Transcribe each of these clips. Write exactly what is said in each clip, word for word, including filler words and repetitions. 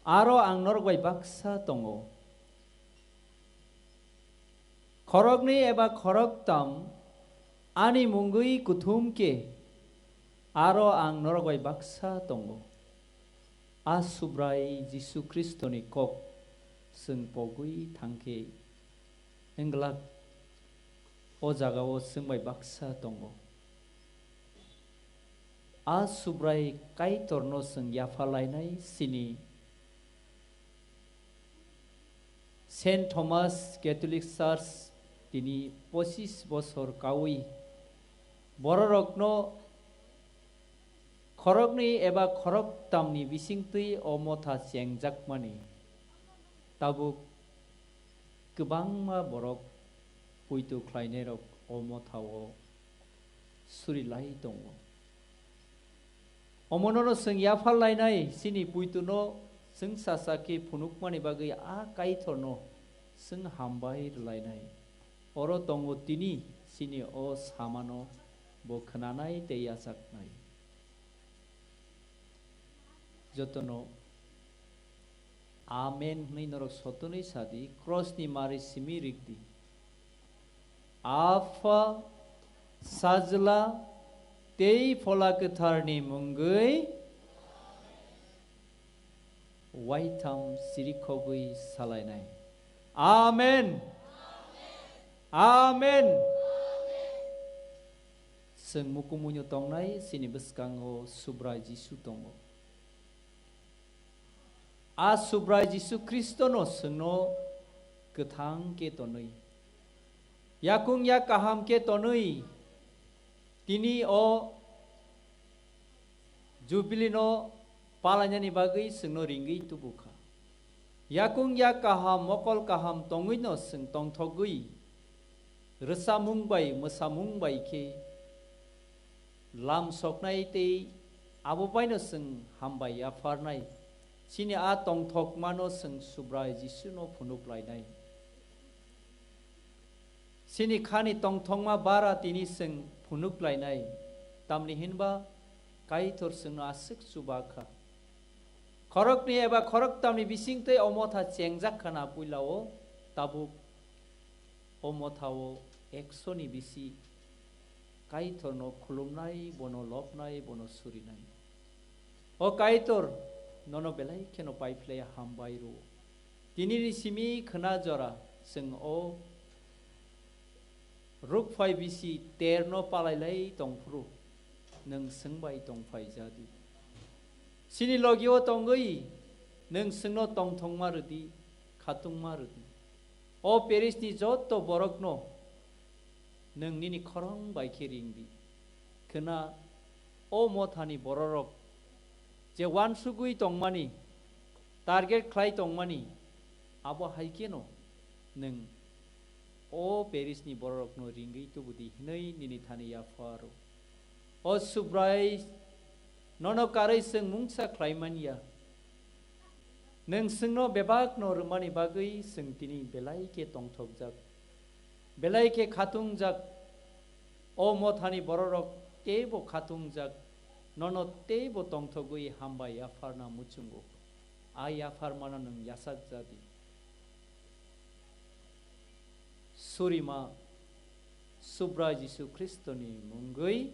Aro ang norok bai baksa tongo. Khoroknwi eba khoroktam ani mungwi kuthum khe, aro ang norok bai baksa tongo. A Subrai Jisu Khristoni kok chwng pogwi thang khe, wng glak o jagao chwng bai baksa tongo. A Subrai Kaitorno chwng yapha lainai sini Saint Thomas Catholic Church tini pochis bosor kaui bororokno khoroknwi eba khoroktamni bisingtwi o motha chengjakmani tabuk kwbangma borok puitu khlainairok o mothao suri lai tongo. Omonono chwng yaphar lainai, chini puituno chwng sacha khe phunukmani bagwi a Kaitorno chwng hambai rwlainai. Oro tongo tini chini o samano bo khwnanai tei yachaknai. Jotono Amen hwnwi norok sotonwi sadi, krosni mari simi rikdi. Apha, Sajla tei Phola Kwtharni mungwi waitham chirikhogwi salainai. Amen. Amen. Chwng mukumuino tongnai, chini bwskango Subrai Jisu tongo. A Subrai Jisu Khristono chwngno kwthang khe tonwi, yakung yak kaham khe tonwi, tini o Jubilino palainani bagwi chwngno ringwi tubu kha. Yakung yak kaham, mokol kaham tongwino chwng tongthogwi, rwchapmung bai mwsamung bai khe lam soknai tei abo baino chwng hambai yapharnai. Chini a tongthokmano chwng Subrai Jisuno phunuk lainai. Chini khani tongthokma bara tini chwng phunuk lainai, tamni hinba Kaitor chwngno aswk chuba kha. Khoroknwi eba khoroktamni bisingtwi o motha chengjak khana puilao, tabuk o mothao ekso ni bisi Kaitorno khulumnai, bono lobnai, bono surinai. O Kaitor, nono belai kheno paiphlaiya hambai rwo. Tinini simi khwna jora chwng o rukphai bisi terno palailai tongphuru, nwng chwng bai tongphai jadi. Chini logio tongwi nwng chwngno tongthokma rwdi, khatungma rwdi. O Parisni joto borokno nwng nini khorang bai khe ringdi. Khwna o mothani bororok je uansugwi tongmani, target khlai tongmani, abo hai kheno nwng o Parisni bororokno ringwi tubudi hwnwi nini thani yapharo. O Subrai, nono karwi chwng mungsa khlai man ya. Nwng chwngno bebakno rwmani bagwi chwng tini belai khe tongthokjak, belai khe khatungjak. O mothani bororok teibo khatungjak, nono teibo tongthogwi hambai yapharna muchungo. A yapharmano nwng yachak jadi. Surima Subrai Jisu Khristoni mungwi,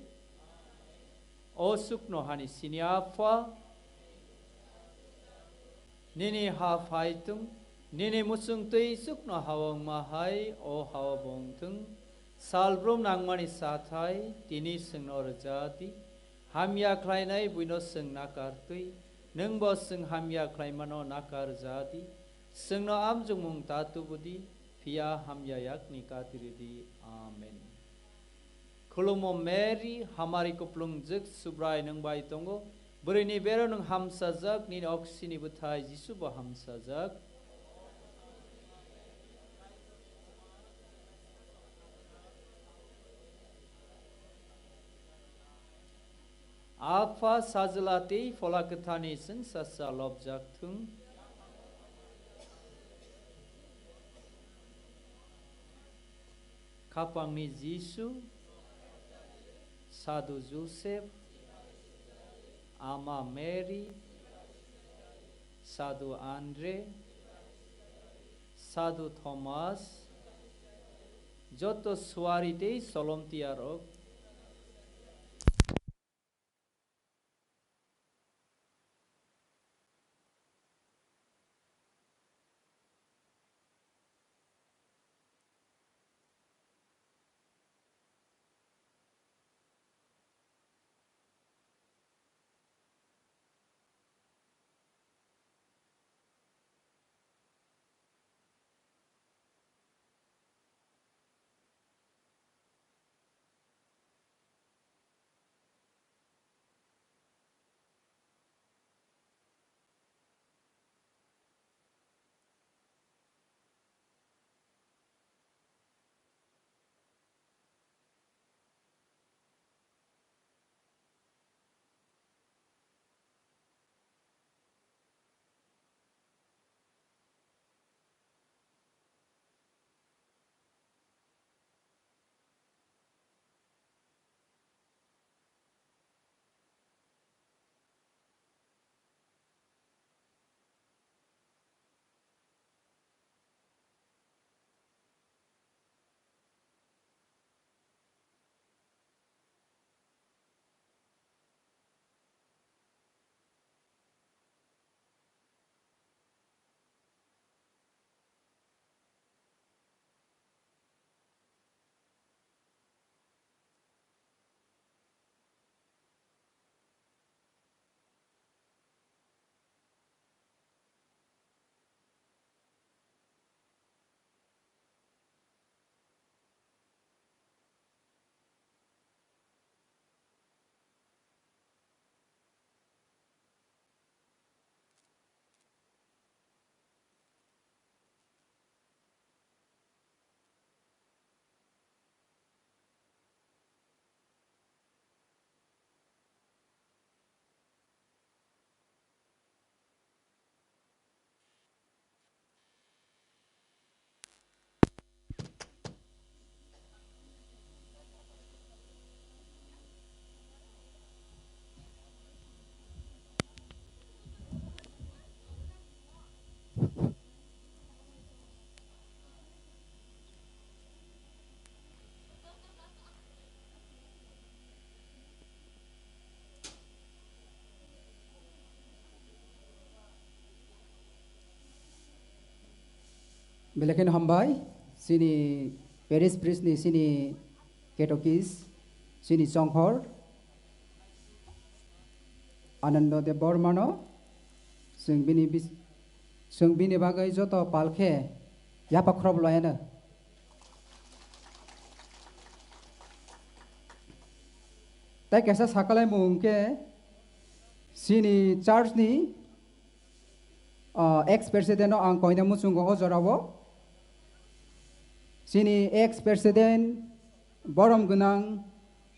o chuknohani sini Apha, nini ha phaitung, nini muchungtwi chuknohao wngma hai o hao bo wngthung. Salbrum nangmani sathai tini chwngno rwjadi, hamya khlainai buino chwng nakartwi, nwngbo chwng hamya khlaimano nakar jadi. Chwngno amjokmung ta tubudi, phiya hamya yakni kati rwdi. Amen. Khulumo Mary, hamari kuplungjwk, Subrai nwng bai tongo. Bwrwini bero nwng hamsajak, nini oksini bwthai Jisubo hamsajak. Apha, Sajla tei Phola Kwtharni chwngsacha lobjak thung. Khapangni Jisu, Sadhu Joseph, Ama Mary, Sadhu Andre, Sadhu Thomas, joto suari tei solomtiyarok. Belai kheno hambai, chini parish priest ni chini ketokis, chini chongkhor, Anando Debbarmano, chwng bini bis-, chwng bini bagwi joto pal khe yapha khorop loyano. Tai kaisa sakalaimung khe chini church ni, ah, ex president no ang koina muchungo o jorao. Chini ex president borom gwnang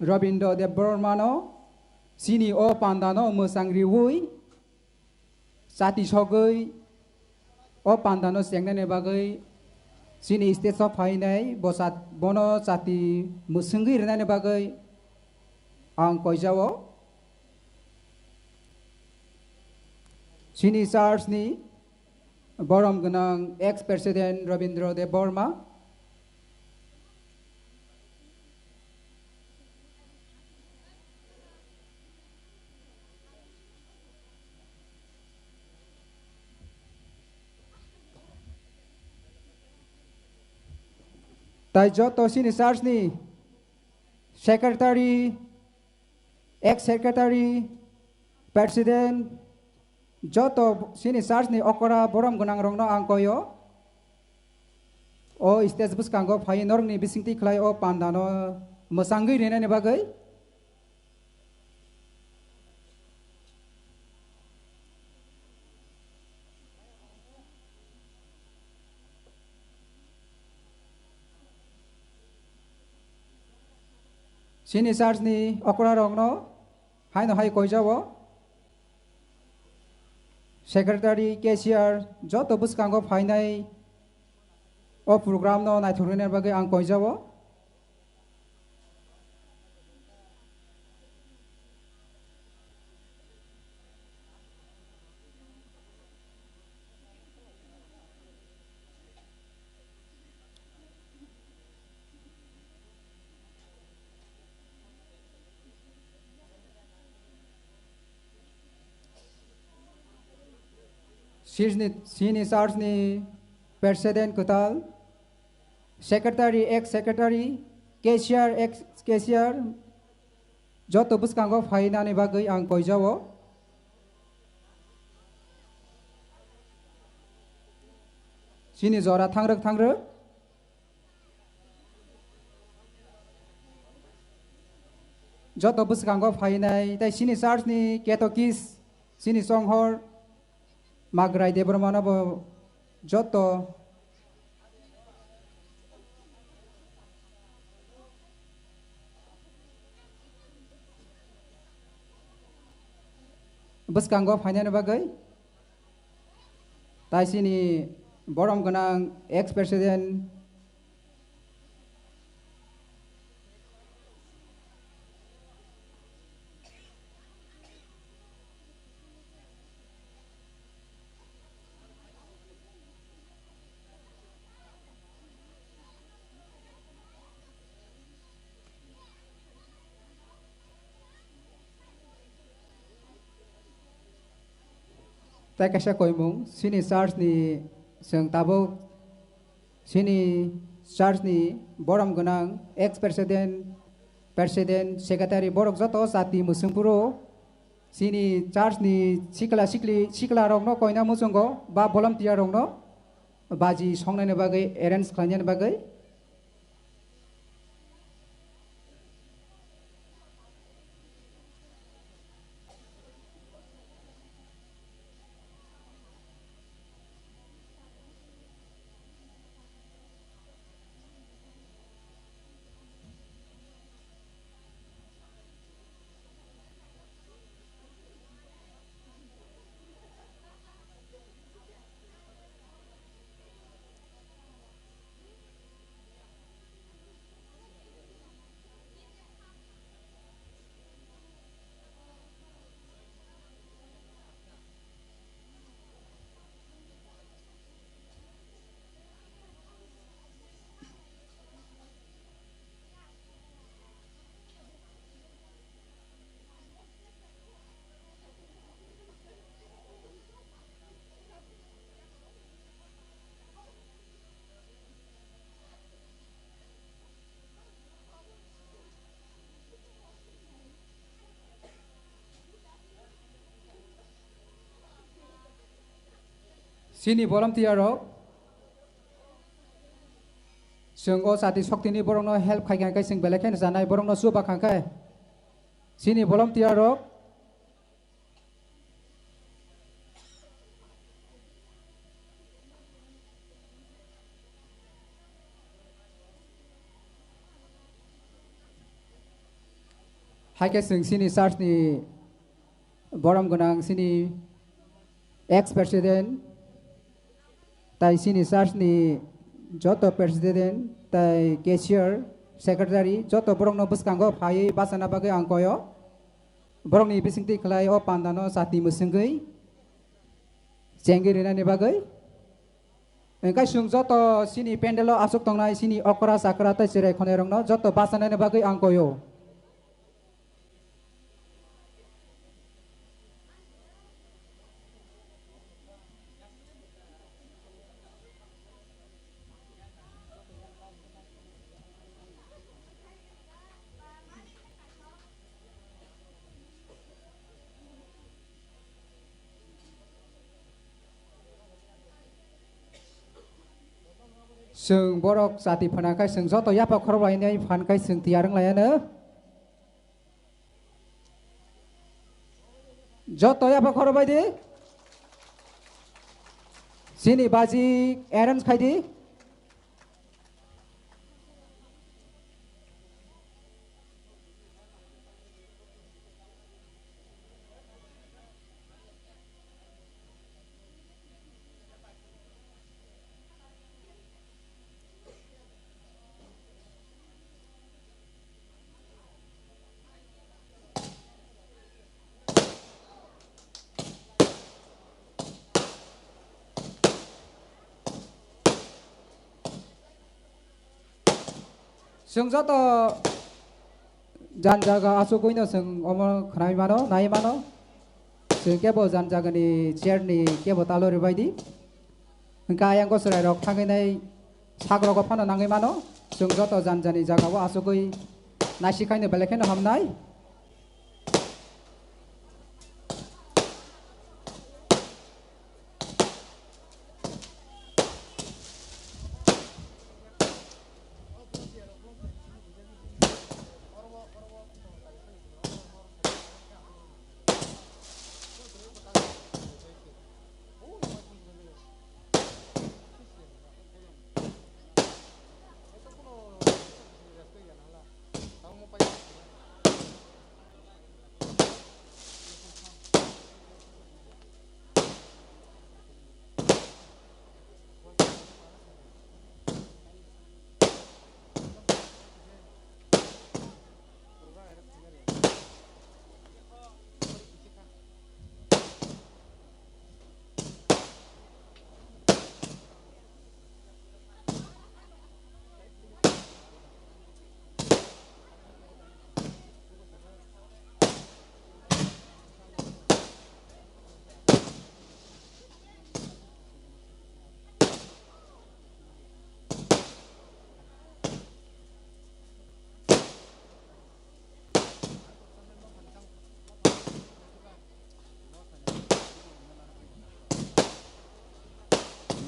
Robindra Debbarmano chini o pandano mwchang riwi chati sogwi o pandano chengnani bagwi chini stage o phainai bo chat-, bono chati mwswngwi rwnani bagwi ang koijao. Chini church ni borom gwnang ex president Robindra Debbarma. Tai joto chini church ni secretary, ex secretary, president, joto chini church ni okra borom gwnang rokno ang koyo. O stage bwskango phai norokni bisingtwi khlai o pandano mwchangwi rinani bagwi. Chini church ni okra rokno haino hai koijao. Secretary, cashier, joto bwskango phainai o program no naithok rwna bagwi ang koijao. Chini, chini church ni president kwtal, secretary, ex secretary, cashier, ex cashier, joto bwskango phainani bagwi ang koijao. Chini jora thangrwk thangrwk. Joto bwskango phainai, tei chini church ni catechist, chini chonghor, Magrai Debbarma no bo joto bwskango phainani bagwi. Tai chini borom gwnang ex president. Tai kaisa koimung, chini church ni chwng tabuk chini church ni borom gwnang ex president, president, secretary, borok joto chati mwswng phuru chini church ni sikla sikli, sikla rokno koina muchungo ba volunteer rokno baji songnani bagwi, arrange khlainani bagwi. Chini volunteer rok, chwng o chati soktini borokno help khai kha khe chwng belai kheno chanai, borokno chuba kha khe. Chini volunteer rok, hai khe chwng chini church ni borom gwnang chini ex president, tai chini church ni joto president, tai cashier, secretary, joto borokno bwskango phaiwi bachana bagwi ang koyo. Borokni bisingtwi khlai o pandano chati mwswngwi chengwi rinani bagwi. Hwnkhe chwng joto chini pandalo aswk tongnai chini okra chakra tei chwrai khwnairokno joto bachanani bagwi ang koyo. Chwng borok chati phana khe chwng joto yapha khorok lainai phan khe chwng tiyar wng laiya no. Joto yapha khorok bai di. Chini baji arrange khai di. Chwng joto jan jaga asugwino chwng omo khwnai mano, nai mano. Chwng kebo jan jagani chair ni kebo talo ribai di. Hwnkhe ayang gosrai rok thangwi nai sak rogo phano nangwi mano. Chwng joto jan jani jagao achugwi naisik khaino belai kheno hamnai.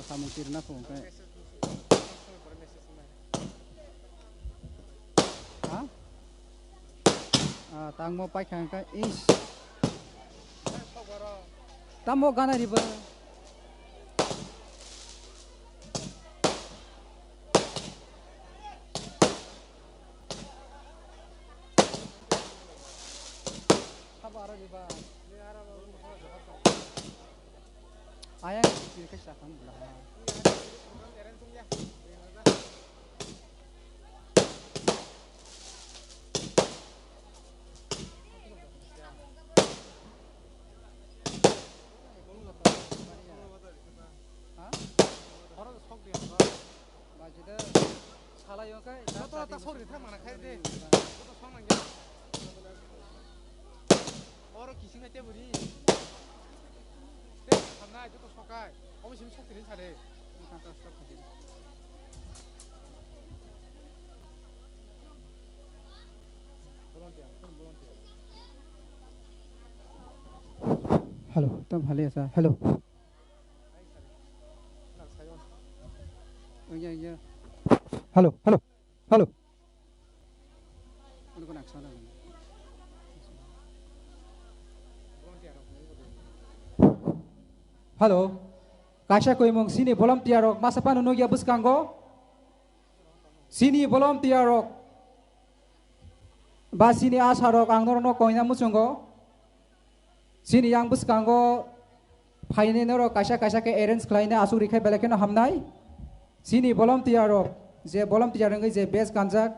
Samung tirna phone khe. Ha? Ah, tangmo paikha khe is. Tamo gana riba. Ayang kiri khe sakhan bla. Ha? Ba jida salai yo kai, joto ta sori thang mana khai de. Joto song nang ya. Oro kising na teburi. Te khamna joto sokai. Omo simi sok tiri sare. Hello, tam hale asa. Hello. Hello, hello, hello. Hello. Kaisa koimung sini volunteer rok masa panu nugya bwskango. Sini volunteer rok. Ba sini asha rok ang norokno koina muchungo. Sini yang bwskango phainai norok kaisa kaisa khe arrange khlaina aswk rikha belai kheno hamnai. Sini volunteer rok je volunteer wngwi je base kanjak.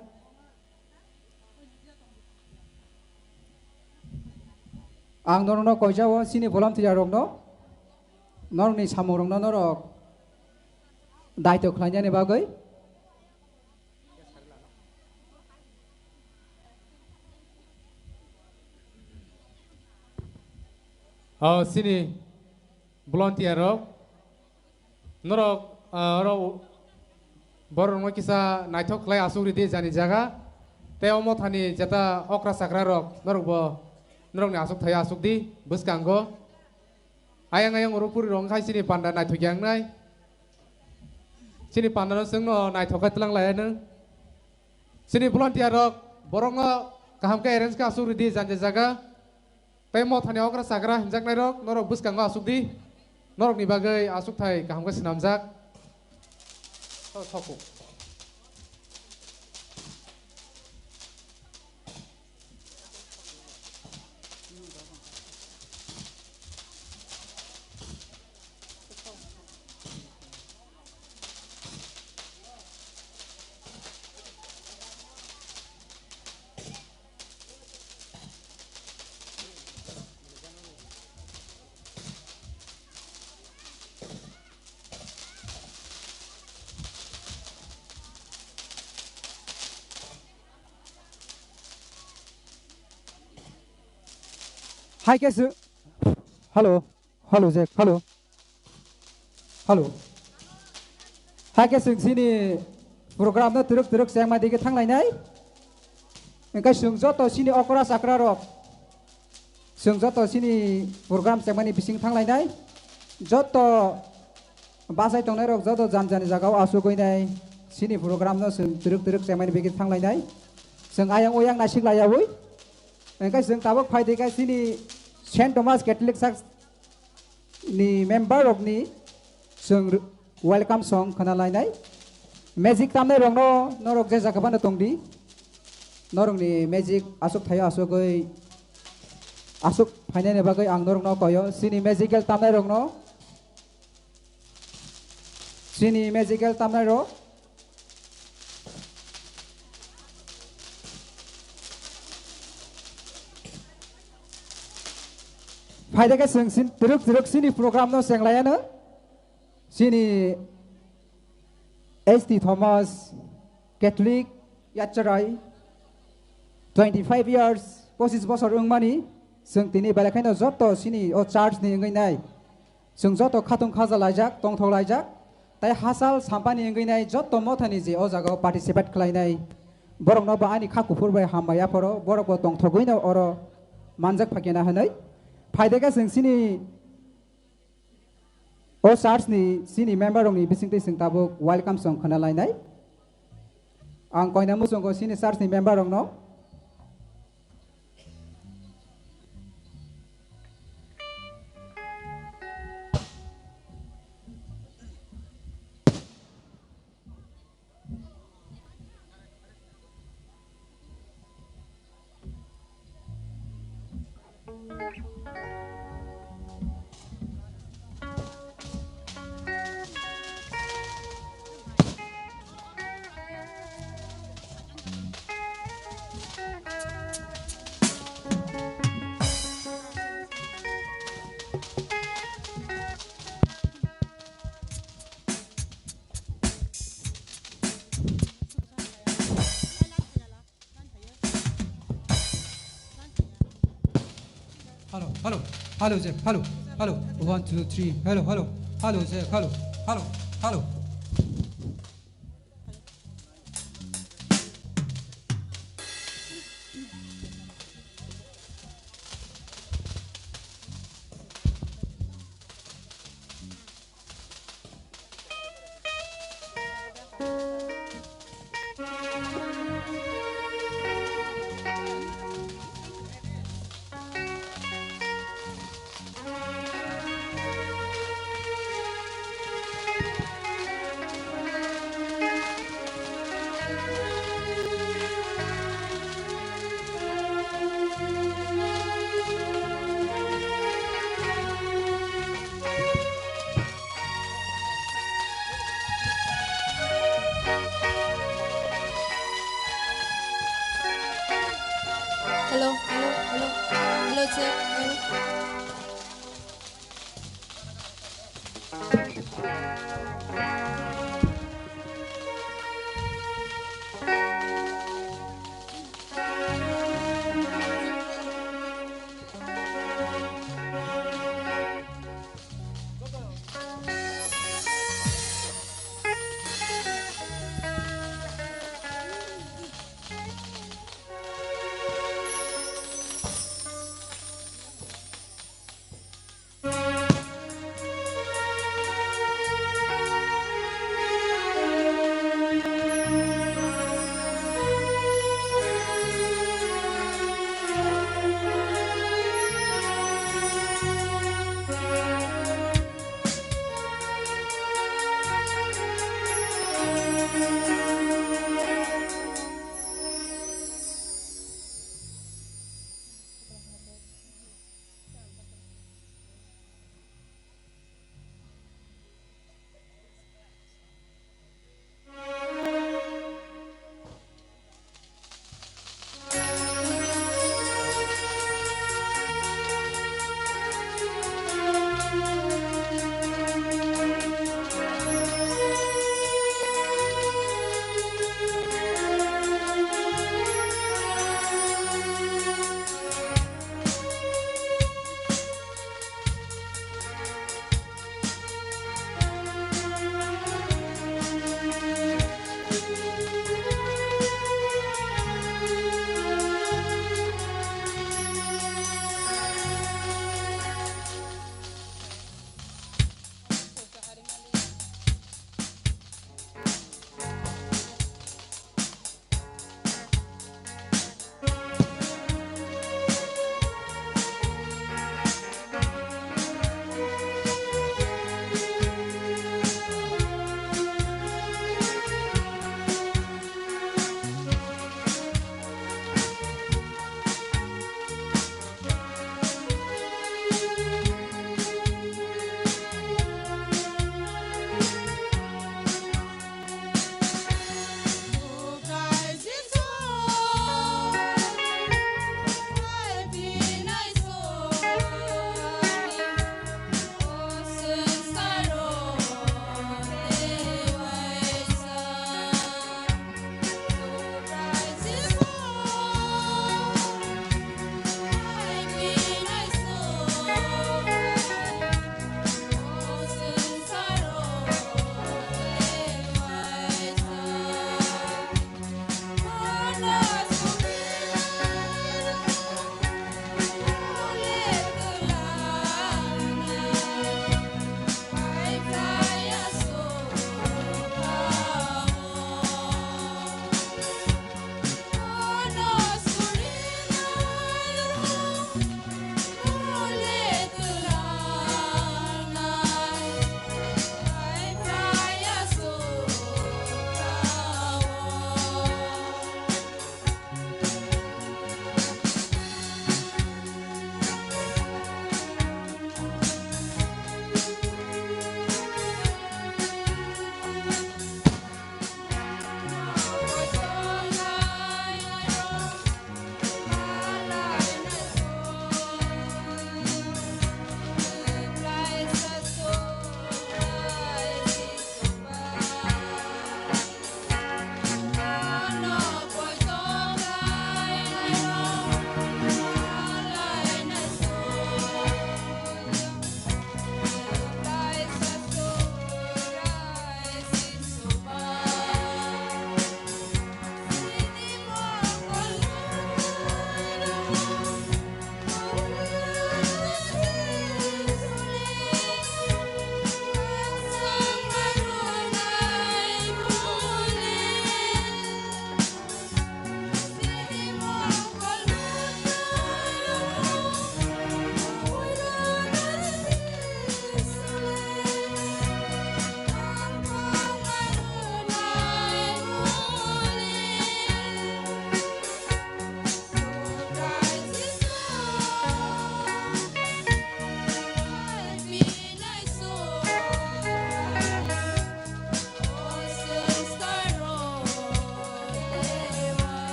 Ang norokno koijao sini volunteer rokno norokni samung rokno norok daito khlainani bagwi. O sini volunteer rok, norok, ah, oro borok rokno kisa naithok khlai aswk ridi jani jaga, tei omo thani jeta okra chakra rok norok bo norokni aswk thai aswk di bwskango. Ayang ayang oro puri rok khai chini panda naithok yang nai. Chini panda no chwng no naithok khai tlang lai nw. Chini volunteer rok borok no kaham khe arrange khe aswk ridi janja jaga. Tei mothani okra chakra hinjak nai rok norok bwskango aswk di. Norok ni bagwi aswk thai kaham khe swnamjak. Tho, thokuk. Hai khe sw-, Hello, hello, Jack, hello. Hello. Hai khe chwng chini program no twrwk twrwk chengma digi thanglainai. Hwnkhe chwng joto chini okra chakra rok, chwng joto chini program chengmani bising thanglainai. Joto bachai tongnai rok joto jani jani jagao asugwi nai chini program no chwng twrwk twrwk chengmani bigwi thanglainai. Chwng ayang oyang naisik laiyawi. Hwnkhe chwng tabuk phaidi khe chini Saint Thomas Catholic Church ni member rokni chwng welcome song khna lainai. Magic tamnai rokno norok je jaga phano tongdi. Norokni magic aswk thaio aswkgwi aswk phainani bagwi ang norokno koyo. Chini magical tamnai rokno, chini magical tamnai rok. Phaida khe chwng sin-, twrwk twrwk chini program no cheng laiano. Chini S T Thomas Catholic Yacharai twenty five years, pochis bosor wngmani, chwng tini belai khaino joto chini o church ni wngwi nai. Chwng joto khatung khaja laijak, tongthok laijak, tai hachal sampani wngwi nai joto mothani je o jagao participate khlainai. Borokno bo ani kha kuphur bai hambai aphoro, borok bo tongthogwi no oro manjak phakena hwnwi. Phaida khe chwng chini o church ni chini member rokni bisingtwi chwng tabuk welcome song khna lainai. Ang koina muchungo chini church ni member rokno. Hello, hello, hello, Jack, hello, hello, one, two, three, hello, hello, hello, Jack, hello, hello, hello. Hello, hello, hello. Hello, check. Hello.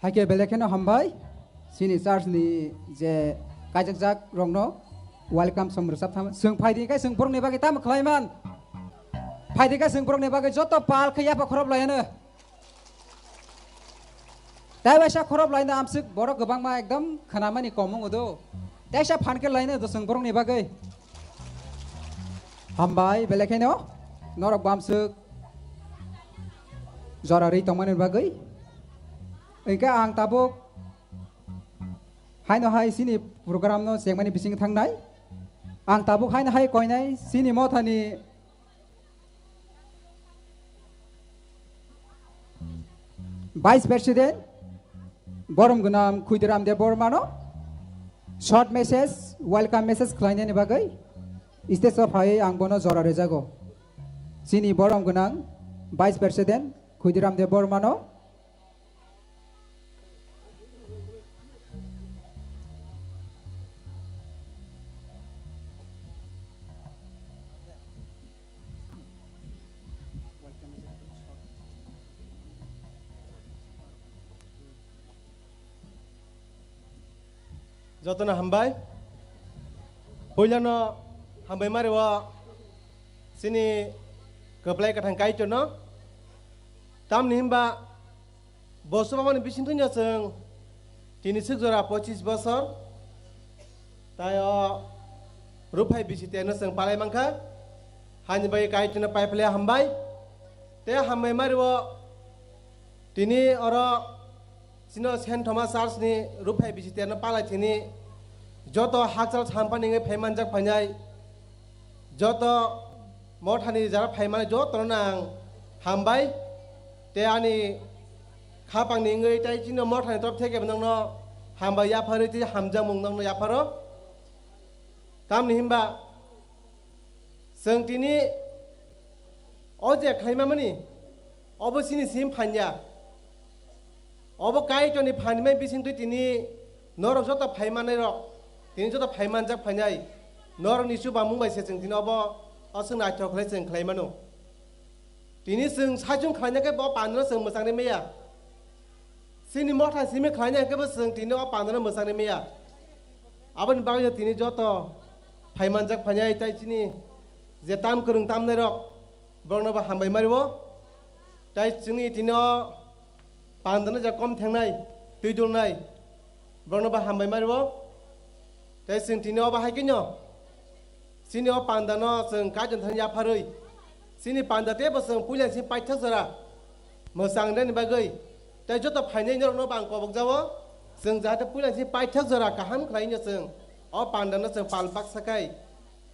Haikhe belai kheno hambai. Chini church ni je kaijakjak rokno welcome song rwchap thang. Chwng phaidi khe chwng borokni bagwi tamo khlai man. Phaidi khe chwng borokni bagwi joto pal khe yapha khorop lai hwno. Tei waisa khorop laino amswk borok kwbangma ekdom khwnamani kom wngo do. Teisa phan khe laino do chwng borokni bagwi. Hambai belai kheno norok bo amswk jora rwi tongmani bagwi. Hwnkhe ang tabuk haino hai chini program no chengmani bising thangnai. Ang tabuk haino hai koinai chini mothani Vice President, borom gwnang Khudiram Debbarmano short message, welcome message khlainani bagwi stage o phaiwi ang bono jora rwjago. Chini borom gwnang Vice President Khudiram Debbarmano. Jotono hambai. Puilano hambai mari o chini kwplai kwthang Kaitorno. Tamni hwnba bo swbamani bisingtwi no chwng tini swk jora pochis bosor tai o ruphai bisi terno chwng palai mankha. Haini bai Kaitorno paiphlai hambai. Tei hambai mari o tini oro chini Saint Thomas Church ni ruphai bisi terno palai thini joto hakchal sampani wngwi phai manjak phainai. Joto mothani jara phaimani jotono ang hambai. Tei ani khapangni wngwi tei chini mothani torop theke nokno hambai yapharwi tei hamjakmung nokno yapharo. Tamni hwnba chwng tini o je khlaimamani obo chini sim phanya. Obo Kaitorni phanimai bisingtwi tini norok joto phaimanai rok, tini joto phaimanjak phainai norokni chubamung bai se chwng tini obo aswk naithok khlai chwng khlai mano. Tini chwng saichung khlaina khe bo pandano chwng mwchangni maya. Chini motha simi khlaina khe bo chwng tini o pandano mwchangni maya. Aboni bagwi tini joto phaimanjak phainai tai chini je tam kwrwng tamnai rok borokno bo hambai mari o. Tai chwngni tini o pandano je kom thengnai, twi dulnai, borokno bo hambai mari o. Tai chwng tini o bahai khe no chini o pandano chwng Kaitor thani yapharwi chini panda tei bo chwng puila chini paithak jora mwchang rwni bagwi tai joto phainai norokno bo ang kobok jao. Chwng jahate puila chini paithak jora kaham khlai no chwng o pandano chwng pal baksa khai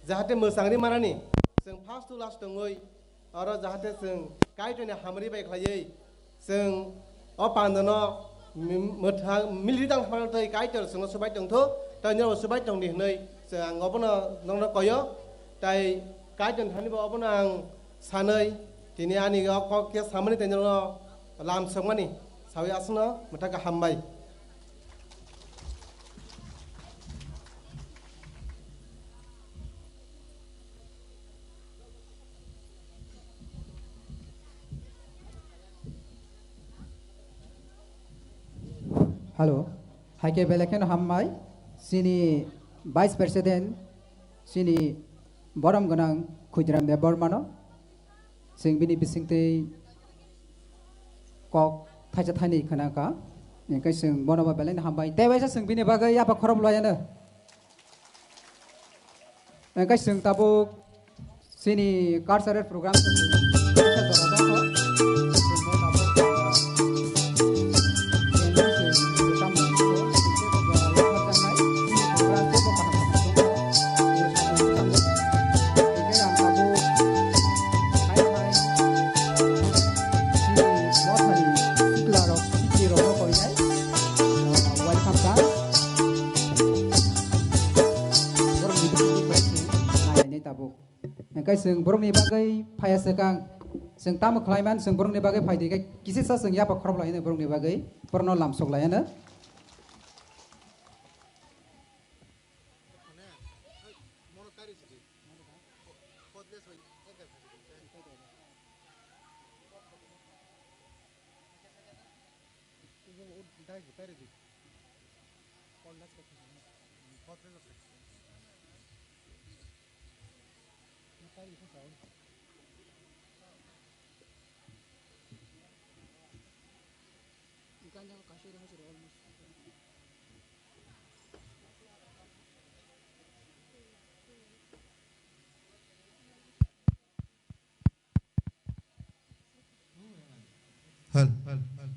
jahate mwchang ri manani chwng first to last tongwi oro jahate chwng Kaitorni hamri bai khlaiwi chwng o pandano mi-, mwthang milri tang phano tei Kaitor chwngno swbai tongtho, tei norokbo swbai tongdi hwnwi chwng ang obono nokno koyo. Tai Kaitorni thani bo obono ang sanwi tini ani o kok khe samani tei norokno lam sokmani sawi aswkno mwthangkha hambai. Hello. Haikhe belai kheno hambai. Chini Vice President, chini borom gwnang Khudiram Debbarmano. Chwng bini bisingtwi kok thaisa thainwi khwnakha. Hwnkhe chwng bono bo belai no hambai. Tei waisa chwng bini bagwi yapha khorop laiano. Hwnkhe chwng tabuk chini cultural program Welcome, sir. Borokni bisingtwi bai chwng nainai tabuk. Hwnkhe chwng borokni bagwi phaiya swkang, chwng tamo khlai man, chwng borokni bagwi phai di khe kisisa chwng yapha khorop lai hwnwi borokni bagwi borokno lamsok lai hwnwi. Hal, hal, hal.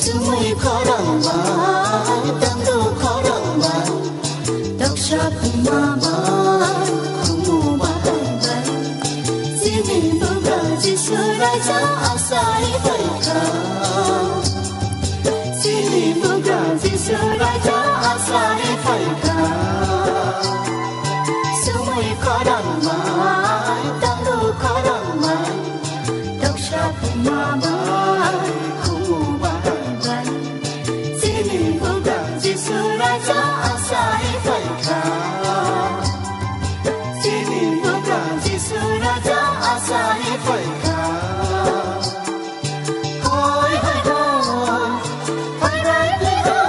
Sumui khorang bai, tangdu khorang bai, toksa khuma bai, khumu bahai bai. Chini buga Jisu Raja asai bai kha. Chini buga Jisu Raja asai bai kha. Sumui khorang bai, tangdu khorang bai, toksa khuma bai, khumu bahai bai. Chini buga Jisu Raja asai bai kha. Chini buga Jisu Raja asai bai kha. Hoi, hoi, hoi. Hoi, hoi, hoi.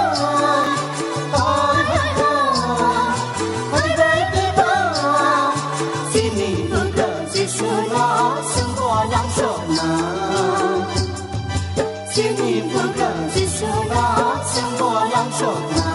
Hoi, hoi, hoi. Hoi, hoi, hoi. Chini buga Jisu no sungbo yang sokna. Chini buga Jisu no sungbo yang sokna.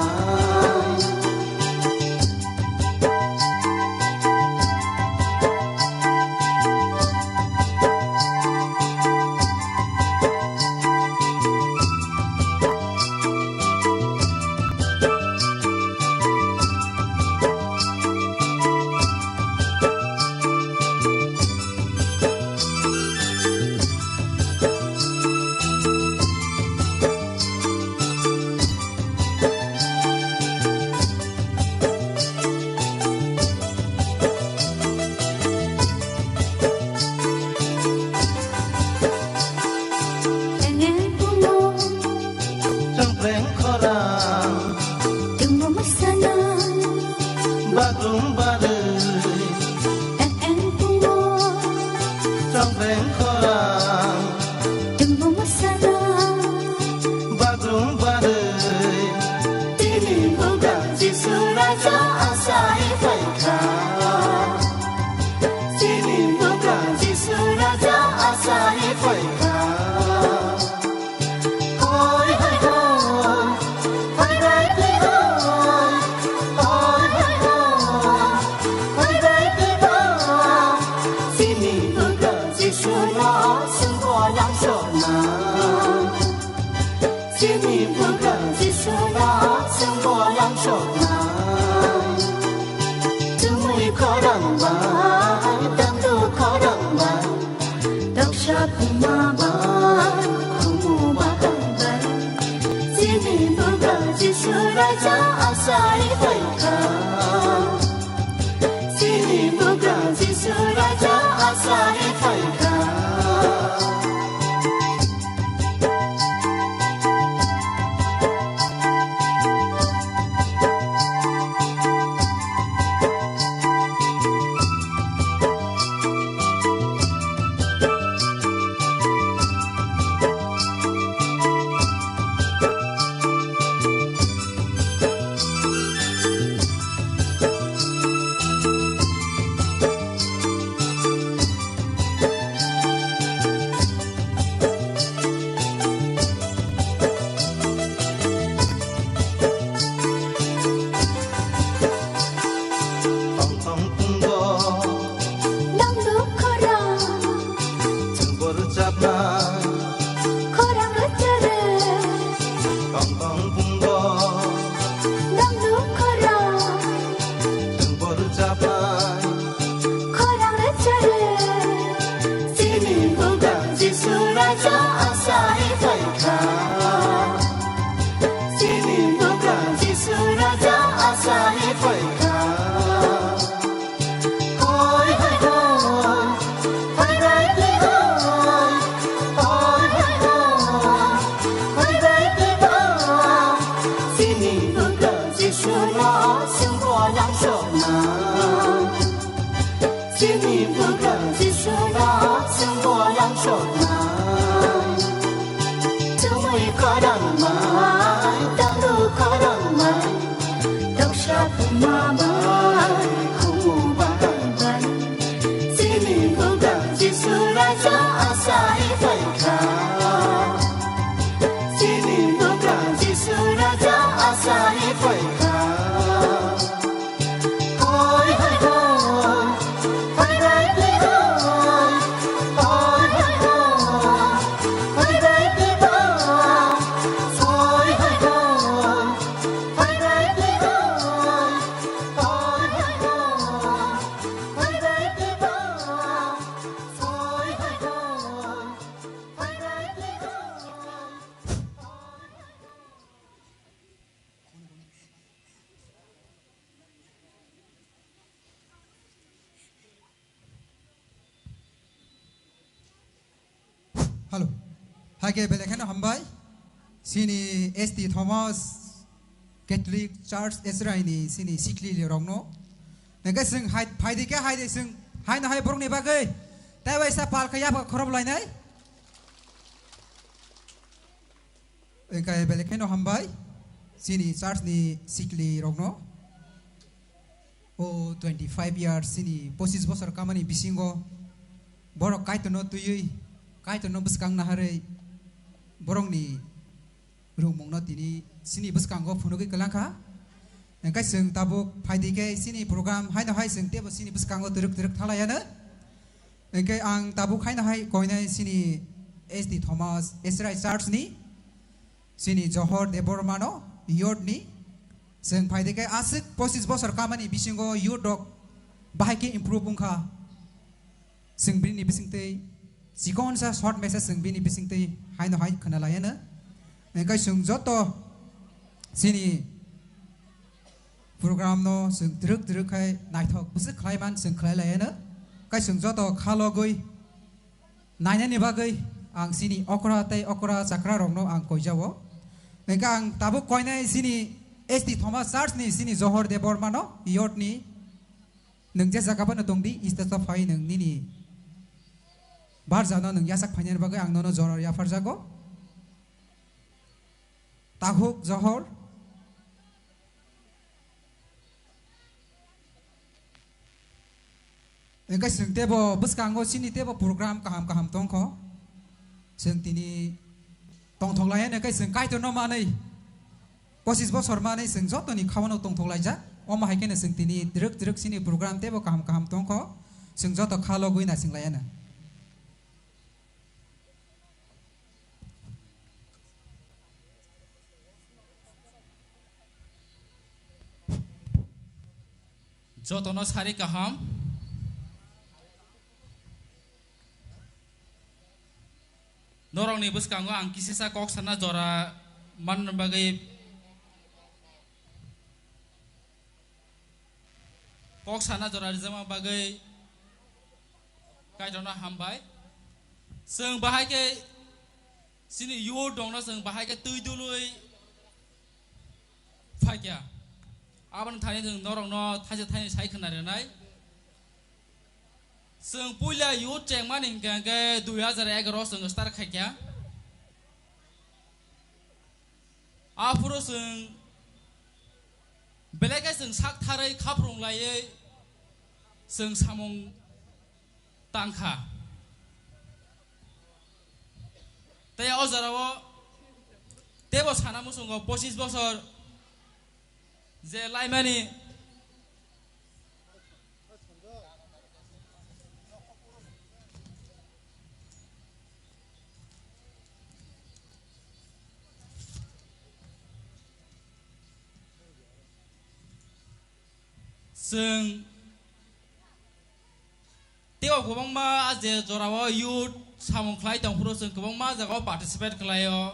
Chongpreng khorang. Tungmo masana. Bagrum barwi. Eng eng tungmo. Chongpreng khorang. Tungmo masana. Bagrum barwi. Tini buga Jisu Raja asai bai kha. Tini buga Jisu Raja asai bai kha. Hoi, hoi, hoi. Hoi, hoi, hoi. Hoi, hoi, hoi. Hoi, hoi, hoi. Chini buga Jisu no sungbo yang sokna. Chini buga Jisu no sungbo yang sokna. Chumui khorang bai, tangdu khorang bai. Toksa khuma bai, khumu bahai bai. Chini buga Jisu Raja asai bai kha. Chini buga Jisu Raja asai bai kha. Chini buga Jisu no chwngbo langsoknai. Chumui khorang mai, tanglu khorang mai, toksa puma mai, khumu bahan bai. Chini buga Jisu Raja asai phaikha. Chini buga Jisu Raja asai phaikha. Hello. Hai khe belai kheno hambai. Chini S T Thomas Catholic Church Israel ni chini sikli rokno. Nangkhe chwng hai, phaidi khe hai de chwng, hai no hai borokni bagwi. Tai waisa pal khe yapha khorob lainai. Engkai belai kheno hambai chini church ni sikli rokno. O twenty five years chini pochis bosor kamani bisingo borok Kaitorno twiwi, Kaitorno bwskang naharwi borokni rwngmungno tini chini bwskango phunugwi kwlangkha. Engkai chwng tabuk phaidi khe chini program haino hai chwng teibo chini bwskango twrwk twrwk thalaiano. Engkai ang tabuk haino hai koinai chini S T Thomas Israel Church ni, chini Johor Debbarma no youth ni. Chwng phaidi khe aswk pochis bosor kamani bisingo youth rok bahai khe improve wngkha. Chwng bini bisingtwi chikonsa short message chwng bini bisingtwi haino hai khwnalaiano. Engkai chwng joto chini program no chwng twrwk twrwk khai naithok bwswk khlai man chwng khlai laiano. Kai chwng joto kha logwi nainani bagwi ang chini okra tei okra chakra rokno ang koijao. Engkai ang tabuk koinai chini S T Thomas Church ni chini Johor Debbarma no youth ni. Nwng je jaga phano tong di, stage o phai nwng nini barjano nwng yachak phainani bagwi ang nono jora yapharjago. Takhuk Johor. Engkai chwng teibo bwskango chini teibo program kaham kaham tongkho. Chwng tini tongthok laiya, nangkhe chwng Kaitorno manwi, pochis bosor manwi chwng jotoni khaono tongthok laijak. Omo hai kheno chwng tini twrwk twrwk chini program teibo kaham kaham tongkho, chwng joto kha logwi naising laiano. Jotono sari kaham. Norokni bwskango ang kisisa kok sana jora manna bagwi, kok sana jora rijama bagwi Kaitorno hambai. Chwng bahai khe chini youth rokno chwng bahai khe twi dului phaikha. Aboni thani chwng norokno thaisa thaini sai khna rwnai. Chwng puila youth chengmani hinkhe hinkhe dui hazar egaro chwng start khaikha. Aphuru chwng belai khe chwng sak tharwi khaphrung laiwi chwng samung tangkha. Tei o jorao teibo sana muchungo pochis bosor je laimani chwng teibo kwbangma je jorao youth samung khlai tongphuru chwng kwbangma jagao participate khlaio.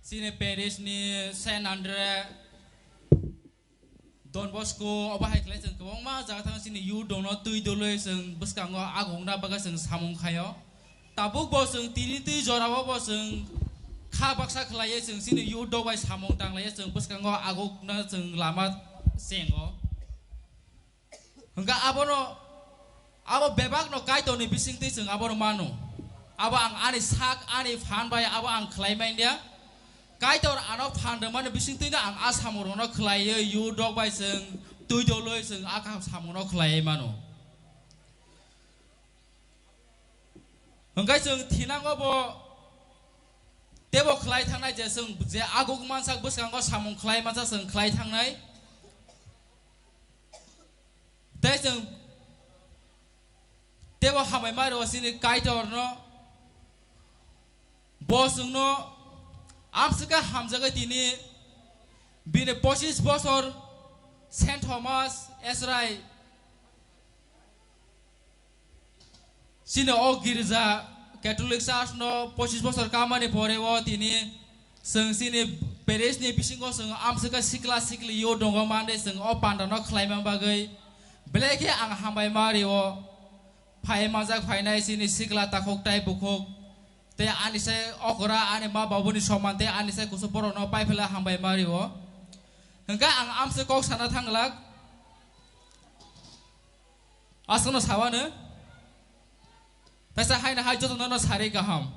Chini parish ni Saint Andre, Don Bosco, obo hai khlai chwng kwbangma jaga thang chini youth rokno twi dului chwng bwskango agungna bagwi chwng samung khaio. Tabuk bo chwng tini twi jorao bo chwng kha baksa khlaiwi chwng chini youth rok bai samung tanglaiwi chwng bwskango agukna chwng lama chengo. Hwnkhe abono, abo bebakno Kaitorni bisingtwi chwng abono mano. Abo ang ani sak, ani phan bai abo ang khlai manya. Kaitor ano phan rwmani bisingtwino ang a samungrokno khlaiwi, yudok bai chwng twi dolwi chwng a kaham samungrokno khlaiwi mano. Hwnkhe chwng thinango bo teibo khlai thangnai je chwng je aguk mansak bwskango samung khlai mansa chwng khlai thangnai. Tei chwng teibo hambai ma rwo chini Kaitorno. Bo chwngno amswkha hamjagwi tini bini pochis bosor Saint Thomas Esrai chini o girja Catholic Church no pochis bosor kamani pore o tini chwng chini parish ni bisingo chwng amswkha sikla sikli yo dongo mande chwng o panda no khlaima bagwi belai khe ang hambai ma rio. Phai manjak phainai chini sikla takhuk tai bukhuk tei ani sai okra ani ma babuni soman tei ani sai kusu borokno paiphela hambai ma rio. Hwnkhe ang amswk kok sana thanglak. Aswkno sawano. Taisa haino hai jotono no sari kaham.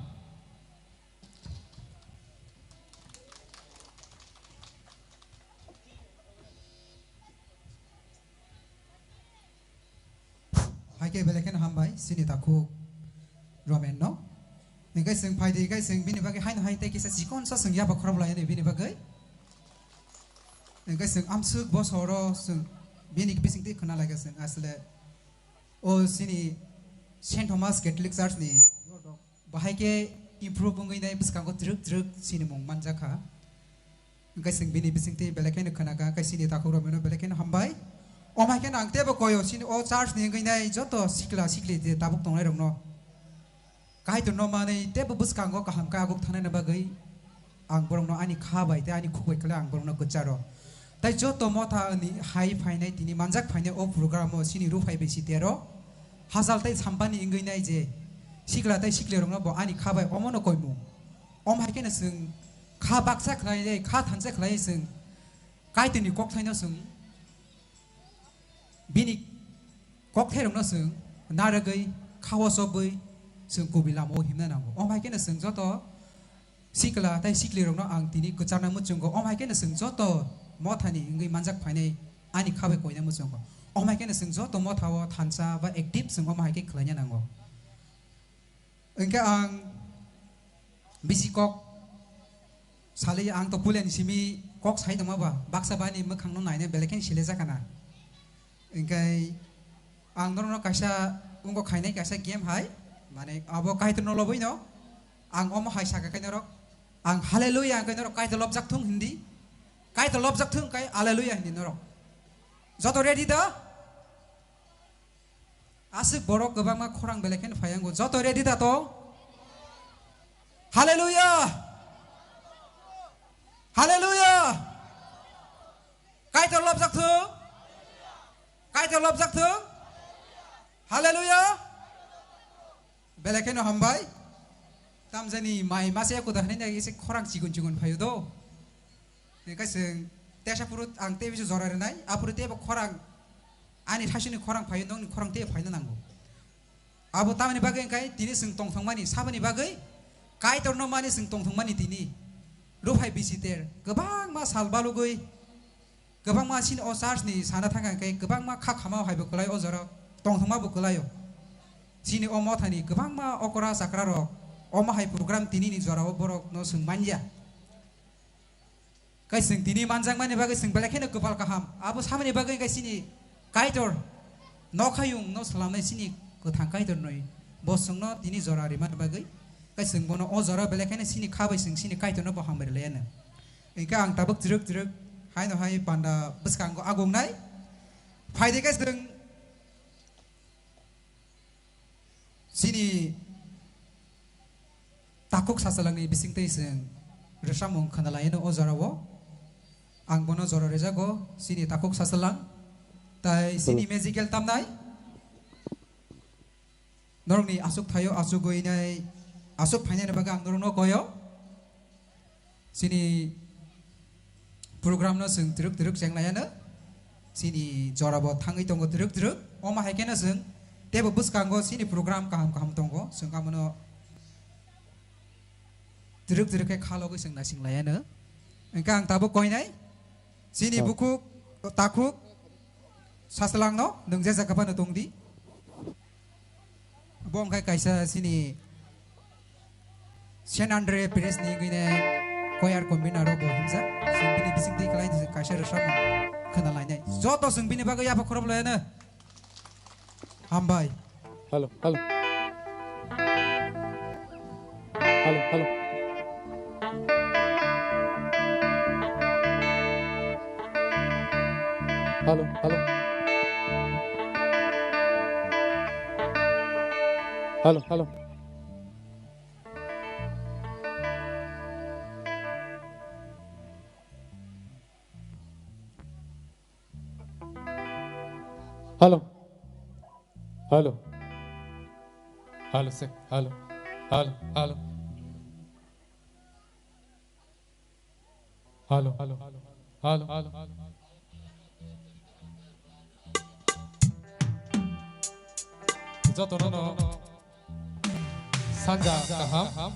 Hai khe belai kheno hambai chini takhuk Romen no. Hingke chwng phai di, hingke chwng bini bagwi haino hai tei kisa chikon sa chwng yaba khorok lai bini bagwi. Hingke chwng amswk bosoro chwng bini bisingtwi khna lai chwng asle o chini Saint Thomas Catholic Church ni bahai khe improve wngwi nai bwskango twrwk twrwk chini mung manjakha. Hingke chwng bini bisingtwi belai kheno khna kha, hingke chini takhuk Romen no belai kheno hambai. Omo hai kheno ang teibo koyo chini o church ni wngwi nai joto sikla sikli je tabuk tongnai rok no. Kaitor no manwi teibo bwskango kaham khe aguk thangnani bagwi ang borokno ani kha bai tei ani khuk bai khlai ang borokno kwcharo. Tai joto motha ni hai phainai tini manjak phainai o program o chini ruphai bai si tero hajal tai sampani wngwi nai je sikla tai sikli rokno bo ani kha bai omono koimung. Om hai kheno chwng kha baksa khlai kha thansa khlai chwng Kaitorni kokthaino chwng bini kokthairokno chwng narwgwi khao chobwi chwng kubui lamao himna nango. Om hai kheno chwng joto sikla tei siklirokno ang tini kwcharna muchungo. Om hai kheno chwng joto mothani wngwi manjak phainai ani kha bai koina muchungo. Om hai kheno chwng joto mothao thansa ba active chwng om hai khe khlaina nango. Hingke ang bisi kok salai ang to pulen simi kok sai tongma ba baksa bani mwkhang no naina belai khe sile jakana. Hingke ang norok no kaisa ungo khainai kaisa game hai mane abo Kaitor no loboi no ang omo hai saka khe norok ang hallelujah ang khe norok Kaitor lobjak thung hindi Kaitor lobjak thung kai hallelujah hindi norok joto ready da? Aswk borok kwbangma khorang belai kheno phaiyango. Joto ready da to? Hallelujah! Hallelujah! Kaitor lobjak thung? Kaitor lobjak thung? Hallelujah! Belai kheno hambai. Tamjani mai mase kuda hwnwi nai ese khorang chigon chigon phaio do. Hingke chwng tesa phuru ang tei bisu jora rwnai, aphuru teibo khorang ani thasini khorang phaio, nokni khorang tei phaino nango. Abo tamoni bagwi hingkai tini chwng tongthokmani saboni bagwi Kaitorno mani chwng tongthokmani tini. Ruphai bisi ter kwbangma sal balugwi kwbangma chini o church ni sana thangkha hingkai kwbangma kha khama haibo kwlai o jora tongthokma bo kwlaio. Chini o mothani kwbangma okra chakra rok omo hai program tini ni jora o borok no chwng manya. Kai chwng tini manjakmani bagwi chwng belai kheno kwpal kaham. Abo samani bagwi kai chini Kaitor nokhayung no salamnai chini kwthang Kaitor noi. Bo chwngno tini jora rimani bagwi kai chwng bono o jora belai kheno chini kha bai chwng chini Kaitor no bo hambai rwlaiya no. Hingke ang tabuk chwrwk chwrwk haino hai panda bwskango agungnai. Phaidi kai chwng chini takhuk sachalangni bisingtwi chwng rwchapmung khwnalaino o jorao. Ang bono jora rijago, chini takhuk sachalang. Tai chini magical tamnai. Norokni aswk thaio aswk gwi nai aswk phainani bagwi ang norokno koyo. Chini program no chwng twrwk twrwk cheng laiano. Chini jorabo thangwi tongo twrwk twrwk. Omo hai kheno chwng teibo bwskango chini program kaham kaham tongo. Chwng abono twrwk twrwk khe kha logwi chwng naising laiano. Hwnkhe ang tabuk koinai chini Oh. bukhuk takhuk Saswlangno nwng je jaga phano tongdi. Bo wngkha kaisa chini Saint Andre Parish ni wngwi ne choir convener rok bo himjak. Chwng bini bisingtwi kwlai kaisa rwchapmung khna lainai. Joto chwng bini bagwi yapha khorop laiano. Hambai. Hello, hello. Hello, hello. Hello, hello. Hello, hello. Hello. Hello. Hello, sir. Hello. Hello. Hello. Hello. Hello. Hello. Hello. Jotono no sanja kaham.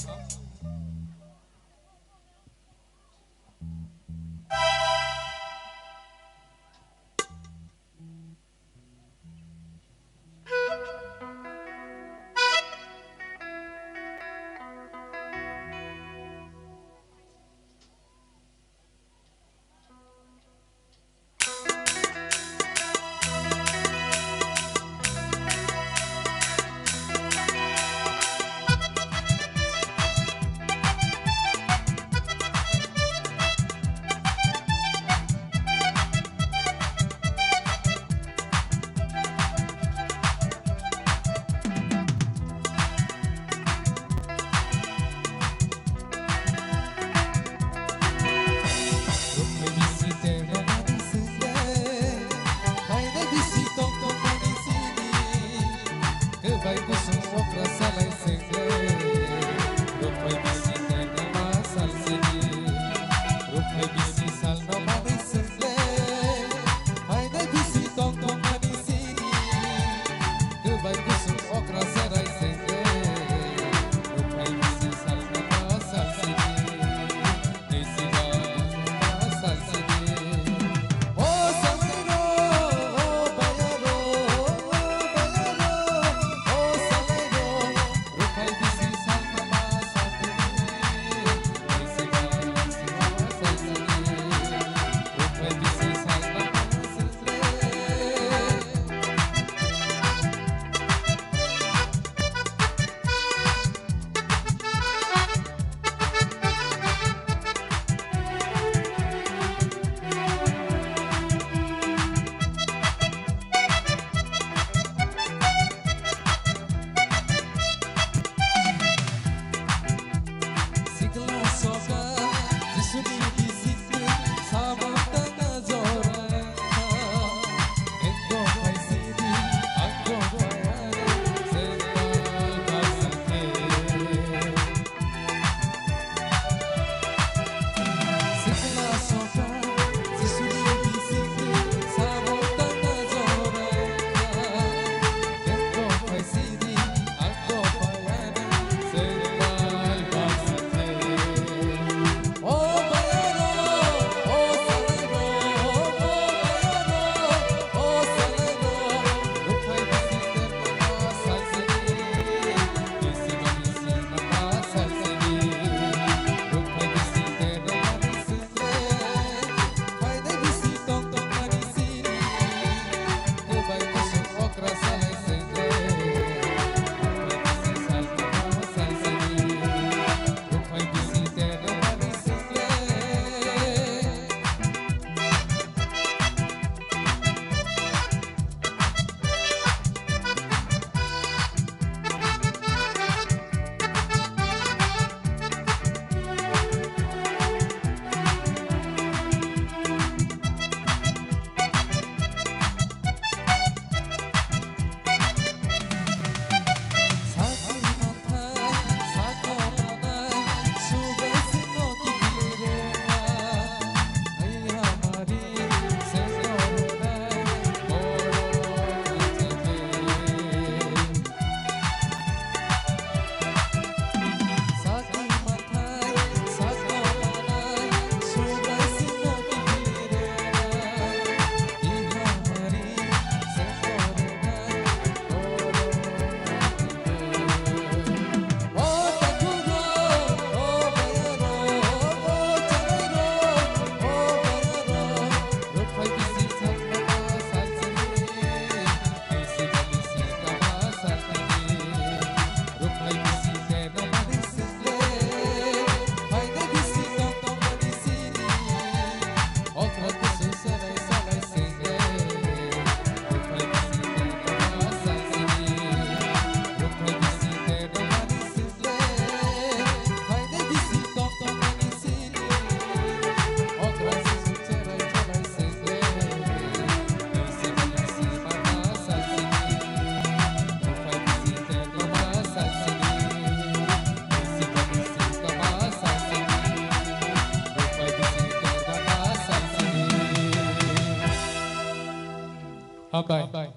Hambai.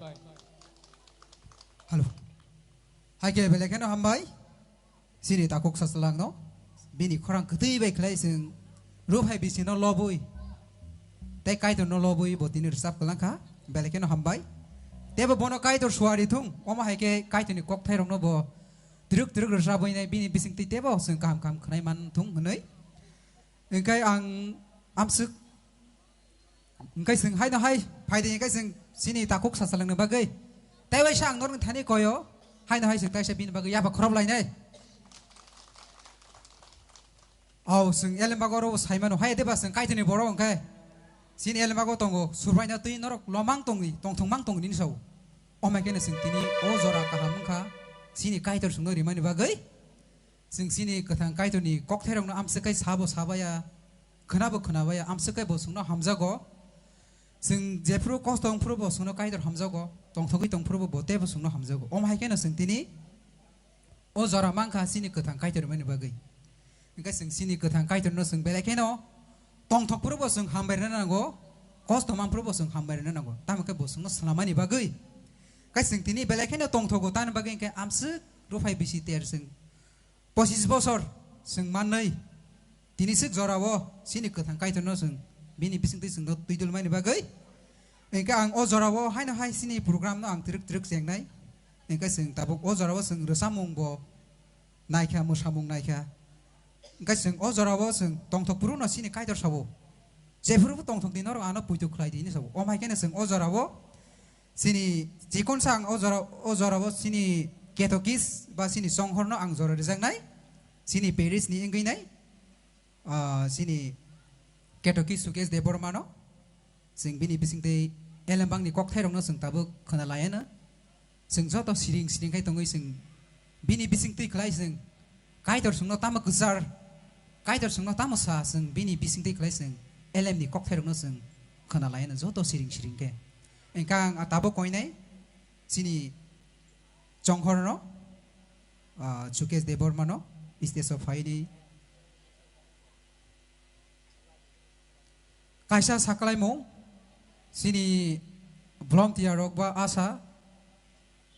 Halo. Hai khe belai kheno hambai. Chini takhuk sachalangno. Bini khorang kwtwi bai khlai chwng Ruphai bisino lobwi. Tei Kaitorno lobwi bo tini rwchap kwlangkha. Belai kheno hambai. Tebo bono Kaitor suari thung. Omo hai khe Kaitorni kokthairokno bo twrwk twrwk rwchapwi nai bini bisingtwi tebo chwng kaham kaham khwnai man thung hwnwi. Hwnkhe ang amswk Hwnkhe chwng haino hai phaidi hwnkhe chwng chini takhuk sachalangni bagwi. Tei waisa ang norokni thani koyo. Haino hai chwng taisa bini bagwi yaba khorop lainai. Au chwng elembago oro saimano hai deba chwng Kaitorni borok hwnkhe. Chini elembago tongo surbaina twi norok lomang tongwi tongthokmang tongwi nini sao. Omai kheno chwng tini o jora kaham wngkha. Chini Kaitor chwngno rimani bagwi. Chwng chini kwthang Kaitorni kokthairokno amswk khe sabo sabaya, khwnabo khwnabaya, amswk khe bo chwngno hamjago. Chwng jephru kosto wngphru bo chwngno Kaitor hamjago, tongthogwi tongphru bo bo teibo chwngno hamjago. Omo hai kheno chwng tini o jora mankha chini kwthang Kaitor mani bagwi. Hwnkhe chwng chini kwthang Kaitorno chwng belai kheno tongthokphru bo chwng hambai rwna nango, kosto manphru bo chwng hambai rwna nango. Tamo khe bo chwngno swnamani bagwi. Khe chwng tini belai kheno tongthogo tani bagwi hwnkhe amswk Ruphai bisi ter chwng Pochis bosor chwng mannwi, tini swk jorao chini kwthang Kaitorno chwng bini bisingtwi chwngno twi dulmani bagwi. Hwnkhe ang o jorao haino hai chini program no ang twrwk twrwk chengnai. Hwnkhe chwng tabuk o jorao chwng rwchapmung bo naikha, mwsamung naikha. Hwnkhe chwng o jorao chwng tongthok phuru no chini Kaitor sabo. Jephuru bo tongthok di norok ano puitu khlai di hinwi sabo. Om hai kheno chwng o jorao Chini chikon sa ang o jora, o jora o chini ketokis ba chini chonghor no ang jora rijak nai. Chini parish ni wngwi nai, ah, chini ketokis Sukesh Debbarma no. Chwng bini bisingtwi elembang ni kokthai rok no chwng tabuk khwna laiya no. Chwng joto siring siring khai tongwi chwng bini bisingtwi khlai chwng Kaitor chwngno tamo kwchar, Kaitor chwngno tamo sa, chwng bini bisingtwi khlai chwng elem ni kokthairokno chwng khwna laiya no joto siring siring khe. Engkha ang a tabuk koinai chini chonghorno, ah, Sukesh Debbarmano stage o phaini. Kaisa saklaimung, chini volunteer rok ba asa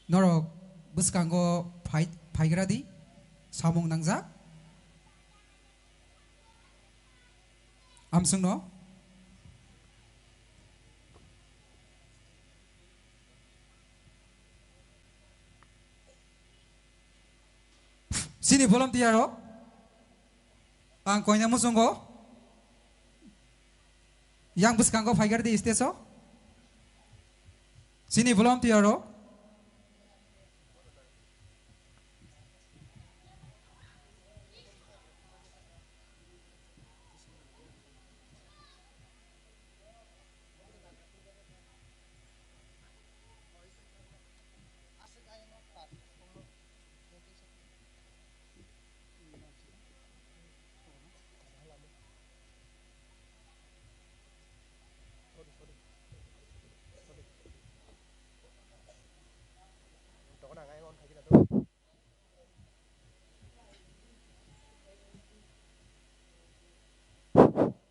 norok bwskango phai, phaigra di, samung nangjak. Amsungno. Chini volunteer rok. Ang koina muchungo. Yang bwskango phaigar di stage o. Chini volunteer rok.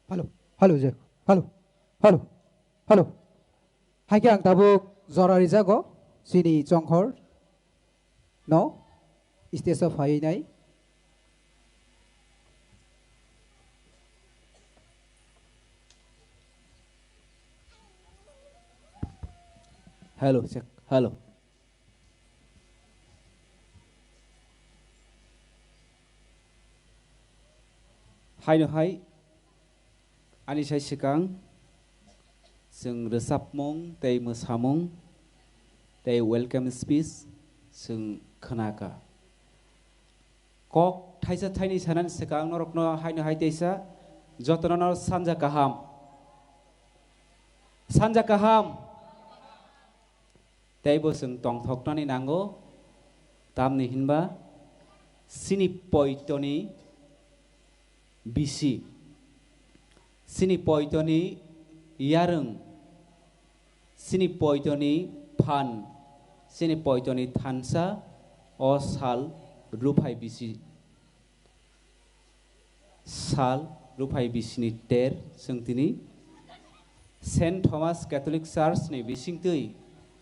Halo, halo, je, halo, halo, halo. Hai khe ang tabuk jora rijago, chini chongkhor no stage o phaiwi nai. Halo, check, halo. Haino hai, ani sai swkang, chwng rwchapmung tei mwsamung tei welcome speech chwng khwnakha. Kok thaisa thaini sanani swkang norokno haino hai teisa jotono no sanja kaham. Sanja kaham. Teibo chwng tongthoknani nango, tamni hinba chini poitoni bisi, chini poitoni yarwng, chini poitoni phan, chini poitoni thansa o sal Ruphai bisi. Sal Ruphai bisini ter chwng tini Saint Thomas Catholic Church ni bisingtwi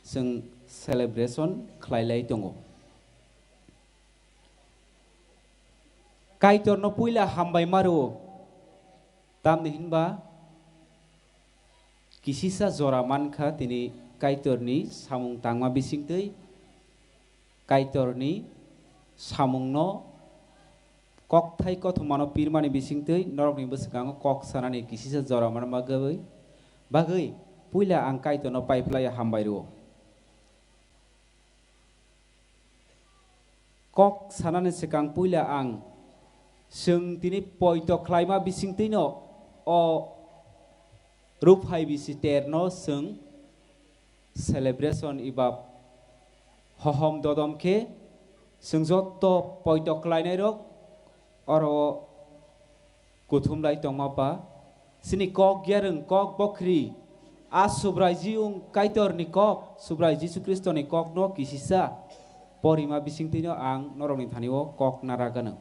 chwng celebration khlailai tongo. Kaitorno puila hambai ma rwo, tamni hinba kisisa jora mankha tini Kaitorni samung tangma bisingtwi, Kaitorni samungno kokthai kothomano pirmani bisingtwi norokni bwskango kok sanani kisisa jora manma bagwi, bagwi puila ang Kaitorno paiphlaiya hambai rwo. Kok sanani swkang puila ang chwng tini poito khlaima bisingtwino o Ruphaibisi terno chwng celebration eba hohom dodom khe chwng joto poito khlainairok oro kuthum lai tongma ba, chini kok yarwng, kok bokhri, a Subraiji wng Kaitorni kok, Subrai Jisu Khristoni kokno kisisa porima bisingtwino ang norokni thani-o kok nara gwnang.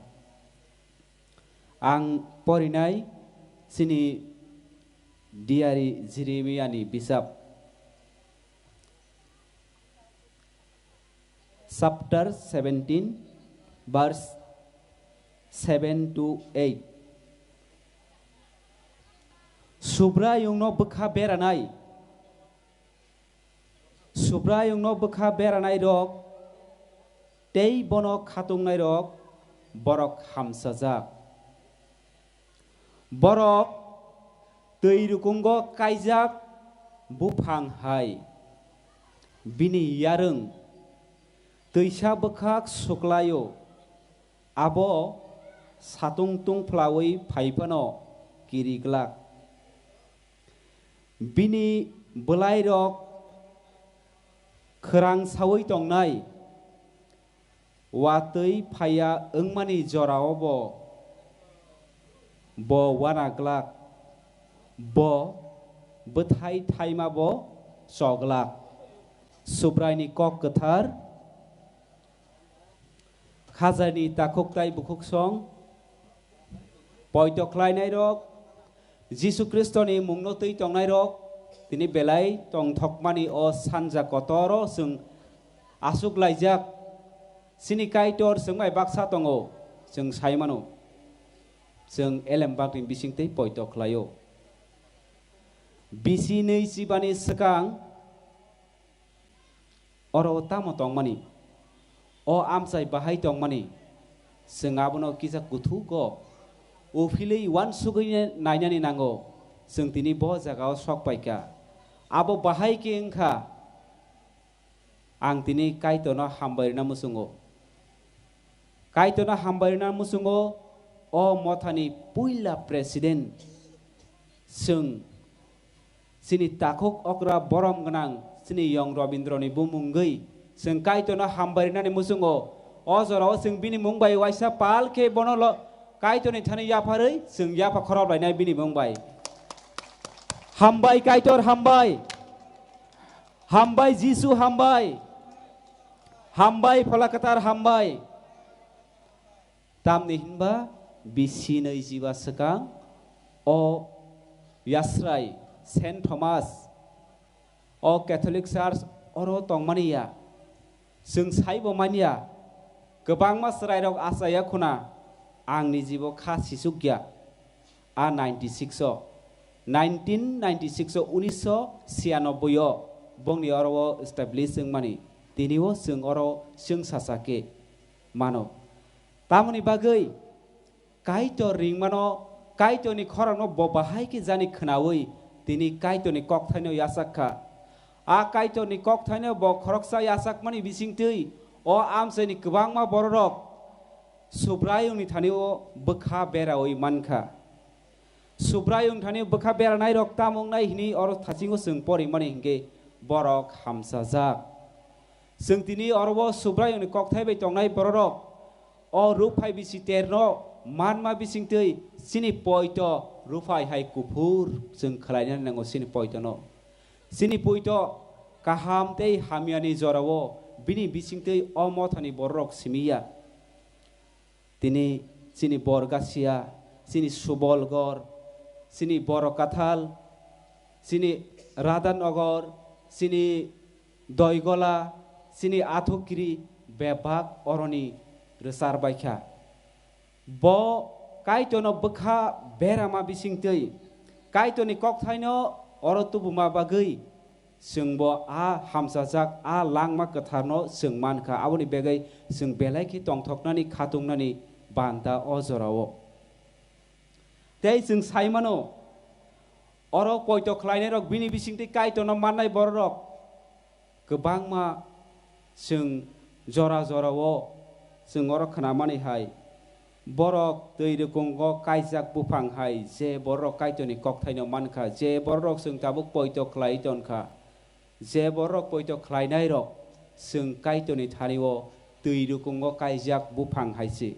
Ang porinai chini diari Jeremiani bisap. Chapter seventeen, verse seven to eight. Subraiyungno bwkha beranai, Subraiyungno bwkha beranairok tei bono khatungnairok borok hamsajak. Borok twi rukungo kaijak buphang hai. Bini yarwng twisa bwkhak suklaio, abo satung tungphlaui phai phano kiri glak. Bini bwlairok khwrang saui tongnai, watwi phaiya wngmani jorao bo, bo wana glak, bo bwthai thaima bo choglak. Subraini kok kwthar. Khajarni takhuk tai bukhuk song, poito khlainairok, Jisu Khristoni mungno twi tongnairok, tini belai tongthokmani o sanja kotoro chwng aswk laijak. Chini Kaitor chwng bai baksa tongo, chwng sai mano. Chwng elembakni bisingtwi poito khlaio. Bisi nwi chibani swkang oro o tamo tongmani? O amchai bahai tongmani? Chwng abono kisa kuthuk o uphilwi uansugwi nainani nango. Chwng tini bo jagao sok paikha. Abo bahai khe wngkha, ang tini Kaitorno hambai rwna muchungo. Kaitorno hambai rwna muchungo o mothani puila president chwng chini takhuk okra borom gwnang chini yong Robindroni bumungwi chwng Kaitorno hambai rwnani muchungo. O jorao chwng bini mung bai waisa pal khe bono lo-, Kaitorni thani yapharwi chwng yapha khorop lainai bini mung bai. Hambai Kaitor, hambai. Hambai Jisu, hambai. Hambai Phola Kwthar, hambai. Tamni hinba bisi nwi jiba swkang o Yasrai, Saint Thomas, o Catholic Church oro tongmani ya. Chwng saibo manya, kwbangma chwrairok achaya khuna, ang nijibo kha sisukya. A ninety six o, nineteen ninety six o, unisho siyanoboi o bongni oro o establish wngmani, tini o chwng oro chwng sacha khe mano. Tamoni bagwi Kaitor ringmano, Kaitorni khorokno bo bahai khe jani khwnaui tini Kaitorni kokthaino yachak kha. A Kaitorni kokthaino bo khoroksa yachakmani bisingtwi o amchaini kwbangma bororok Subraiyungni thani-o bwkha beraui mankha. Subraiyung thani bwkha beranairok tamo wngnai hwnwi oro thasingo chwng porimani hinkhe borok hamsajak. Chwng tini oro o Subraiyungni kokthai bai tongnai bororok o rukphai bisi terno manma bisingtwi chini poito ruphai hai kuphur chwng khlainani nango chini poitono. Chini poito kaham tei hamyani jorao bini bisingtwi o mothani bororok simi ya. Tini chini Borgasia, chini Subolgor, chini Borokathal, chini Radhanogor, chini Doigola chini athukiri bebak oroni rwchar baikha. Bo Kaitorno bwkha berama bisingtwi, Kaitorni kokthaino oro tubuma bagwi chwngbo a hamchajak, a langma kwtharno chwng mankha. Aboni bagwi chwng belai khe tongthoknani, khatungmani banta o jorao. Tei chwng sai mano, oro poito khlainairok bini bisingtwi Kaitorno mannai bororok kwbangma. Chwng jora jorao chwng oro khnamani hai, borok twi rwkungo kaijak buphang hai, je bororok Kaitorni kokthaino mankha, je bororok chwng tabuk poito khlai tonkha, je bororok poito khlainairok chwng Kaitorni thani-o twi rwkungo kaijak buphang hai se.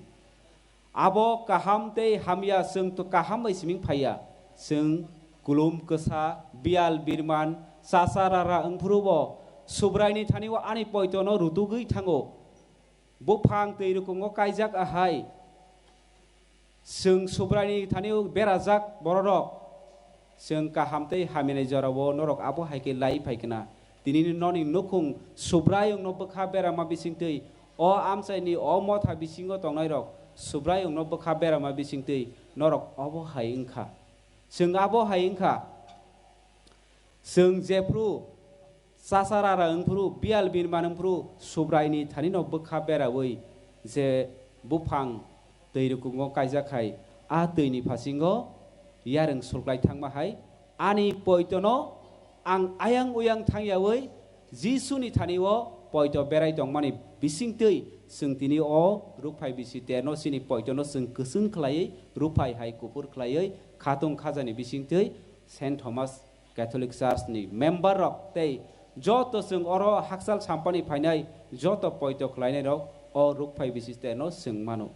Abo kaham tei hamya chwng to kaham bai siming phaiya. Chwng kulum kwsa, biyal birman, chasa rara wngphuru bo Subraini thani-o ani poitono rutugwi thango. Buphang twi rwkungo kaijak ahai. Chwng Subraini thani-o berajak bororok. Chwng kaham tei hamyani jorao norok abo hai khe lai phai khna. Tinini noni nukhung Subraiyungno bwkha berama bisingtwi, o amchaini o motha bisingo tongnairok Subraiyungno bwkha berama bisingtwi norok obo hai wngkha. Chwng abo hai wngkha. Chwng jephru chasa rara wngphuru, biyal birman wngphuru, Subraini thanino bwkha beraui je buphang twi rwkungo kaijak hai, a twini phasingo yarwng sulklai thangma hai, ani poitono ang ayang uyang thangyaui Jisuni thani-o poito berai tongmani bisingtwi chwng tini o rukphai bisi terno chini poitono chwng kwchwng khlaiwi, rukphai hai kuphur khlaiwi, khatung khajani bisingtwi Saint Thomas Catholic Church ni member rok tei joto chwng oro hakchal sampani phainai joto poito khlainai rok o rukphai bisi terno chwng mano.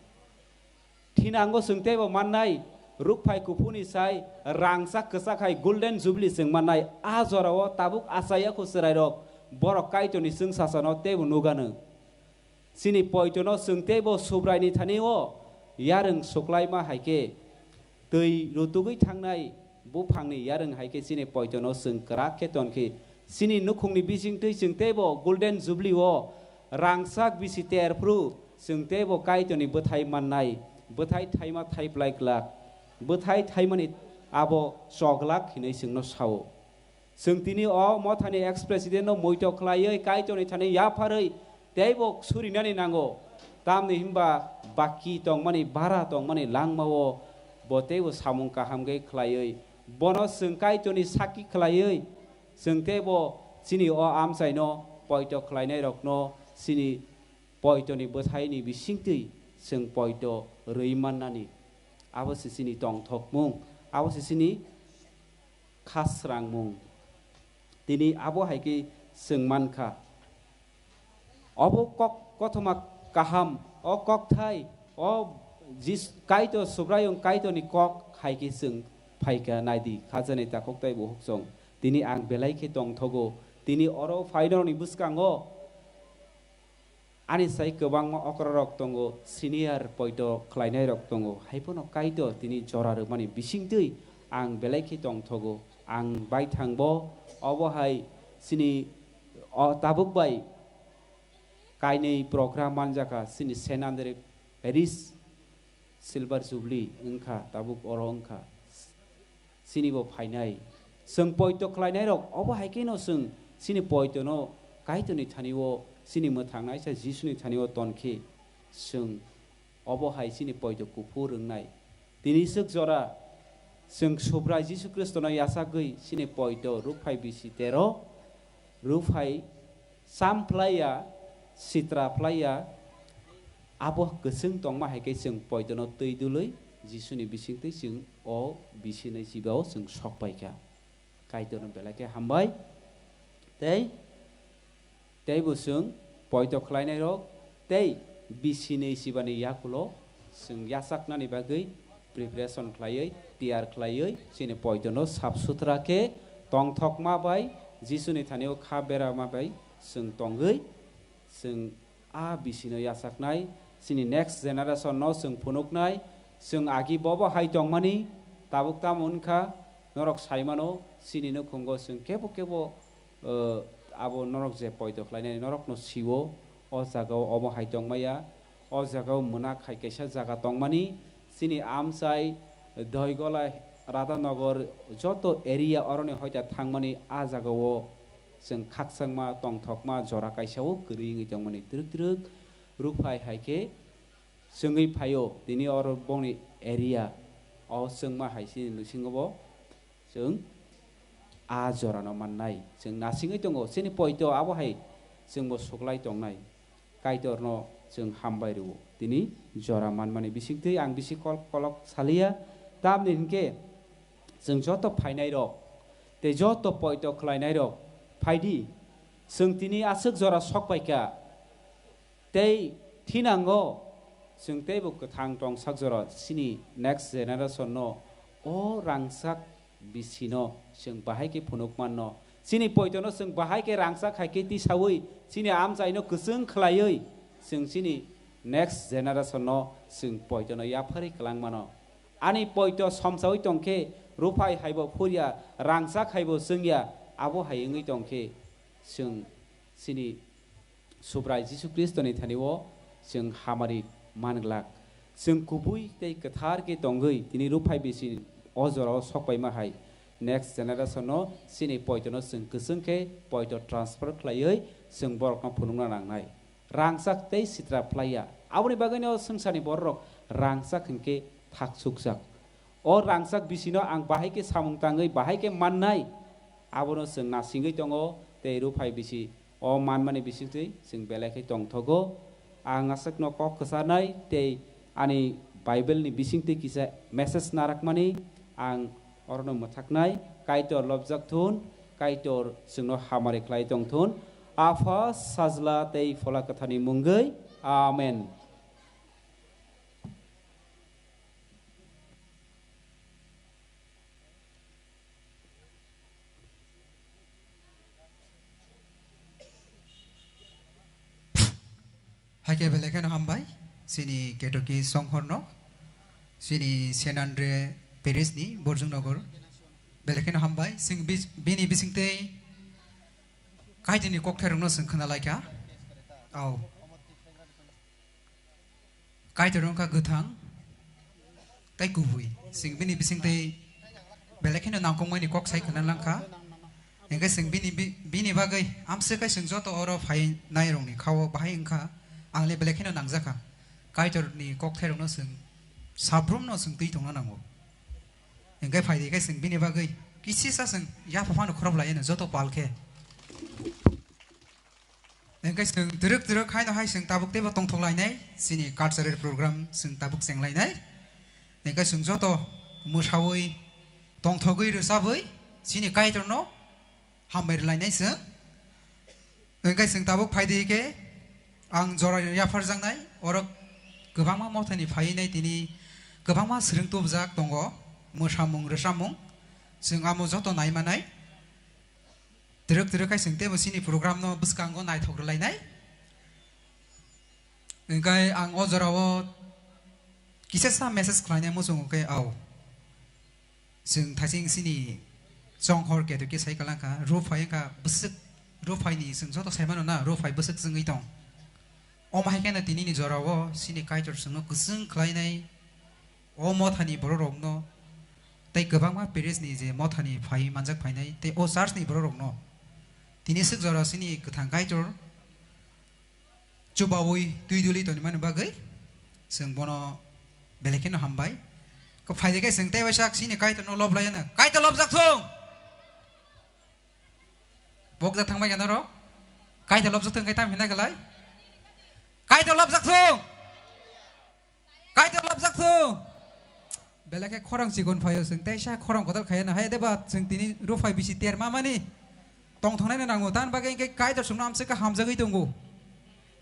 Thinango chwng teibo mannai, rukphai kuphuni sai rangchak kwchak hai Golden Jubilee chwng mannai. A jorao tabuk achaiya kho chwrairok, borok Kaitorni chwngsachano teibo nugano. Chini poitono chwng teibo Subraini thani-o yarwng suklaima hai khe, twi rutugwi thangnai buphangni yarwng hai khe chini poitono chwng kwrak khe ton khe, chini nukhungni bisingtwi chwng teibo Golden Jubilee-o rangchak bisi terphru chwng teibo Kaitorni bwthai mannai, bwthai thaima thaiplai glak, bwthai thaimani abo choglak hinwi chwngno sao. Chwng tini o mothani ex-president no muito khlaiwi Kaitorni thani yapharwi teibo surinani nango. Tamni hinba baki tongmani, bara tongmani langmao bo teibo samung kaham khe khlaiwi, bono chwng Kaitorni sakki khlaiwi, chwng teibo chini o amchaino poito khlainairokno chini poitoni bwthaini bisingtwi chwng poito rwi mannani. Abo se chini tongthokmung, abo se chini khasrangmung. Tini abo hai khe chwng mankha. Obo kok kothoma kaham, o kokthai, o Jis-, Kaitor Subraiyung Kaitorni kok hai khe chwng phaikha, naidi, khajani takhuk tei bukhuk chwng. Tini ang belai khe tongthogo. Tini oro phainairokni bwskango ani sai kwbangma okrarok tongo, senior poito khlainairok tongo, hai phano Kaitor tini jora rwmani bisingtwi ang belai khe tongthogo. Ang baithangbo obo hai chini o tabuk bai kainwi program manjakha, chini Saint Andre Parish Silver Jubilee wngkha, tabuk oro wngkha. Chini bo phainai. Chwng poito khlainairok, obo hai kheno chwng chini poitono Kaitorni thani-o, chini mwthangnaisa Jisuni thani-o ton khe, chwng obo hai chini poito kuphur wngnai. Tini swk jora chwng Subrai Jisu Khristono yachagwi chini poito rukphai bisi tero, rukphai cham phlaiya, sitra phlaiya, abo kwchwng tongma hai khe chwng poitono twi dului Jisuni bisingtwi chwng o bisinai chibao chwng sok paikha. Kaitorno belai khe hambai. Tei, teibo chwng poito khlainairok tei bisinai chibani yakulo chwng yachaknani bagwi preparation khlaiwi, tiyar khlaiwi, chini poitono sap sutra khe tongthokma bai, Jisuni thani-o kha berama bai chwng tongwi, chwng a bisino yachaknai, chini next generation no chwng phunuknai, chwng agi bobo hai tongmani, tabuk tamo wngkha, norok saimano, chini nukhungo chwng kebo kebo, uh, abo norok je poito khlainani norokno sio, o jagao omo hai tongmaya, o jagao mwnak hai kaisa jaga tongmani, chini amchai, Doigola, Radhanagar, joto area oroni hoita thangmani, a jagao chwng khakchangma, tongthokma, jora kaisao kwrwi wngwi tongmani. Twrwk twrwk Ruphai hai khe chwngwi phaio, tini oro bongni area o chwngma hai chini nusingo bo chwng a jorano mannai. Chwng nasingwi tongo, chini poito abo hai chwngbo suklai tongnai. Kaitorno chwng hambai rwo. Tini jora manmani bisingtwi ang bisi kol-, kolok saliya, tamni hinkhe chwng joto phainairok tei joto poito khlainairok phaidi, chwng tini aswk jora sokpaikha. Tei thinango chwng teibo kwthang tongsak jora chini next generation no o rangchak bisino chwng bahai khe phunuk manno. Chini poitono chwng bahai khe rangchak hai khe tisaui chini amchaino kwchwng khlaiwi chwng chini next generation no chwng poitono yapharwi kwlang mano. Ani poito somsaui tongkhe Ruphai haibo phurya, rangchak haibo chwngya, abo hai wngwi tongkhe chwng chini Subrai Jisu Khristoni thani-o chwng hamari man glak. Chwng kubui tei kwthar khe tongwi tini Ruphai bisi o jorao sokpaima hai next generation no chini poitono chwng kwchwng khe poito transfer khlaiwi chwng borokno phunukna nangnai. Rangchak tei sitra phlaiya. Aboni bagwino swngcharni bororok rangchak hinkhe thakchukjak. O rangchak bisino ang bahai khe samung tangwi bahai khe mannai, abono chwng nasingwi tongo tei Ruphai bisi o manmani bisingtwi chwng belai khe tongthogo. Ang aswkno kok kwcharnai tei ani Bible ni bisingtwi kisa message narakmani ang orono mwthaknai. Kaitor lobjak thun, Kaitor chwngno hamari khlai tong thun. Apha, Sajla tei Phola Kwtharni mungwi. Amen. Haikhe belai kheno hambai chini Ketoki songhorno, chini Senandre Paris ni Borjung Nogor. Belai kheno hambai, chwng bis-, bini bisingtwi Kaitorni kokthairokno chwng khna laikha. Au. Kaitor wngkha kwthang tei kubui. Chwng bini bisingtwi belai kheno nangkukmani kok sai khna langkha. Hingkhe chwng bini bi-, bini bagwi amswk khe chwng joto oro phainairokni kha-o bahai wngkha, ang le belai kheno nangjakha. Kaitorni kokthairokno chwng sabrumno chwng twi tongna nango. Hingkhe phaidi khe chwng bini bagwi kisisa chwng yapha phano khorop lai joto pal khe. Hingkhe chwng twrwk twrwk haino hai chwng tabuk teibo tongthok lainai, chini cultural program chwng tabuk cheng lainai. Hingkhe chwng joto mwsaui, tongthogwi, rwchabwi chini Kaitorno hambai rwlainai chwng. Hingkhe chwng tabuk phaidi khe ang jora yapharjaknai, oro kwbangma mothani phainai tini kwbangma swrwng tubujak tongo, mwsamung, rwchapmung, chwng amo joto naimanai. Twrwk twrwk khai chwng teibo chini program no bwskango naithok rwlainai. Hingkhe ang o jorao kisa sa message khlainai muchungo khe, au. Chwng thaiching chini chonghor keto khe sai kwlangkha, Ruphai wngkha bwswk, Ruphai ni chwng joto sai mano na, Ruphai bwswk chwngwi tong. Omo hai kheno tini ni jorao chini Kaitor chwngno kwchwng khlainai. O mothani bororokno tei kwbangma parish ni je mothani phai manjak phainai tei o church ni bororokno tini swk jora chini kwthang Kaitor chubaui twi duli tongmani bagwi chwng bono belai kheno hambai. Kok phaidi khe chwng tei waisa chini Kaitorno lob laiyana. Kaitor lobjak thung! Bokjak thangbai khe norok? Kaitor lobjak thung khe tam hina khlai? Kaitor lobjak thung! Kaitor lobjak thung! Belai khe khorang chikon phaio chwng teisa khorang kotor khaiya na hai deba chwng tini Ruphai bisi terma mani tongthoknai no nango, tamni bagwi hwnkhe Kaitor chwngno amswk khe hamjagwi tongo.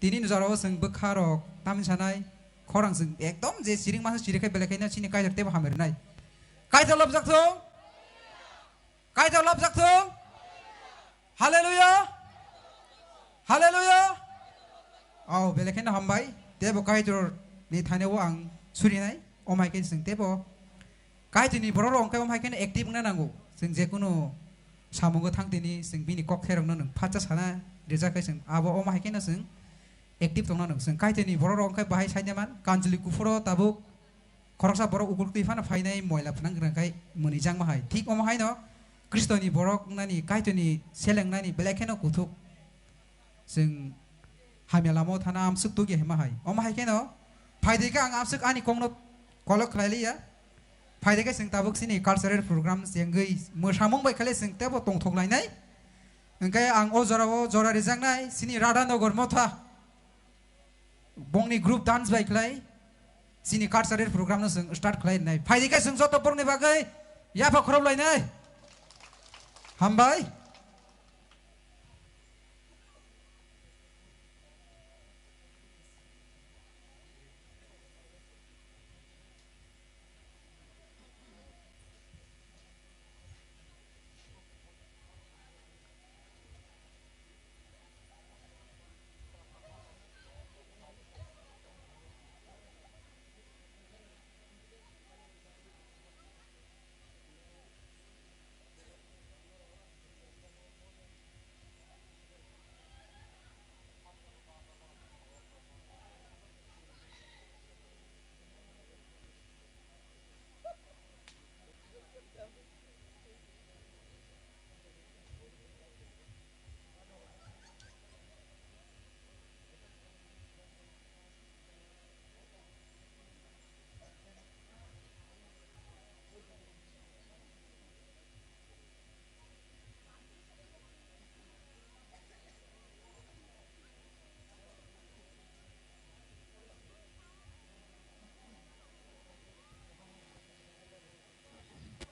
Tini ni jorao chwng bwkha rok tamni sanai khorang chwng ekdom je chiring masa chiri khai belai khe no chini Kaitor tebo hamrwnai. Kaitor lobjak thung! Kaitor lobjak thung! Haleluya! Haleluya! Oh, belai kheno hambai. Tebo Kaitor ni thani o ang surinai. O mai khe chwng tebo Kaitor ni borok rok wngkhe o mai kheno active wngna nango. Chwng je kunu samungo thang tini chwng bini kok kherokno nwng phatsa sana rijak khe chwng abo omo hai kheno chwng active tongna nwng chwng Kaitorni borok rok khe bahai saide man kanjli kuphuro tabuk khoroksa borok ukuluk twi phano phainai moila phnang rang khai mwnwi jangma hai thik omo haino Khristoni borok nani Kaitorni selengnani belai kheno kuthuk. Chwng hamya lama o thana amswk tugya hima hai. Omo hai kheno, phaidi khe ang amswk ani kokno kolok khlai liya. Phaidi khe chwng tabuk chini cultural program chengwi mwsamung bai khlai chwng tebo tongthok lainai. Hwnkhe ang o jora o jora rijaknai chini Radhanagar Motha. Bongni group dance bai khlai chini cultural program no chwng start khlai nai. Phaidi khe chwng joto borokni bagwi yapha khorop lainai. Hambai.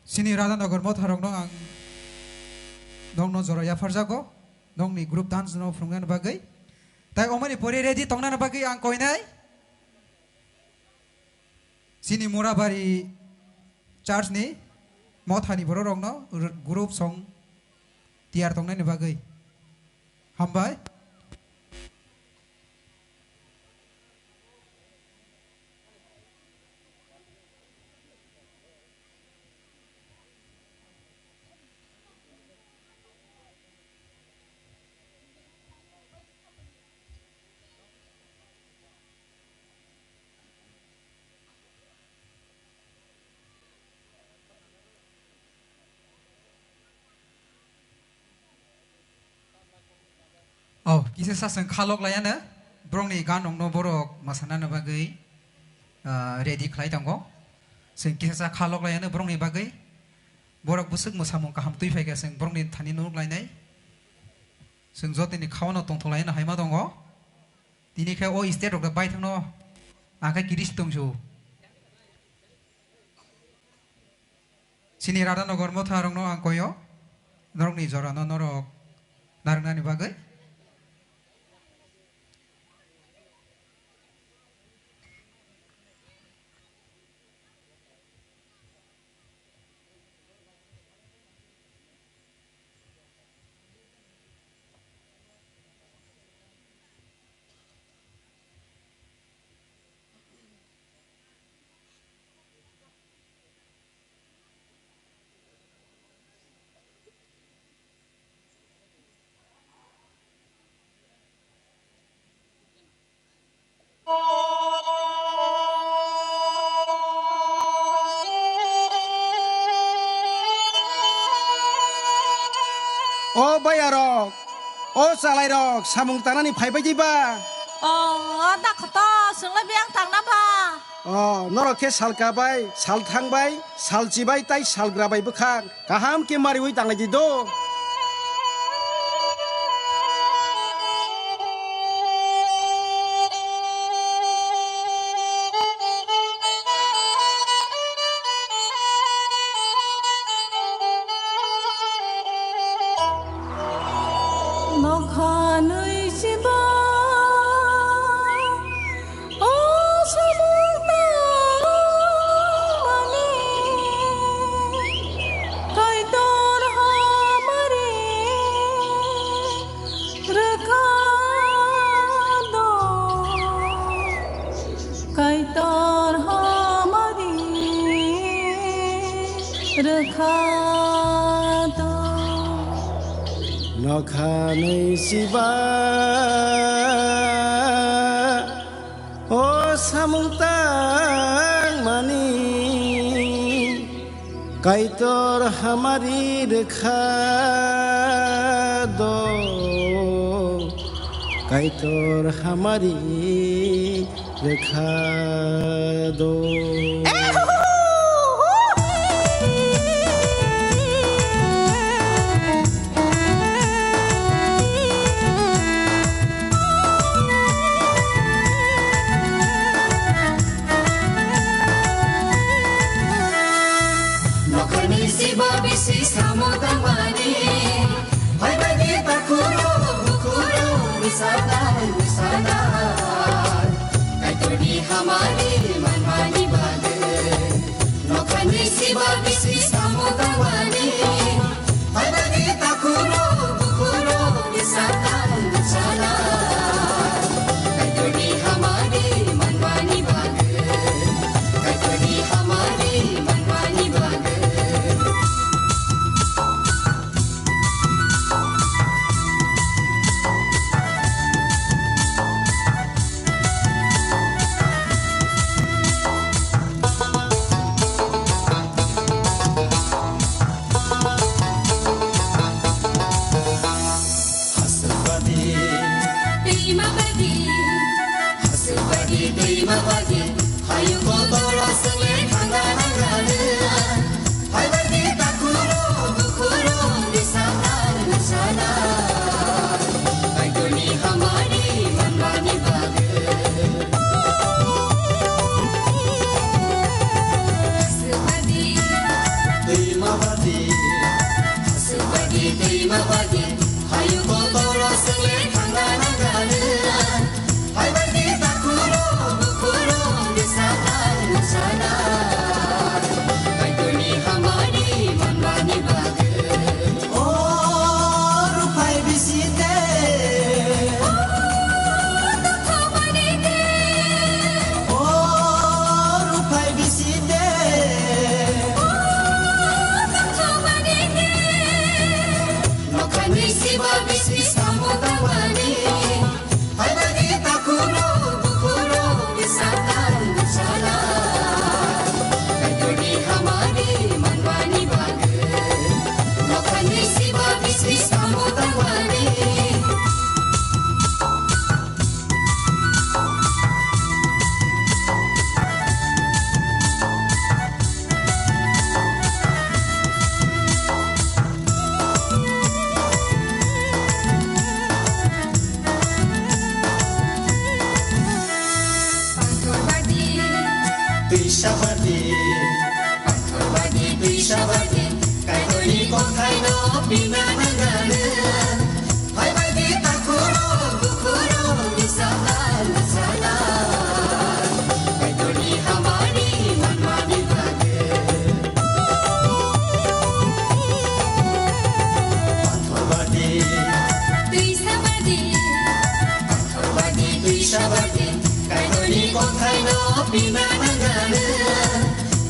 Chini Radhanagar motharokno ang nokno jora yapharjago, nokni group dance no phunuknani bagwi. Tai omoni pore ready tongnani bagwi ang koinai. Chini Murabari church ni mothani bororokno r-, group song tiyar tongnani bagwi. Hambai. Oh, kisa sa chwng khalok layano, borokni ganokno borok masanani bagwi, ah, ready khlai tongo. Chwng kisa sa khalok layano borokni bagwi, borok bwswk mwsamung kaham twi phaikha, chwng borokni thani nuk lainai. Chwng jotoni khawano tongthok layano haima tongo. Tini khe o state rok da baithangno ang khe kiris tongsu. Chini Radhanagar motha rokno ang koyo, norokni jorano norok narwknani bagwi. O bayarok, o chalairok, samung tanani phaibai di ba? O, o dakhoto, chwngno biyang tangna ba? O, norok khe salka bai, salthang bai, salchi bai tai salgra bai bwkhak. Kaham khe mariwi tanglai di do. Nokha nui chiba. O samung tangmani Kaitor hamari rwkha do, Kaitor hamari rwkha do. Nokhanwi siba o samung tangmani Kaitor hamari rwkha do, Kaitor hamari rwkha do. Nokharni siba bisi samo tangmani, hai bai di takhurok bukhurok ni sana ni sana. Kaitorni hamari manmani bagwi. Nokharni siba bisi samo tangmani, hai bai di takhurok bukhurok ni sana ni sana. Kaitorni hamari manmani bagwi. Kaitorni hamari manmani bagwi. Hasukbadi, twi mabadi. Hasukbadi, twi mabadi. Hayung kotor o swngle thangna nangrani. Hai bai di takhurok bukhurok ni sana ni sana. Kaitorni hamari manmani bagwi. Hasukbadi, twi mabadi. Hasukbadi, twi mabadi. Hayung kotor o swngle thangna nangrani. Hai bai di takhurok bukhurok ni sana ni sana. Kaitorni hamari manmani bagwi. O ruphai bisi de. O dukhu mani de. O ruphai bisi de. O dukhu mani de. Nokharni siba bisi samo tangmani. Hai bai di takhurok bukhurok ni sana ni sana. Kaitorni hamari manmani bagwi. Nokharni siba bisi samo tangmani. Pathor badi, twisa badi. Pathor badi, twisa badi. Kaitorni kothai no pina nangrani. Hai bai di takhurok bukhurok ni sana ni sana. Kaitorni hamari manmani bagwi. Pathor badi, twisa badi. Pathor badi, twisa badi. Kaitorni kothai no pina nangrani.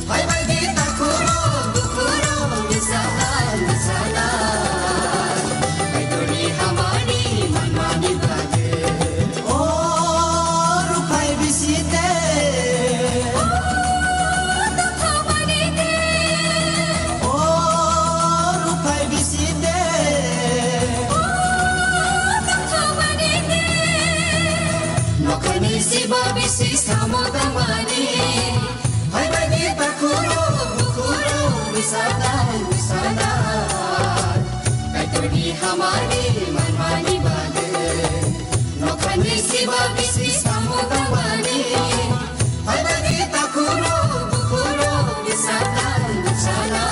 Hai bai di takhurok bukhurok ni sana ni sana. Kaitorni hamari manmani bagwi. O ruphai bisi de. O dukhu mani de. O ruphai bisi de. O dukhu mani de. Nokharni siba bisi samo tangmani. Hai bai di takhurok bukhurok ni sana ni sana. Kaitorni hamari manmani bagwi. Nokharni siba bisi samo tangmani. Hai bai di takhurok bukhurok ni sana ni sana.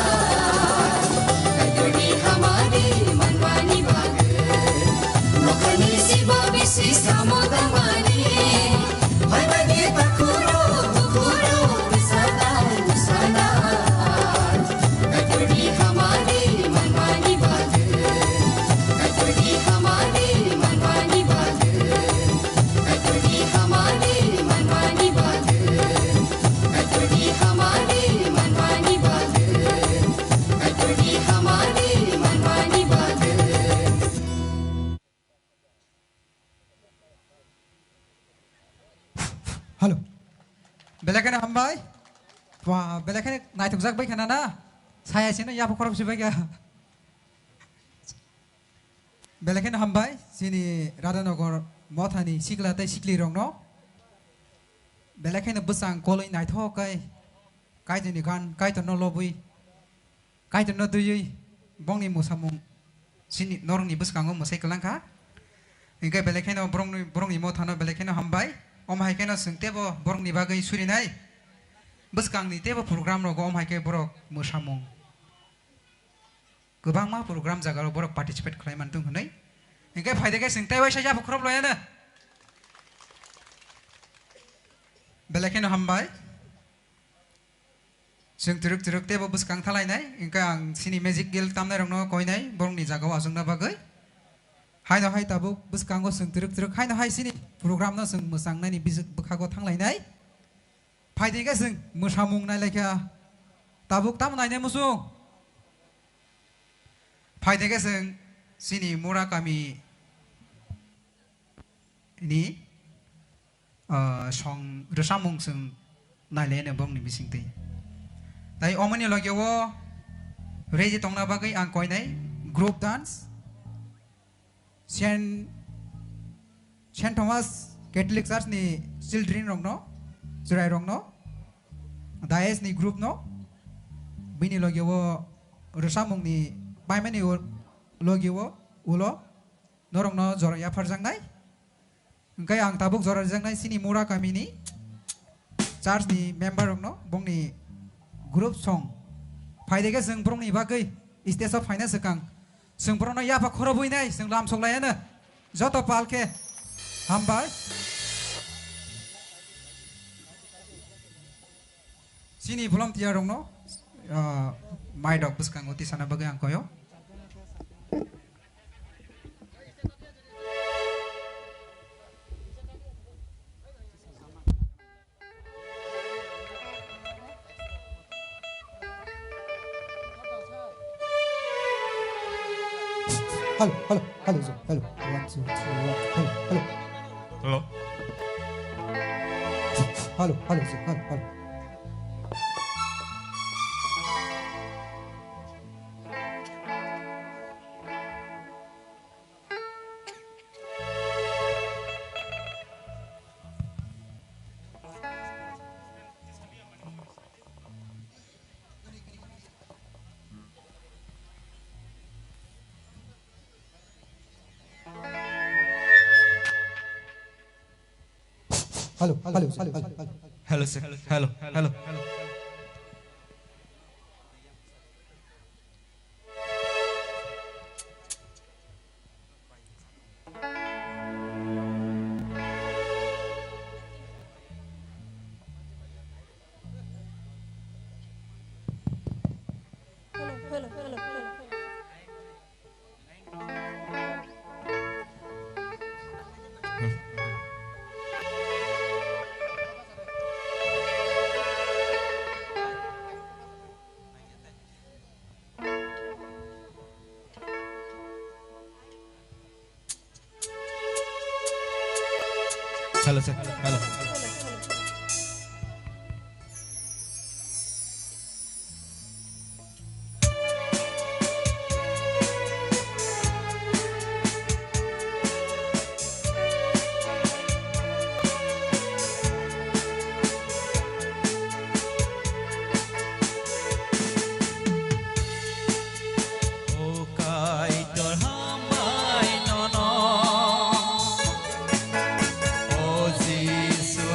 Kaitorni hamari manmani bagwi. Nokharni siba bisi samo tangmani. Hai bai di takhurok bukhurok ni sana ni sana. Kaitorni hamari manmani bagwi. Kaitorni hamari manmani bagwi. Kaitorni hamari Hello. Belai kheno hambai. Wah, belai kheno naithokjak bai khana na. Saya sino yapo khorok sibai kha. Belai kheno hambai, chini Radhanagar mothani sikla tei sikli rokno. Belai kheno bwsang koloi naithok kai, Kaitorni gan, Kaitorno lobwi, Kaitorno twiwi, bongni mwsamung chini norokni bwskango mwsai kwlang kha. Hinkhe belai kheno borokni, borokni mothano belai kheno hambai. Omo hai kheno chwng teibo borokni bagwi surinai. Bwskangni teibo program rogo omo hai khe borok mwsamung. Kwbangma program jagarok borok participate khlai man tong hwnwi. Hinkhe phaide khe chwng tei waisa yaphuk khorop loyana. Belai kheno hambai. Chwng twrwk twrwk teibo bwskang thalainai. Hinkhe ang chini Magic Girl tamnairokno koinai borokni jagao achukna bagwi. Haino hai tabuk bwskango chwng twrwk twrwk haino hai chini program no chwng mwchangnaini bijik bwkhago thanglainai. Phaidi khe chwng mwsamung nailaikha. Tabuk tamo nainai muchung? Phaidi khe chwng chini Mura kami ni, ah, song rwchapmung chwng nailaino bongni bisingtwi. Tai omoni loge o ready tongna bagwi ang koinai group dance. Saint, Saint Thomas Catholic Church ni children rokno, chwrai rokno, dais ni group no, bini loge o rwchapmung ni paimani o loge o ulo norokno jora yapharjaknai. Hwnkhe ang tabuk jora rijaknai chini Mura kamini church ni member rokno bongni group song phaide khe chwng borokni bagwi stage o phaina swkang chwng borokno yapha khorobwi nai chwng lam sok laiya no joto pal khe hambai. Chini volunteer rokno, ah, mai rok bwskango tisana bagwi ang koyo. Hello, hello, hello, sir. Hello. One, two, three, one. Hello, hello. Hello. Hello, hello, sir. Hello, hello. Hello, hello, hello, hello. Hello, sir. Hello, hello. Hello, sir. Hello. O Kaitor hambai nono, o Jisu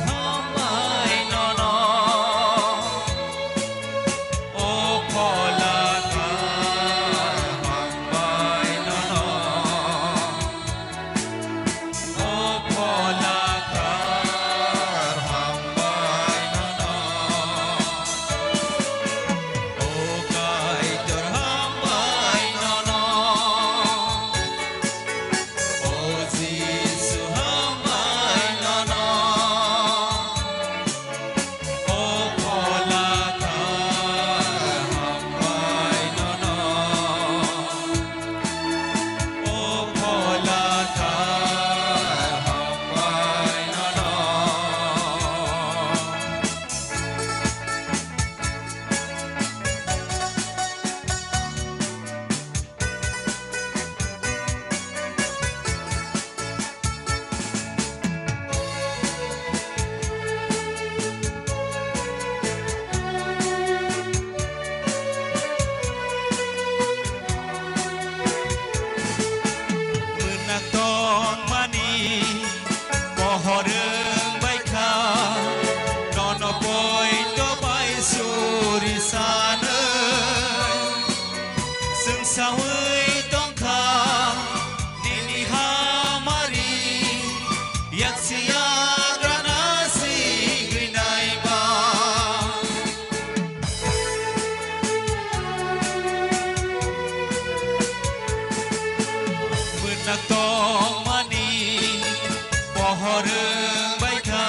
Chwng bai kha,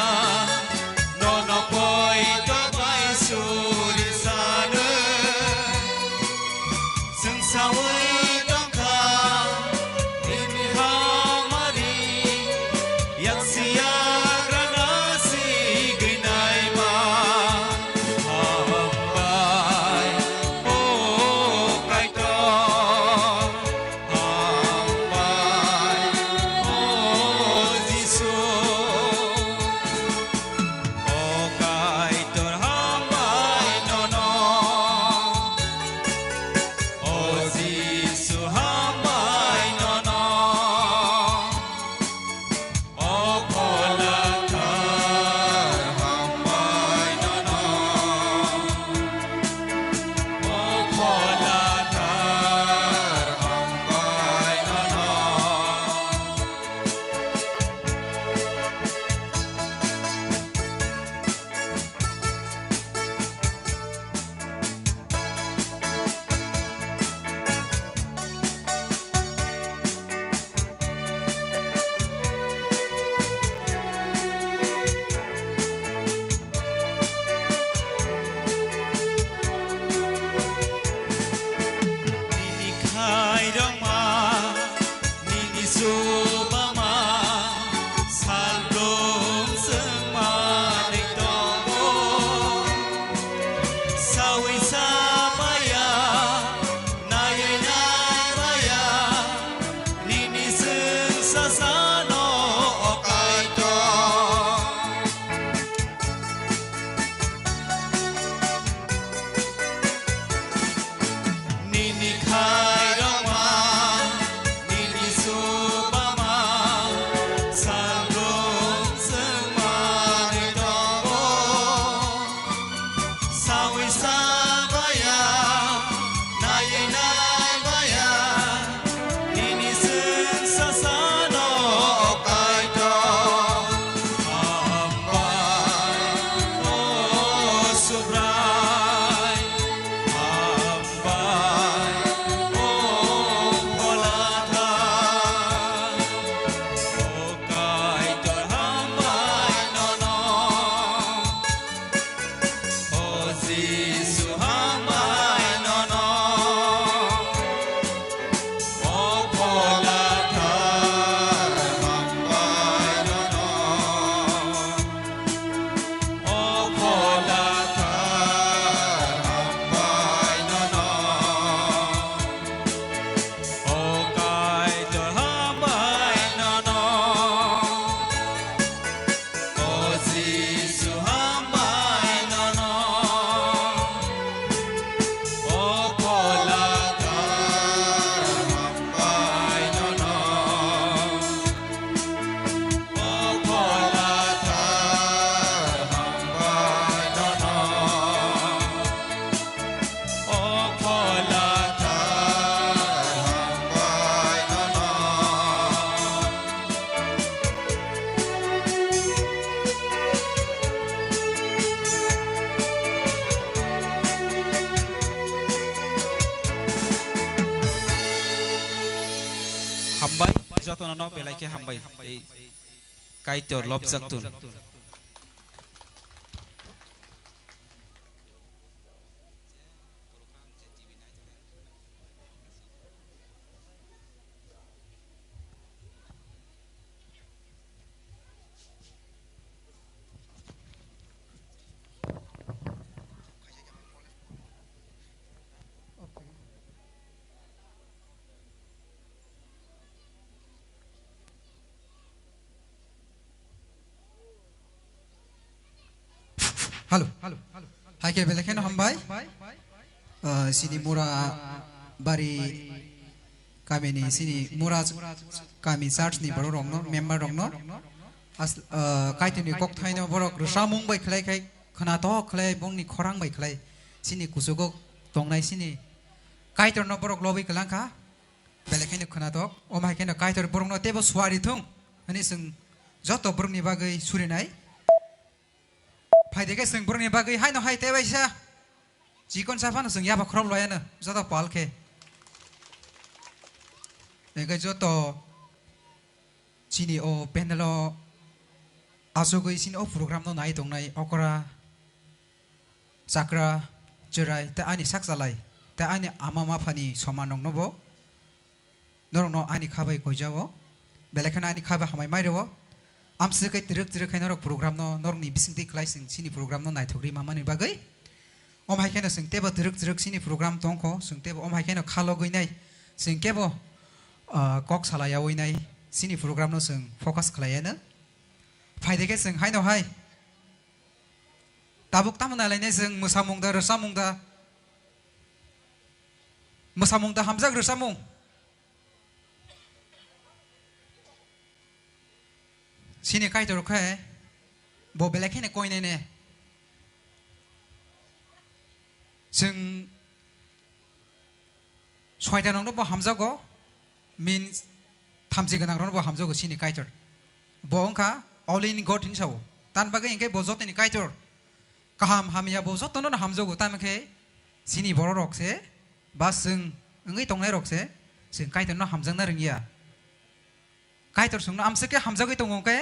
nono poito bai suri sano. Chwng sawi tongkha, nini hamari, yaksi yagra nasi ginaima. Hambai, o Kaitor. Hambai, o Jisu, o Kaitor hambai nono, o Jisu hambai nono. O Phola Thar hambai nono. O Phola Thar hambai nono. Nini khairokma, nini chubama, salbrum chwng manwi tongo. Sawi sa baya, naiwi nai baya, nini chwng sasano, o Kaitor. Nini khairokma, nini chubama, salbrum chwng manwi tongo. Sawi sa baya, naiwi nai baya, nini chwng sasano, o Kaitor. Hambai, o Subrai, hambai, o Phola Thar, o Kaitor hambai nono. O Jisu, hambai nono. O Phola Thar, hambai nono. O Phola Thar, hambai nono. O Kaitor, hambai nono. O Jisu, hambai nono. O Phola Thar, hambai nono. O Phola Thar, hambai nono. O Phola Thar, hambai nono. Hambai, jotono no belai khe hambai. Ei Kaitor lobjak tun. Halo. Hai khe belai kheno hambai. Ah, sini Mura bari kamini sini Mura kami church ni borok rokno, member rokno. As-, ah, Kaitorni kokthaino borok rwchapmung bai khlai khai, khwnathok khlai, bongni khorang bai khlai. Sini kuchugo tongnai sini Kaitorno borok lobwi kwlangkha. Belai kheno khwnathok, omo hai kheno Kaitor borokno teibo suari thung hwnwi chwng joto borokni bagwi surinai. Phaidi khe chwng borokni bagwi haino hai tei waisa chikon sa phano chwng yaba khorop loyano joto pal khe. Hwnkhe joto chini o panel o Achugwi chini o program no nai tongnai okra, chakra, chwrai tei ani sak chalai tei ani ama maphani soman rokno bo norokno ani kha bai koijao, belai kheno ani kha bai hamai mai rwo. Amswk khe twrwk twrwk khai norok program no norokni bisingtwi khlai chwng chini program no naithok rwi mamani bagwi. Om hai kheno chwng tebo twrwk twrwk chini program tongkho, chwng tebo om hai kheno kha logwi nai, chwng kebo, ah, kok salai yaui nai, chini program no chwng focus khlai ya no. Phai de khe chwng haino hai. Tabuk tamo nai lai nai chwng mwsamung da, rwchapmung da. Mwsamung da hamjak rwchapmung. Chini Kaitor khe bo belai kheno koinene. Chwng soitan rokno bo hamjago, means thamchi gwnang rokno bo hamjago chini Kaitor. Bo wngkha all in God hinwi sao. Tan bagwi hinkhe bo jotoni Kaitor. Kaham hamya bo jotono no hamjago, tamokhe chini borok rok se ba chwng wngwi tongnai rok se chwng Kaitor no hamjakna rwngya. Kaitor chwngno amswk khe hamjagwi tongo khe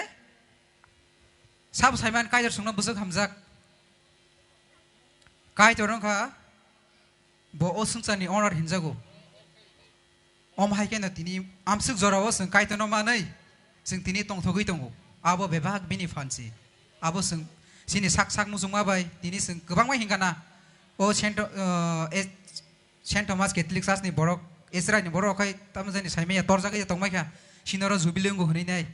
sabo saiman Kaitor chwngno bwswk hamjak. Kaitor wngkha bo o swngcharni owner hinjago. Om hai kheno tini amswk jorao chwng Kaitorno manwi chwng tini tongthogwi tongo. Abo bebak bini phan se. Abo chwng chini sak sak muchungma bai tini chwng kwbangma hinkha na. O Saint, uh, e, Saint Thomas Catholic Church ni borok, Israel ni borok khai tamo jani saimaya torjagwi tongmai kha. Sinoro jubilee wngo hwnwi nai.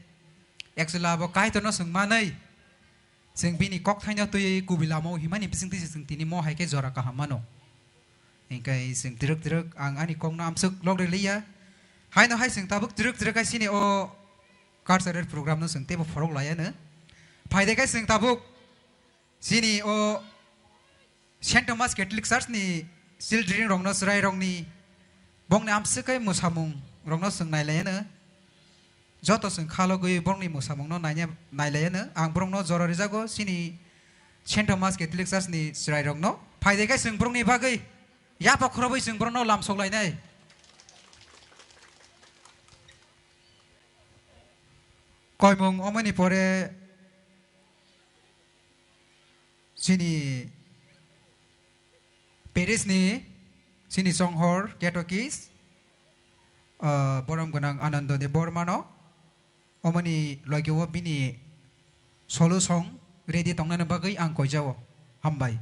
Actually abo Kaitorno chwng manwi chwng bini kokthaino twiwi kubi lamao himani bisingtwi se chwng tini mo hai khe jora kaham mano. Hinkhe chwng twrwk twrwk ang ani kokno amswk logri liya. Haino hai chwng tabuk twrwk twrwk hai chini o cultural program no chwng teibo phorok laiya no. Phai de khe chwng tabuk chini o Saint Thomas Catholic Church ni children rokno, chwrai rokni bongni amswk khe mwsamung rokno chwng nai laiya no. Joto chwng kha logwi borokni mwsamungno naina, nai laiya no. Ang borokno jora rijago chini Saint Thomas Catholic Church ni chwrairokno. Phai de khe chwng borokni bagwi yapha khorobwi chwng borokno lamsok lainai. Koimung omoni pore chini Paris ni chini chonghor Ketokis, ah, borom gwnang Anando Debbarma no omoni logi o bini solution ready tongnani bagwi ang koijao. Hambai.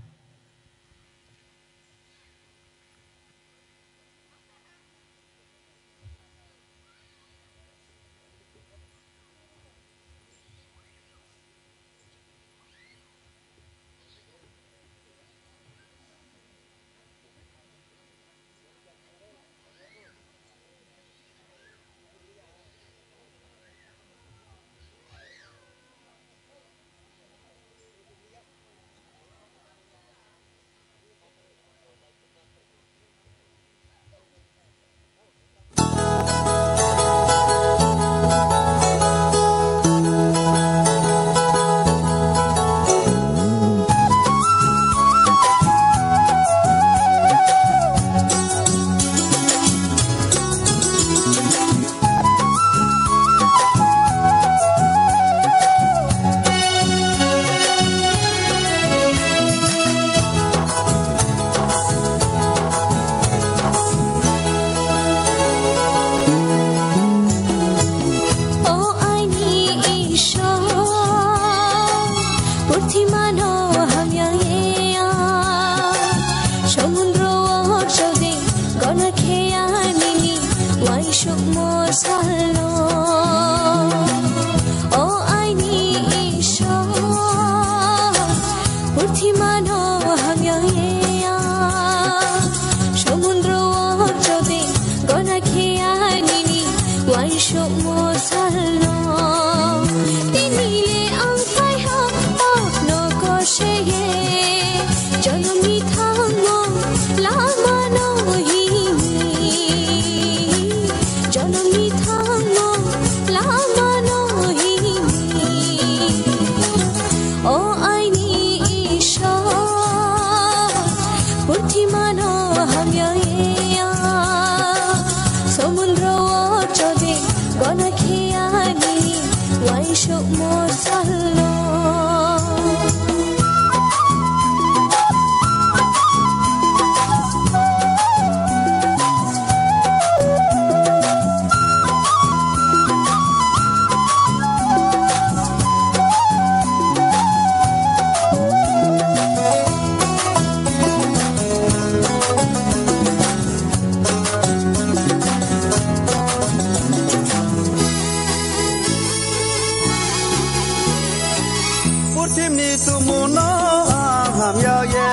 Purthimni tumuno ang hamya ye,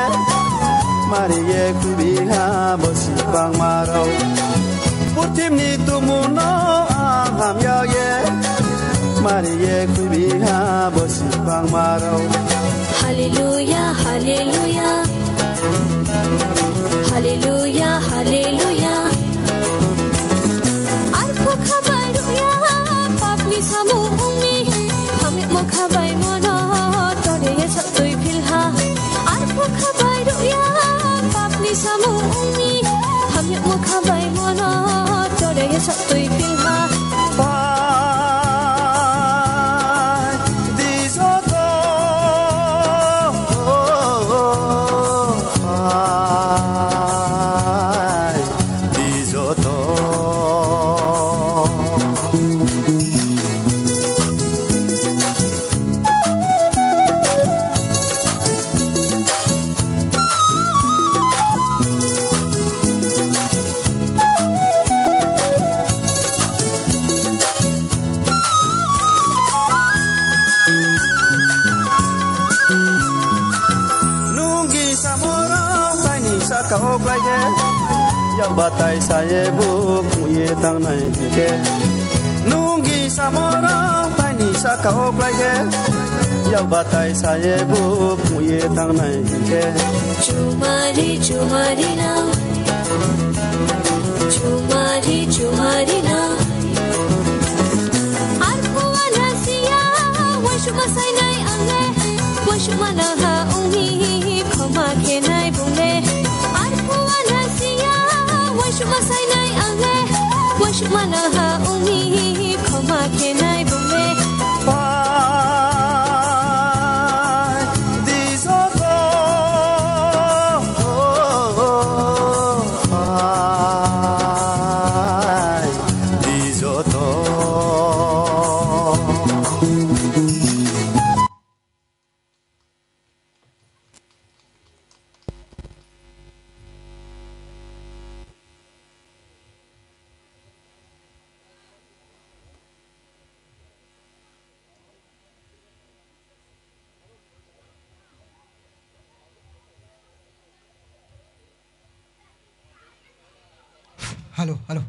mari ye khubiha bosi bangmarok. Purthimni tumuno ang hamya ye, mari ye khubiha bosi bangmarok. Hallelujah, hallelujah. Hallelujah, hallelujah. Arphuh khabai rwya papni samungni, hamyamo khabai mono tore ya saktwi philha. Arphuh khabai rwya papni samungni, hamyamo khabai mono tore ya saktwi philha. Pai di joto. Pai di joto. Nungni samorok taini saka o klai khe, yak batai saye bo khuye tangnai khe. Nungni samorok taini saka o klai khe, yak batai saye bo khuye tangnai khe. Chumari, chumari na. Chumari, chumari na. Arphuh uanasiya, uansukma sainai ang le, uansukma naha ongni khoma khenai bung le. Arphuh uanasiya, uansukma sainai ang le, uansukma naha ongni khoma khenai bung le. Pai di joto. Pai di joto. Halo, halo.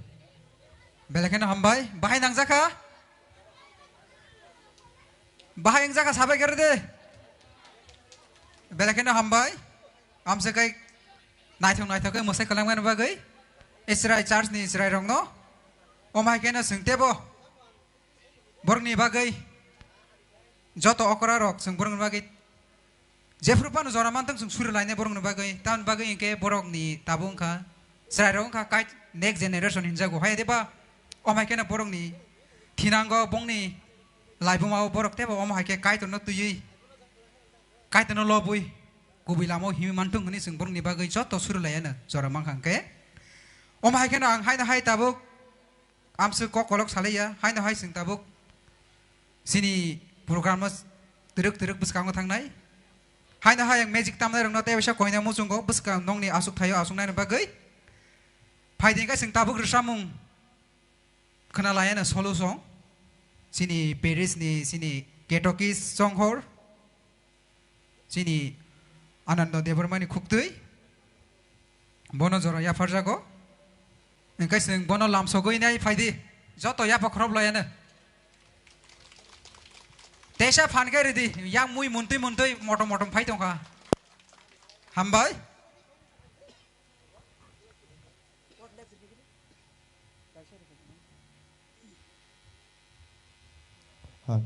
Belai kheno hambai. Bahai nangjakha? Bahai wngjakha, sabai khe rwdi. Belai kheno hambai. Amswk kai naithok naithok khe mwsai kwlangmani bagwi Israel church ni Israel rokno. Omo hai kheno chwng teibo borokni bagwi joto okra rok chwng borokni bagwi jephru phano jora mantwng chwng suri lainai borokni bagwi, tamni bagwi hinkhe borokni tabuk wngkha chwrairok wngkha kait next generation hinjago. Hai de ba? Omo hai kheno borokni thinango bongni laibuma o borok teibo omo hai khe Kaitorno twiwi, Kaitorno lobwi, kubui lama o himwi mantwng hwnwi chwng borokni bagwi joto suri laiya no jora mankha hinkhe. Omo hai kheno ang haino hai tabuk amswk kok kolok salaiya, haino hai chwng tabuk chini program no twrwk twrwk bwskango thangnai. Haino hai ang magic tamnai rokno tei waisa koina muchungo bwskang nongni aswk thaio aswk naina bagwi. Phaidi hinkhe chwng tabuk rwchapmung khwna laiya no solo song. Chini Paris ni chini Ketokis Songhor. Chini Anando Debbarmani khuktwi bono jora yapharjago. Hwnkhe chwng bono lamsogwi nai phaidi, joto yapha khorob laiano. Teisa phan khe rwdi, yang mui muntwi muntwi motom motom phai tongkha. Hambai. Hal.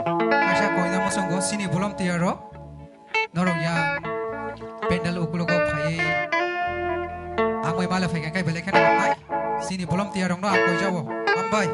Kaisa koina muchungo chini volunteer rok norok ya pendal ukulogo phaiwi ang bai mala phaikha khe belai kheno hambai. Chini bolom tiyar rokno ang koijao. Hambai.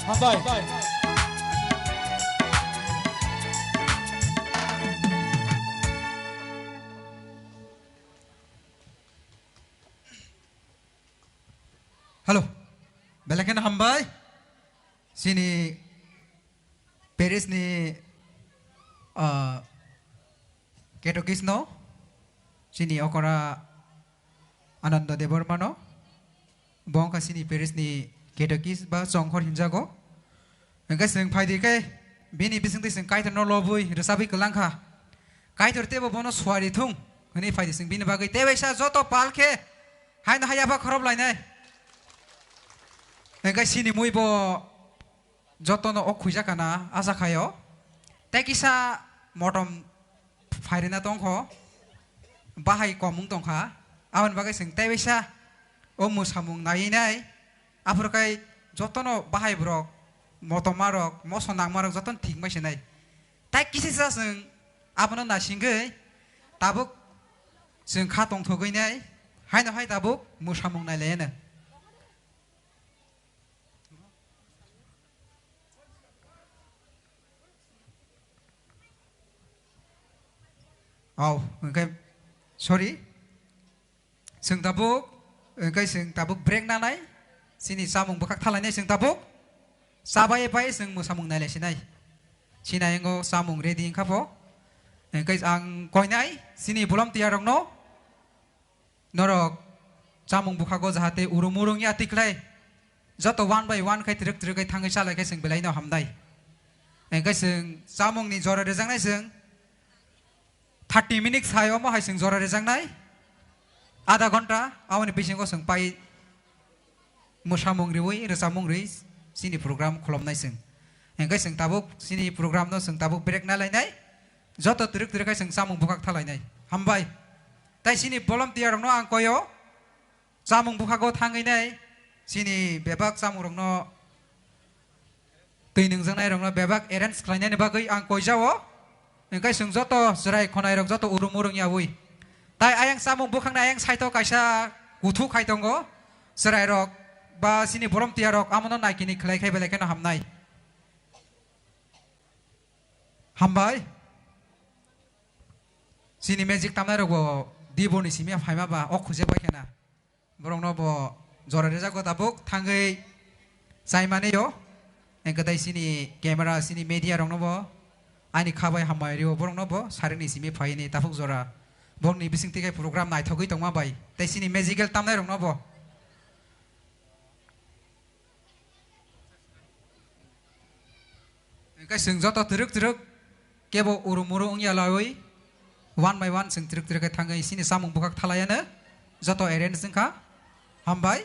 Hambai. Hello. Belai kheno hambai. Chini Paris ni, ah, Ketokis no, chini okora Ananda Debbarma no, bo wngkha chini Paris ni Ketokis ba chongkhor hinjago. Hingke chwng phaidi khe bini bisingtwi chwng Kaitor no lobwi rwchabwi kwlangkha. Kaitor teibo bono suari thung hwnwi phaidi chwng bini bagwi tebaisa joto pal khe haino hayaba khorop lainai. Hingke chini mui bo jotono o khuijak kana acha khaio. Tei kisa motom phairina tongkho, bahai komung tongkha, aboni bagwi chwng tebaisa o mwsamung naiwi nai, aphuru kai jotono bahai borok, motoma rok, moso nangma rok jotono thik mai se nai. Tai kisa sa chwng abono naisingwi tabuk chwng kha tongthogwi nai, haino hai tabuk mwsamung nailaiyano. Au, hingke, sorry. Chwng tabuk, hingke chwng tabuk break nanai. Chini chamung bwkhak thalainai chwng tabuk. Chabai bai chwng mwsamung nailai sinai. Sinai wngkha chamung ready wngkha pho. Hingke ang koinai, chini volunteer rokno. Norok chamung bwkhago jahate urum urung ya tiklai. Joto one by one khai twrwk twrwk khai thangwi chalai khai chwng belai no hamnai. Hingke chwng chamung ni jora rwjaknai chwng thirty minutes hai omo hai chwng jora rwjaknai. Adha ghonta aboni bisingo chwng pai mwsamung riwi, rwchapmung riwi chini program khulumnai chwng. Hingke chwng tabuk chini program no chwng tabuk break nalainai. Joto twrwk twrwk khai chwng chamung bwkhak thalainai. Hambai. Tai chini volunteer rokno ang koyo. Chamung bwkhago thangwi nai. Chini bebak chamung rokno twi nungjaknai rokno bebak arrange khlainani bagwi ang koijao. Hingke chwng joto chwrai khonai rok joto urum urung yawi. Tai ayang chamung bwkhakni ayang saito kaisa kuthuk khai tongo. Chwrai rok ba chini volunteer rok amono naikini khlai khai belai kheno hamnai. Hambai. Chini magic tamnai rok bo diboni simi phaima ba ok khuje bai khena. Borokno bo jora rijak go tabuk thangwi chaimani yo. Engkhe tai chini camera, chini media rokno bo ani kha bai hambai rio, borokno bo saringni simi phaini taphuk jora. Borokni bising tikai program naithogwi tongma bai. Tai chini magical tamnai rokno bo. Hingke chwng joto twrwk twrwk kebo uru muru wngya lawi, one by one chwng twrwk twrwk khe thangwi chini chamung bwkhak thalayano joto arrange wngkha. Hambai.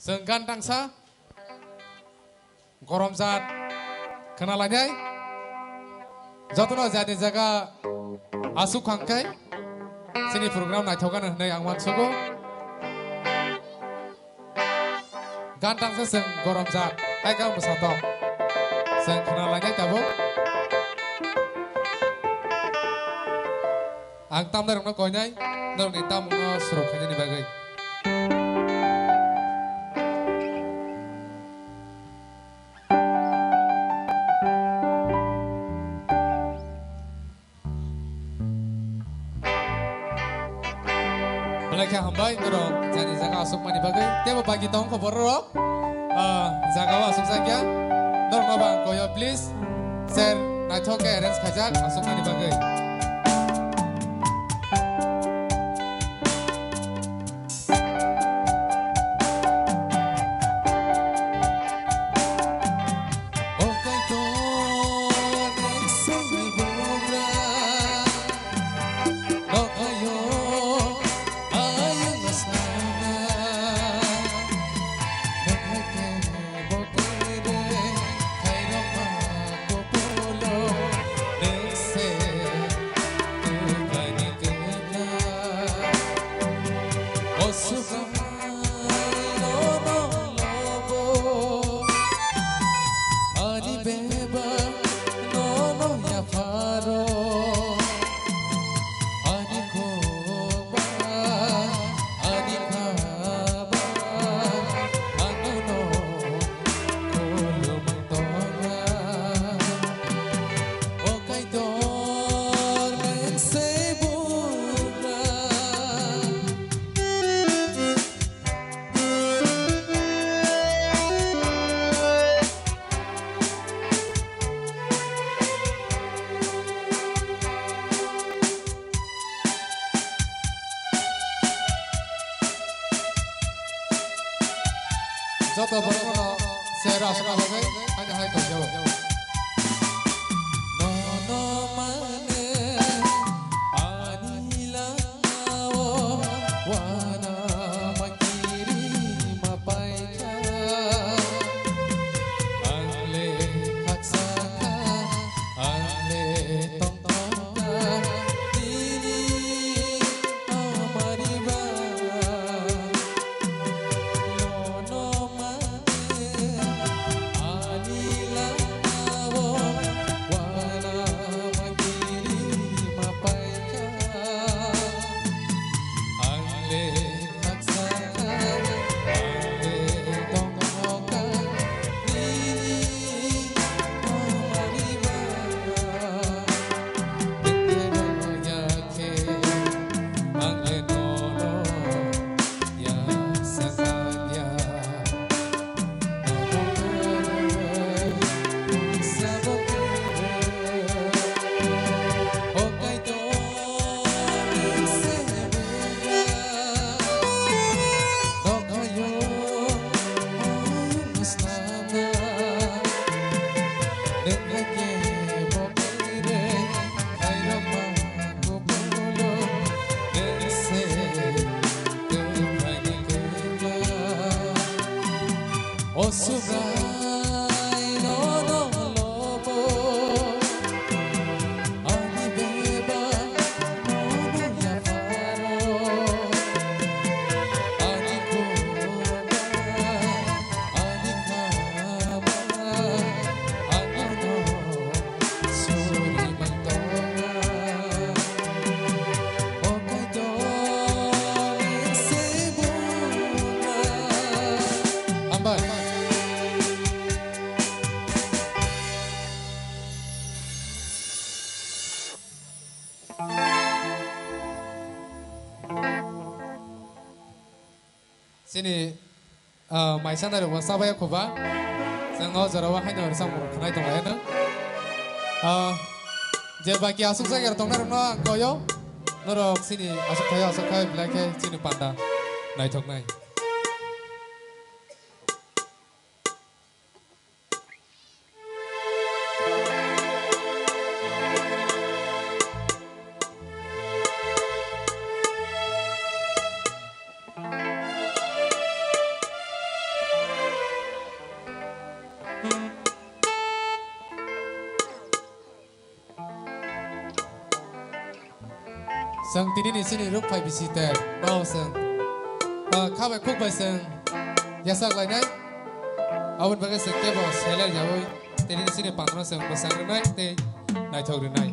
Chwng gan tangsa, gorom jat khna lainai. Jotono jani jaga aswk khang khe chini program naithok gana hwnwi ang uansugo. Gan tangsa chwng gorom jat, hai khe mwsatok. Chwng khna lainai tabuk. Ang tamnai rokno koinai. norokni tamungno surok khainani bagwi. Belai khe hambai norok jani jaga aswkmani bagwi. Teibo bagi tongkha bororok, ah, jaga o aswkjakya. Norokno bo ang koyo, please. Chair naithok khe arrange khaijak aswkmani bagwi. O Kaitor, nang songni bugra, nokayo ayung asnana, nang hai khe bo kere khairokma kopolo, nang se tei kaini kena. O suka Ani beba nono yapharo, ani khoba, ani khaba, anono khulumang tonga. O Kaitor, nang se bugra. Joto borokno sera sera bagwi haino hai tongjao. Nono mane ani lao wana makiri mapaikha. Ang le khaksa kha, ang le tong tong kha, nini amariba. Nono mane ani lao wana makiri mapaikha. Ang le khaksa kha, ang le tongkha kha, nini amariba. Ang le nono ya sakya. O Subraino no lobo, ani beba nono yapharo, ani koba, ani khaba, anono suri mantonga. O Kaitor, se bunga. Hambai. Chini, ah, maisa nairokbo chabaiya khuba. Chwng o jorao haino rwchapmung rok khwnai tonglaiyano. Ah, je baki aswk jaga rok tongnai rokno ang koyo. Norok chini aswk thaio aswk khai belai khe chini panda naithoknai. Chwng tini ni chini ruk phai bisi ter, no chwng, ah, kha bai khuk bai chwng yasak lainai. Aboni bagwi chwng kebo selai yaui tini ni chini panda no chwng bwsang rwnai tei naithok rwnai.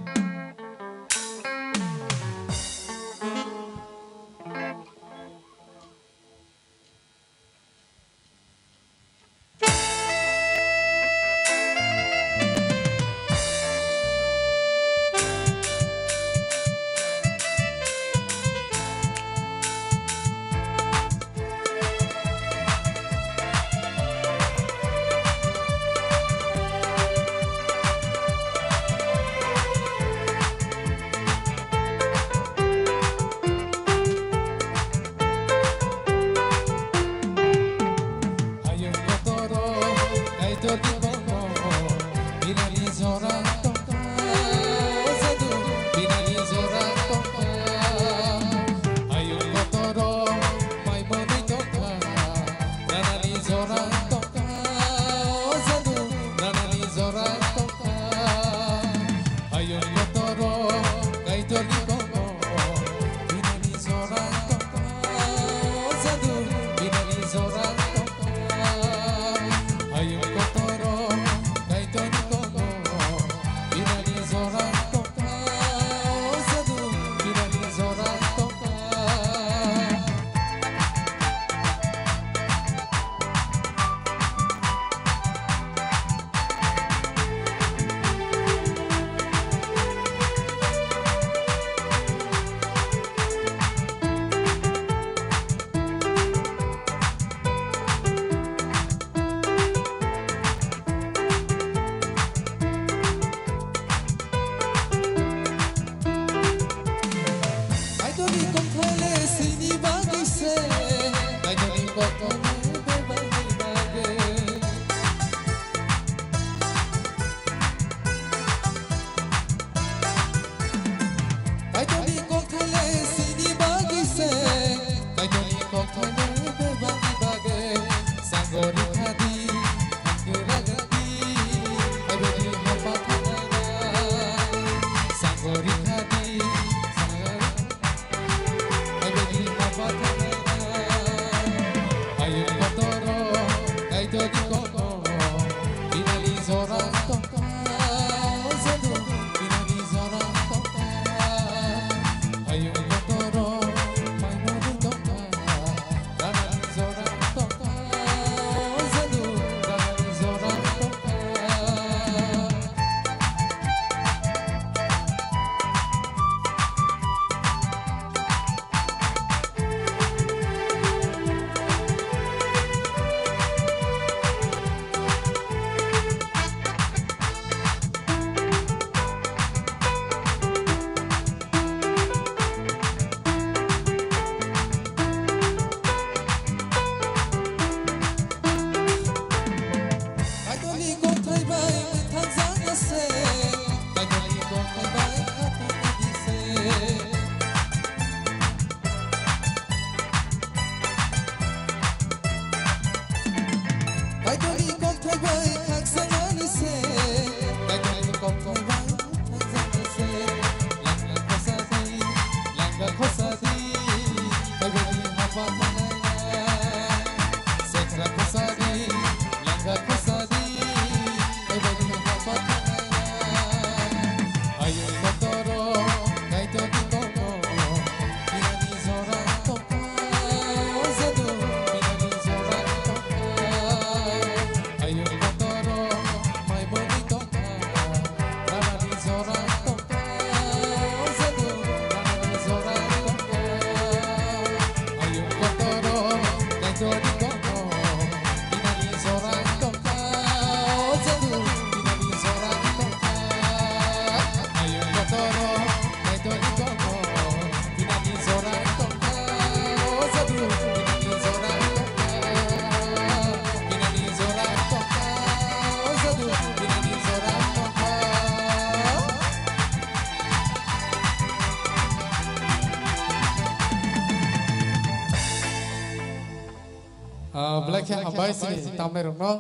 Ah, belai khe hambai chini tamnairokno,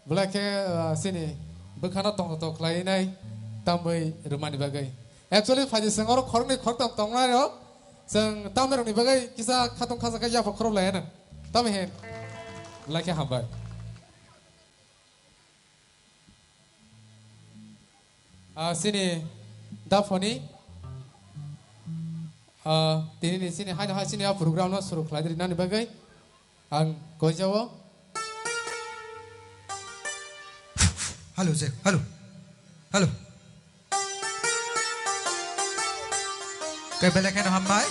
belai khe, ah, chini bwkhano tongthok khlainai tamwi rwmani bagwi. Actually, phaidi chwng oro khoroknwi khoroktham tongnairok, chwng tamnairokni bagwi kisa khatong khasa khe yapha khorok laiya nang. Tamo hin? Belai khe hambai. Ah, chini daphoni, ah, tini ni chini haino hai chini a program no suru khlai di nani bagwi ang koi jao. Hello, Jack. Hello. Hello. Koi belai kheno hambai.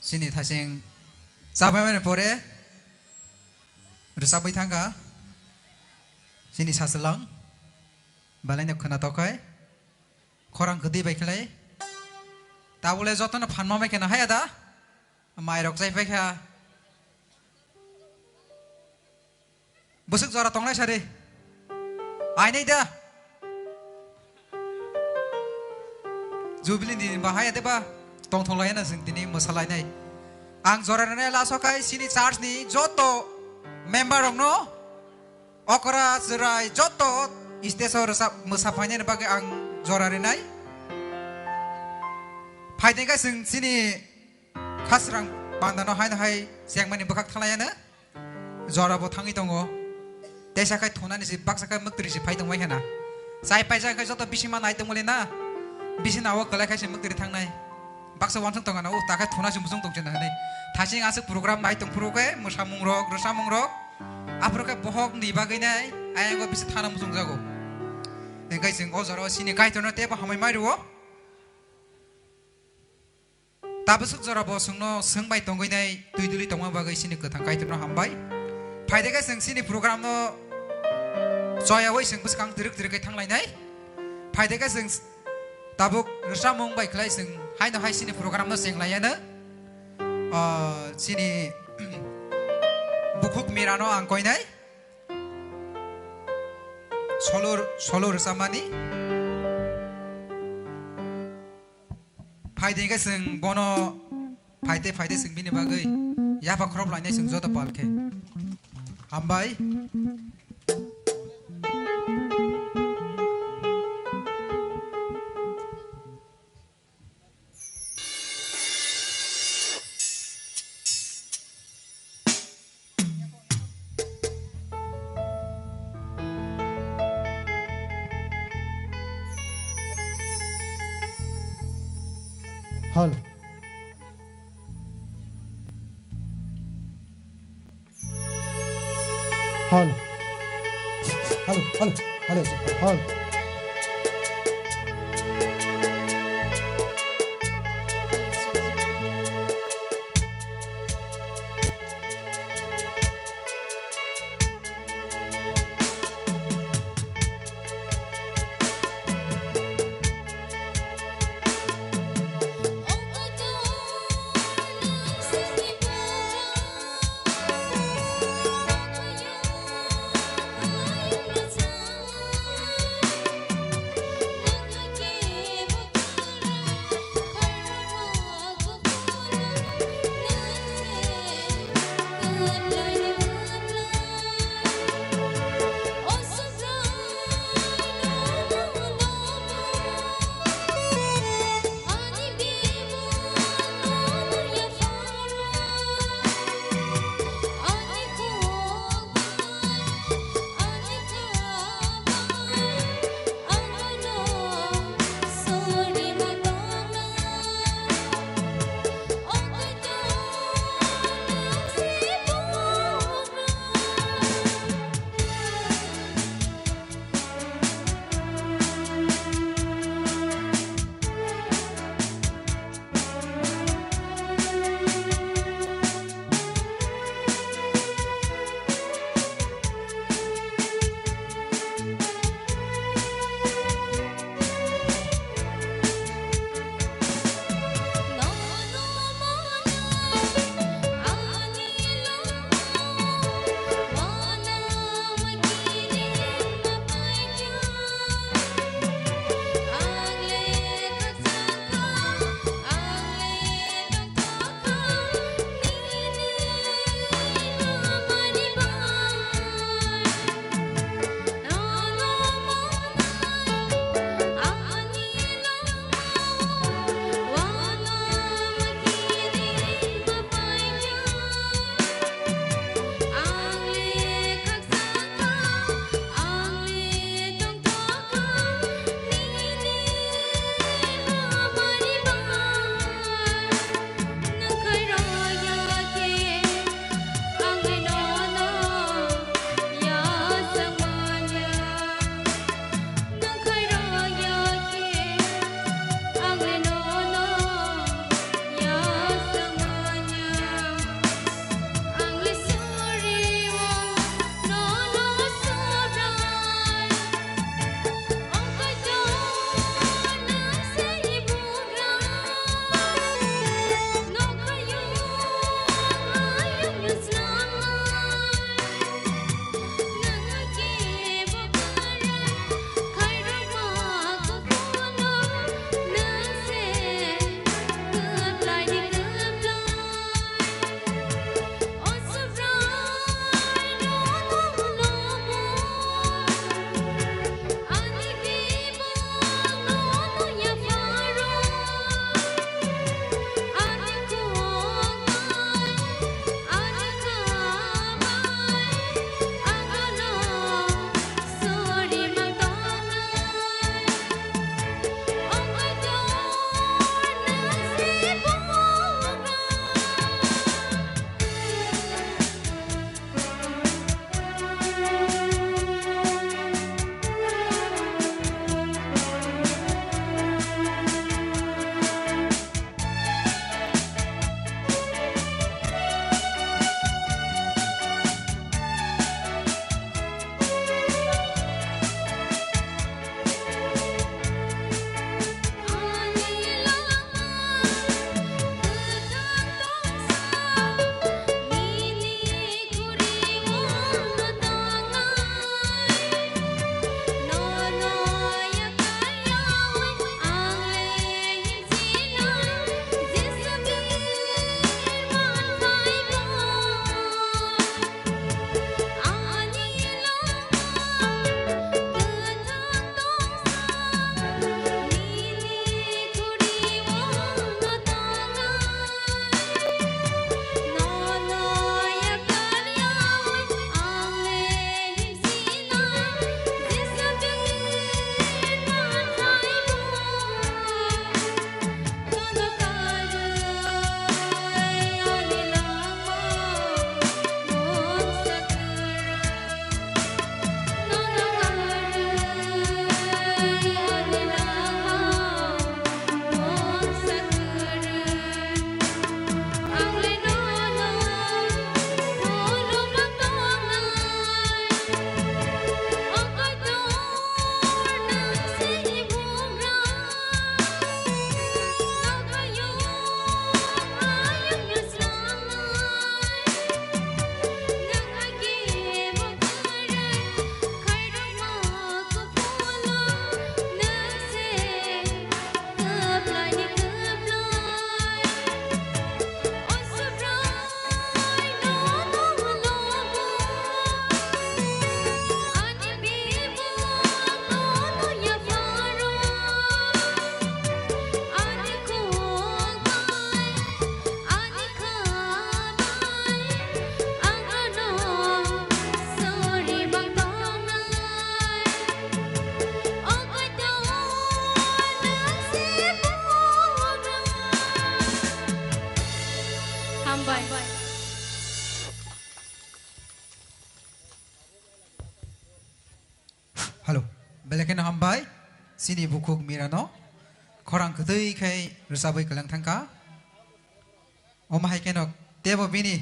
Chini thasing chabai mani pore rwchapwi thangkha chini sasalang, belai no khwna tokhai, khorang kwtwi bai khlai, tabule jotono phan mamai kheno hai ada, mairok chai paikha. Bwswk jora tongnai sari. Ainai da. Jubilee ni bahai ade ba tongthok lai na sing tini mwsalainai. Ang jora rwnai laso kai sini church ni joto member rok no okra chwrai joto stage o rwchap mwsa phainai ni bagwi ang jora rwnai. Phaidai kai sing sini khasrang bandano haino hai chengmani bwkhak thalaiya no. Jora bo thangwi tongo. Teisa khai thunani se baksa khai mwktwiri se phai tongbai khana. Chai paijak khai joto bisingma nai tongmani na. Bising nawo kwlai khai se mwktwiri thangnai. Baksa wansuk tongana o ta khai thuna se muchung tongchana hinwi. Thasing aswk program nai tongphuru khe mwsamung rok, rwsamung rok. Aphuru khe bohok ni bagwi nai ayang o bisi thana muchung jago. Engkai chwng o jora o sini Kaitorno tebo hamai mai rwo. Tabuk swk jora bo chwngno swng bai tongwi nai twi duli tongma bagwi chini kwthang Kaitorno hambai. Phaide khe chwng chini program no choyawi chwng bwskang twrwk twrwk khe thanglainai. Phaide khe chwng tabuk rwchapmung bai khlai chwng haino hai chini program no chenglaiyano. Ah, chini bukhuk Mirano ang koinai. Solo, solo rwchapmani. Phaidi khe chwng bono phaite phaite chwng bini bagwi yapha khorop lainai chwng joto pal khe. Hambai. Hal. Hal. Hal, hal, hal, hal. Hello. Belai kheno hambai. Chini bukhuk Mirano khorang kwtwi khai rwchabwi kwlang thangkha. Omo hai kheno teibo bini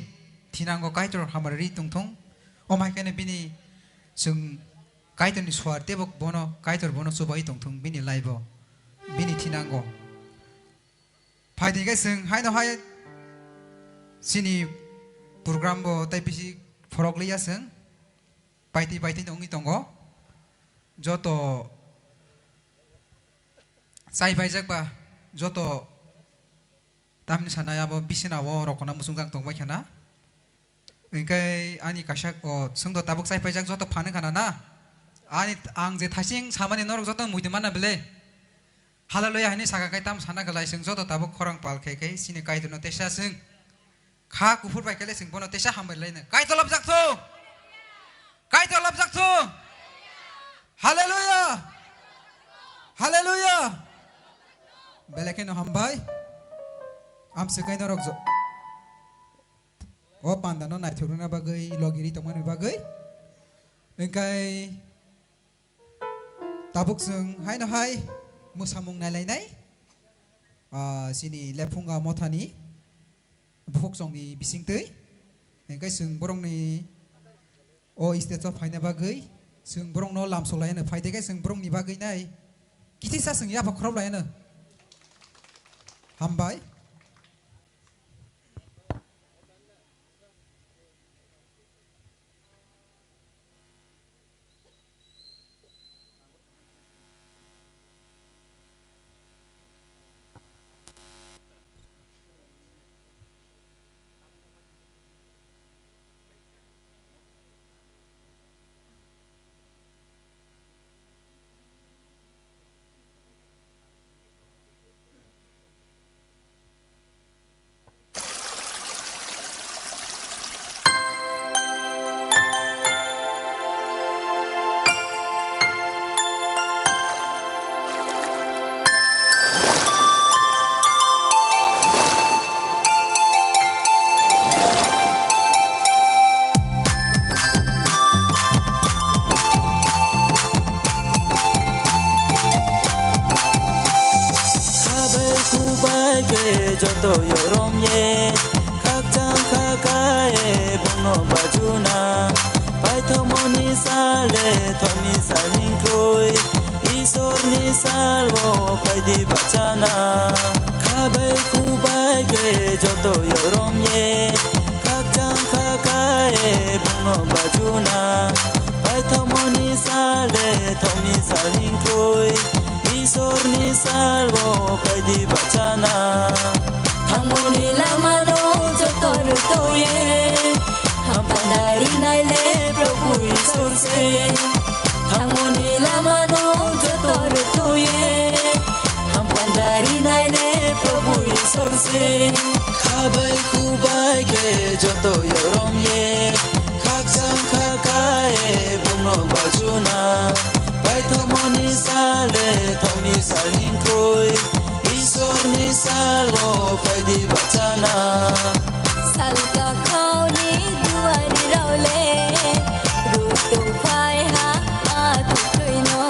thinango Kaitor hamari tongthung. Omo hai kheno bini chwng Kaitorni suar teibo bono Kaitor bono chubai tongthung bini life-o, bini thinango. Phaidi khe chwng haino hai chini program bo tei bisi phorok liya chwng. Paiti paiti wngwi tongo. Joto chai paijak ba, joto tamni sana abo bisina o rokona muchungjak tongbai khana. Hingke ani kaisa o chwngno tabuk chai paijak joto phano khana na. Ani ang je thasing samani norok joto muitu mana bele. Hallelujah hini saka kai tam sana khalai chwng joto tabuk khorang pal khai khai chini Kaitorno tesa chwng. Kha kuphur bai kele chwng bono tesa hambai laino. Kaitor labjak thu. Kaitor labjak thu. Hallelujah. Hallelujah. Belai kheno hambai. Amswk kai norok jo. O pandano naithok rwna bagwi, logiri tongmani bagwi. Hingkai tabuk chwng haino hai mwsamung nailainai. Ah, chini Lephunga Mothani bukhuk chongni bisingtwi. Hingkai chwng borokni o stage-o phaina bagwi, chwng borokno lamsok laino phaide khe chwng borokni bagwi nai. Kithisa chwng yapha khorop laino. Hambai. Khabai khubai khe joto yorom ye, khakchang khakaye bongno bajuna. Paithomoni sale thokni salingkhoi, Isorni salbo phaidi bachana. Khabai khubai khe joto yorom ye, khakchang khakaye bongno bajuna. Paithomoni sale thokni salingkhoi, Isorni salbo phaidi bachana. Thangmoni lamano joto rwtoye, hampanda rinai le Prabhu Isor se. Thangmoni lamano joto rwtoye, hampanda rinai le Prabhu Isor se. Khabai khubai khe joto yorom ye, khakchang khakaye bongno bajuna. Paithomoni sale thokni salingkhoi, Isorni salbo phaidi bachana. Salka khauni duari raule, rutu phai ha athuino.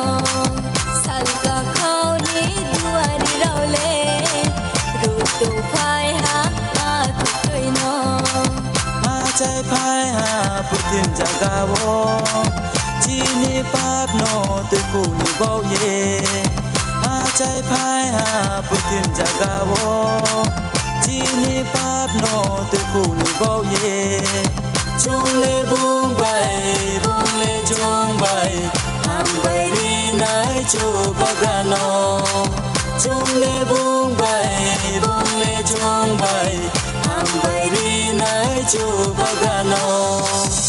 Salka khauni duari raule, rutu phai ha athuino. Achai phai ha purthim jagao, chini papno tuikhuni baoye. Achai phai ha purthim jagao, chini papno tuikhuni baoye. Chungle bung bai, bungle chung bai, hambai rinai Chubagano. Chungle bung bai, bungle chung bai, hambai rinai Chubagano.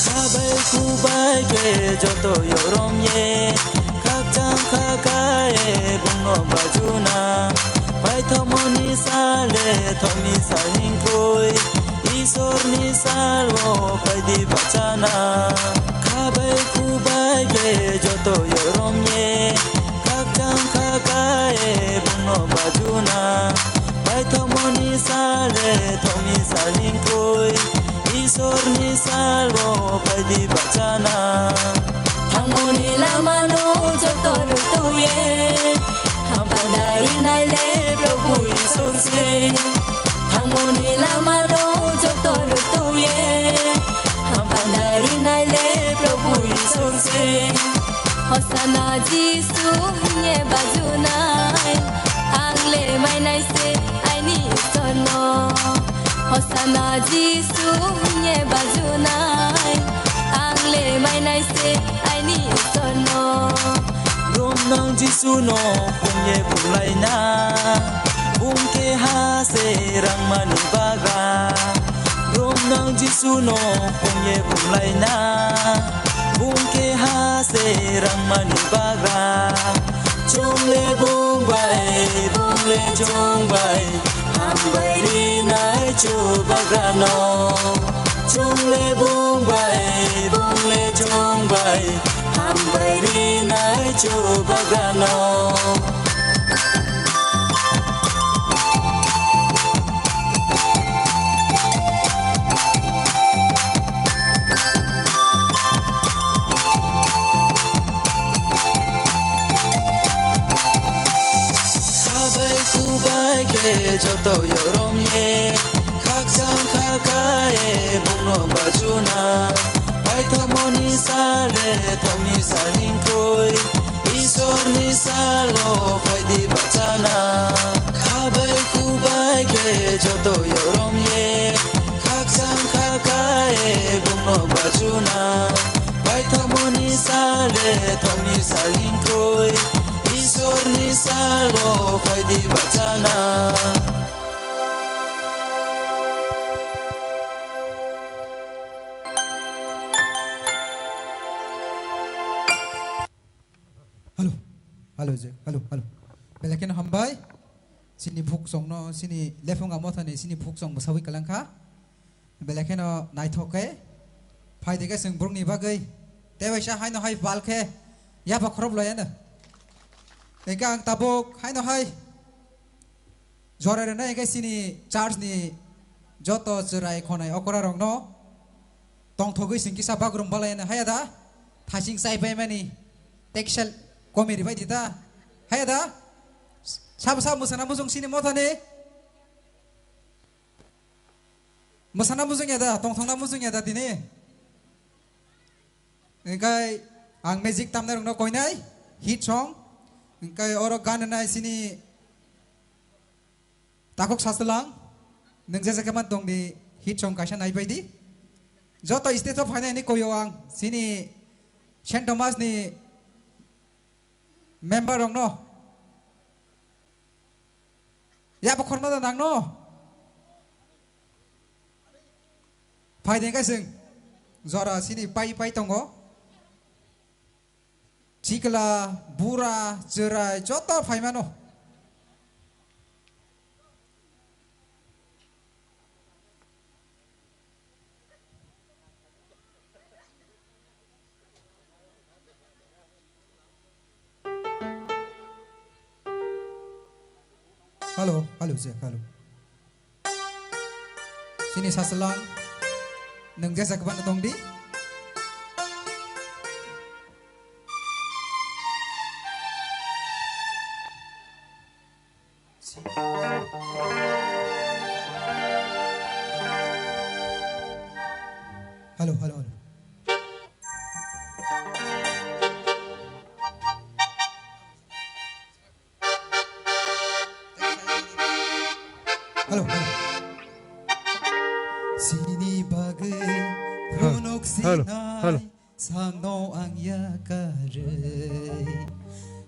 Khabai khubai khe joto yorom ye, khakchang khakaye bongno bajuna. Paithomoni sale thokni salingkhoi, Isorni salbo phaidi bachana. Khabai khubai khe joto yorom ye, khakchang khakaye bongno bajuna. Paithomoni sale sale thokni salingkoi, Isorni salo phaidi bachana. Thangmani lamano joto rwtwiye, hampanda rinai le Prabhu Isor se. Thangmani lamano joto rwtwiye, hampanda rinai le Prabhu Isor se. Hosana Jisu hwnwi bajunai, ang le mainai se aini Isorno. Hosana Jisu hwnwi bajunai, ang le mainai se aini Isorno. Romnang Jisuno phungye phunglaina, bung keha se rangmani bagra. Romnang Jisuno phungye phunglaina, bung keha se rangmani bagra. Chwng le bung bai, bung le chwng bai, hambai rinai Chubagrano. Chwng le bung bai, bung le chwng bai, hambai rinai Chubagrano. Sabai subai khe joto yorom ye, khakchang khakaye bungno bajuna. Paithakmoni sale thokni salingkoi, Isorni salo phaidi bachana. Khabai khubai khe joto yorom ye, khakchang khakaye bungno bajuna. Paithakmoni sale thokni salingkoi, Isorni salo phaidi bachana. Hello. Hello, je. Hello, hello. Belai kheno hambai. Chini buksongno, chini lephunga mothani, chini buksong bwsawi kwlangkha. Belai kheno naithok khe. Phaidi khe chwng borokni bagwi. Tebaisa haino hai bal khe. Yapha khorop loyano. Engkhe ang tabuk haino hai. Jora rwnai hwnkhe chini church ni joto chwrai khonai okra rokno tongthogwi chwng kisa bagrum balaino haya da? Thasing chai paimani teksel komi ribai di da? Haya da? Sabo sabo mwsana mujung chini mothani? Mwsana mujung ya da? Tongthokna mujung ya da tini? Hingkai ang magic tamnai rokno koinai hit song. Hingkai oro gan nai sini takhuk sasalang. Nung jesa keman tong di hit song kaisa nai pai di. Joto stage o phainai ni koyo ang sini Saint Thomas ni member rokno. Ya bo khorma da nangno. Phai de khe chwng jora sini pai pai tongo. Chikla, bura, chwrai joto phai mano. Hello, hello, Jack, hello. Sini sasalang, nung jesa kwbangno tong di. Hello, hello, hello. Hello, hello. Sini bagwi hello, phunuk hello, sinai. Hello. Sangno ang yakarwi,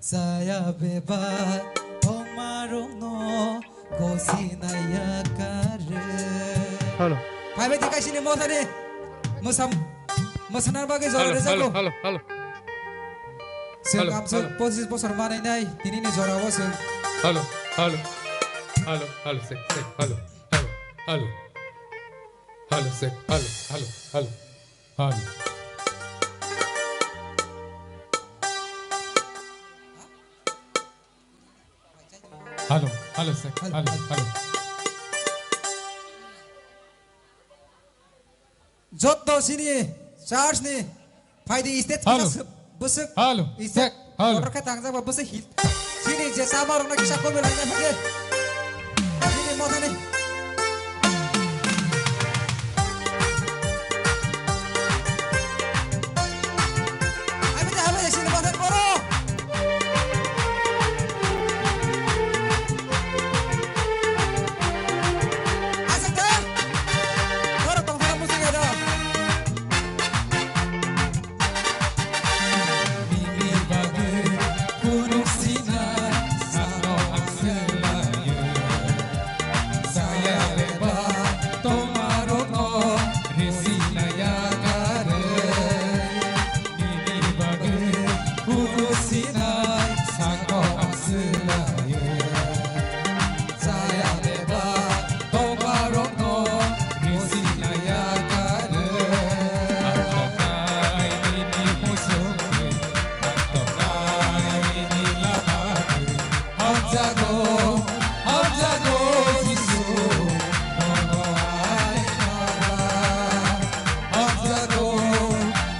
saya bebak tongmarokno gosinai yakarwi. Hello. Phaibai di kaisini mosani, mosam, mosanar bagwi jora hello, rejago. Hello, hello, hello. Chwng hello, amswk hello. Pochis bosor manainai, tinini jorao chwng. Hello, hello, hello, hello, sek, sek, hello, hello, hello, hello, sek, hello, hello, hello. Hal. Hello, hello, sir. Hello, hello, hello. Jotto sini church ni phaidi stage Halo. Bwswk, bwswk Halo. Stage Check. Halo. Order khe tangjak ba bwswk hit. Sini je sama rokna kisa komi laina phage. Sini mothani. Abi de habe sini mothan poro. Asik ta? Oro tongthok musik ya da. Nini bagwi phunuk sinai sano ang swlaio. Saya bebak tongmarokno risinai yakarwi. Nini bagwi phunuk sinai sano ang swlaio. Saya bebak tongmarokno risinai yakarwi. Ang tongkha nini muchungwi, ang tongkha nini lamatwi. Hamjago, hamjago Jisu, nono ai khabai. Hamjago,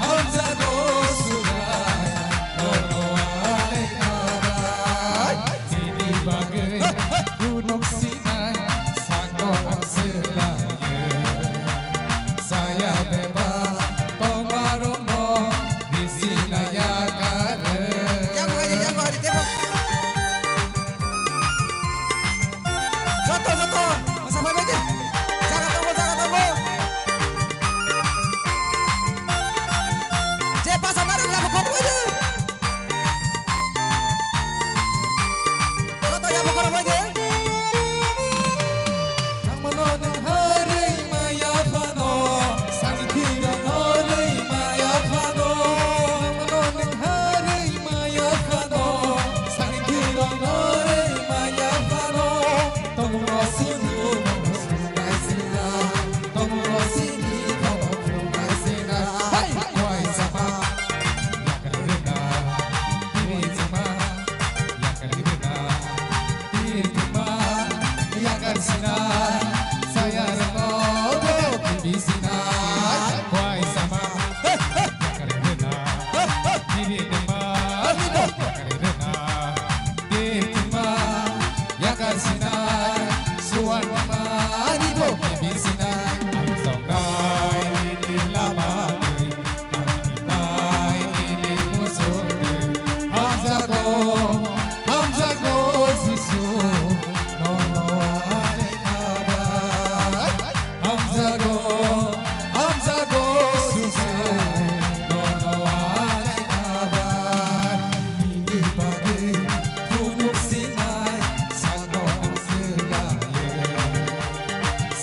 hamjago Subraiyung, nono ai khabai. Nini bagwi phunuk sinai sano ang swlaio. Saya bebak tongmarokno risinai yakarwi. Yang hari, yang hari, tebo. Joto, joto, masa bai bai de. Jaga tongo, jaga tongo. Je pasa narwk lama khok bai de. Joto ya bokoro bai de. Ang mano nang hari maya phano, sangthi rong hari maya phano. Ang mano nang hari maya phano, sangthi rong hari maya phano. Tongmo sini, tongmo sini, tongmo sini, tongmo sini. Hai, hai, hai, sapa. Yakarina, tiri chuma, yakarina, tiri chuma, yakarsina, saya ramo, tiri sina, kwai sama, yakarina, tiri chuma, yakarina, tiri chuma, yakarsina, suan mani bo, tiri sina, ang songkai, tiri lama,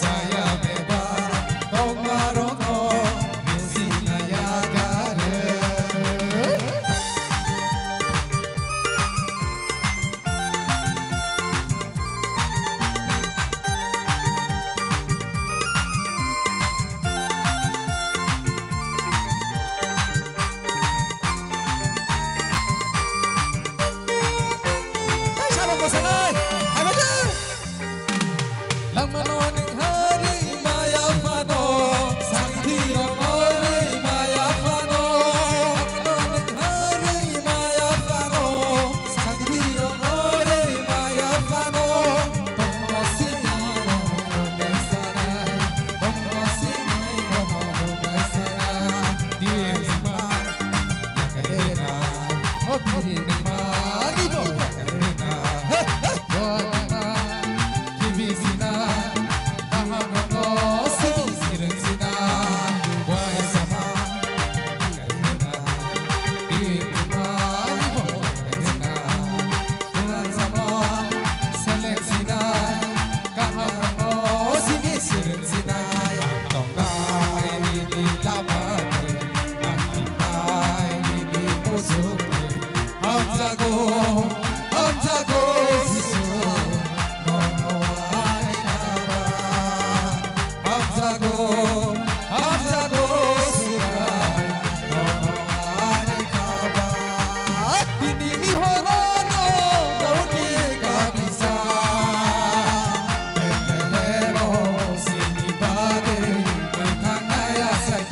Saya bebak tongmarokno risinai yakarwi. Hai, sabang bosanai. Hai, baju. Langmano neng hari maya phano, sangthi rok ori maya phano. Langmano neng hari maya phano, sangthi rok ori maya phano. Tongmo sinai rohorok nai sanai, tongmo sinai rohorok nai sanai. Tirma yakarina, o tirma ni bo yakarina. He, he. Hamjago, hamjago, Jisu, nono ai khaba. Hamjago, hamjago, Subraiyung, nono ai khaba. Tini ni horono, dauni kabisa. Betlehem o sini bagwi, mwthangnai asai.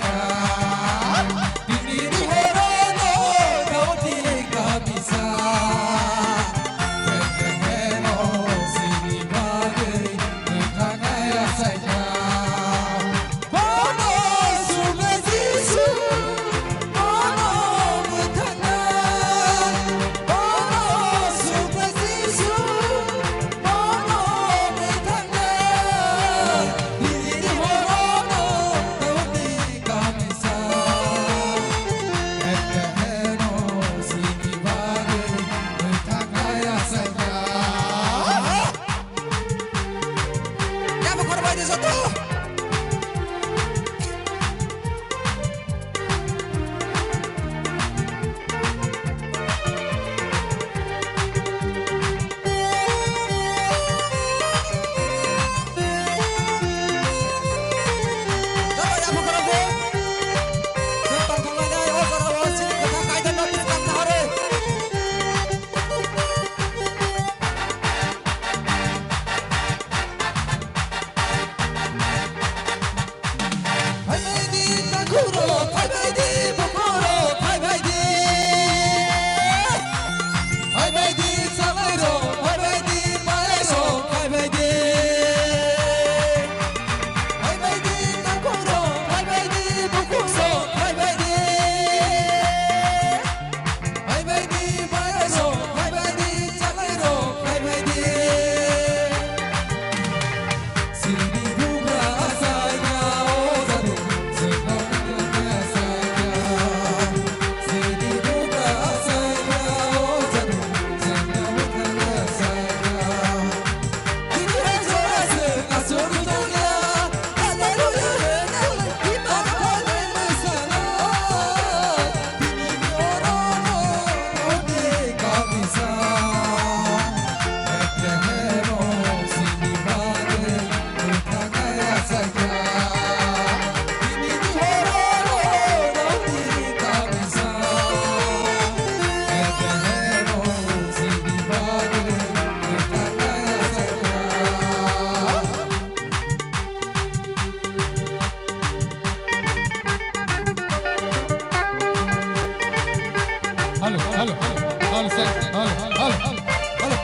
Hello, hello, hello, hello,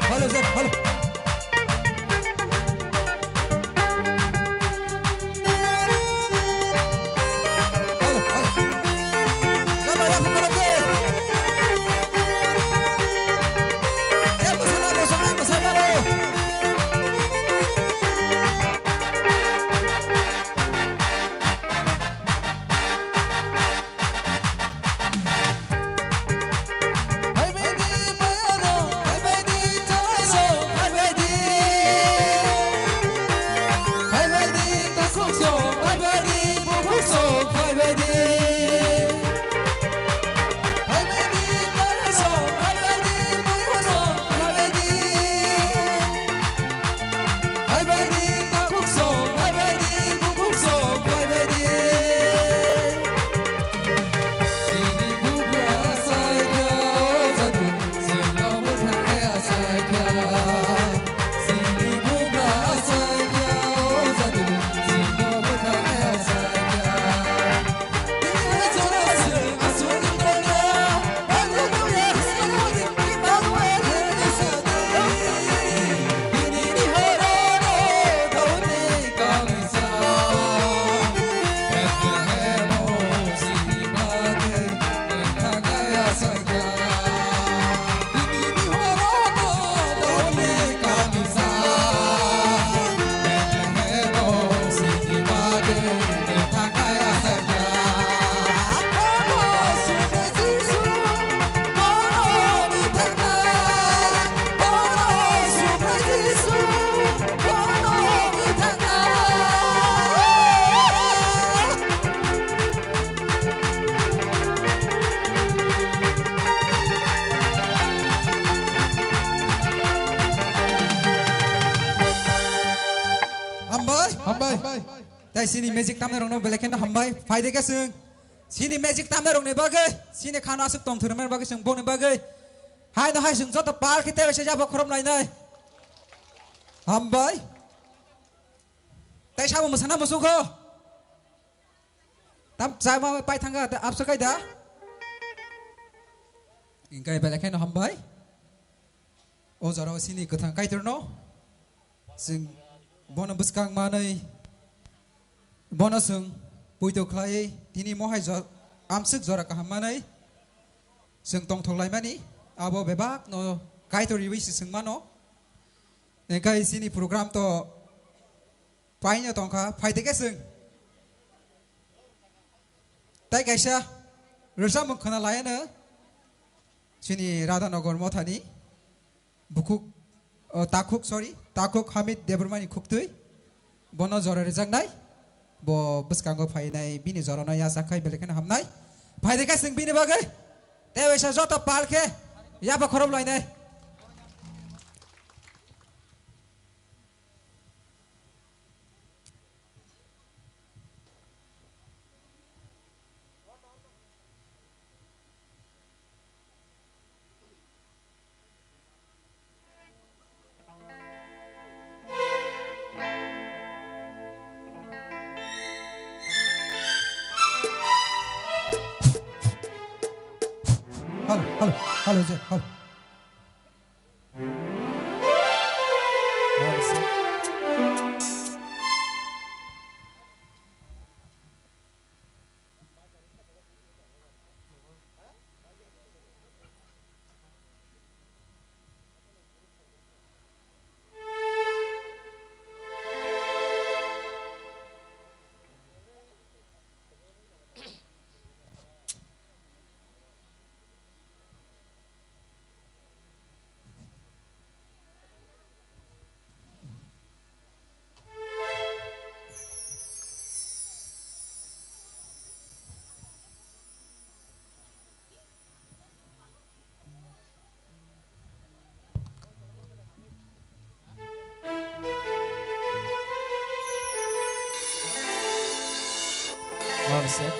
hello, sir, hello. Hambai, hambai. Tai sini magic tamnai rokno belai kheno hambai. Phaide khe chwng sini magic tamnai rokni bagwi, sini khano aswk tong thwrwngmani bagwi chwng boni bagwi. Haino hai chwng joto pal khe tei waisa yabo khorop nainai. Hambai. Tai sabo mwsana muchung kho. Tam chama pai thanga ta apsa kai da. Ingkai belai kheno hambai. O jorao sini kwthang Kaitorno. Chwng bono bwskang manwi, bono chwng poito khlaiwi tini mohai jo-, amswk jora kaham manwi chwng tongthok laimani abo bebakno Kaitor riwi se chwng mano. Engkai chini program to paino tongkha, phaide khe chwng tai kaisa rwchapmung khna laiano chini Radhanagar mothani. Bukhuk, o, takhuk, sorry, takhuk Hamid Debbarmani khuktwi. Bono jora rijaknai. Bo bwskango phainai bini jorano yachak khai belai kheno hamnai. Phaide khe chwng bini bagwi. Tei waisa joto pal khe yaba khorop lainai. Hello, hello, hello, sir, hello. One sec.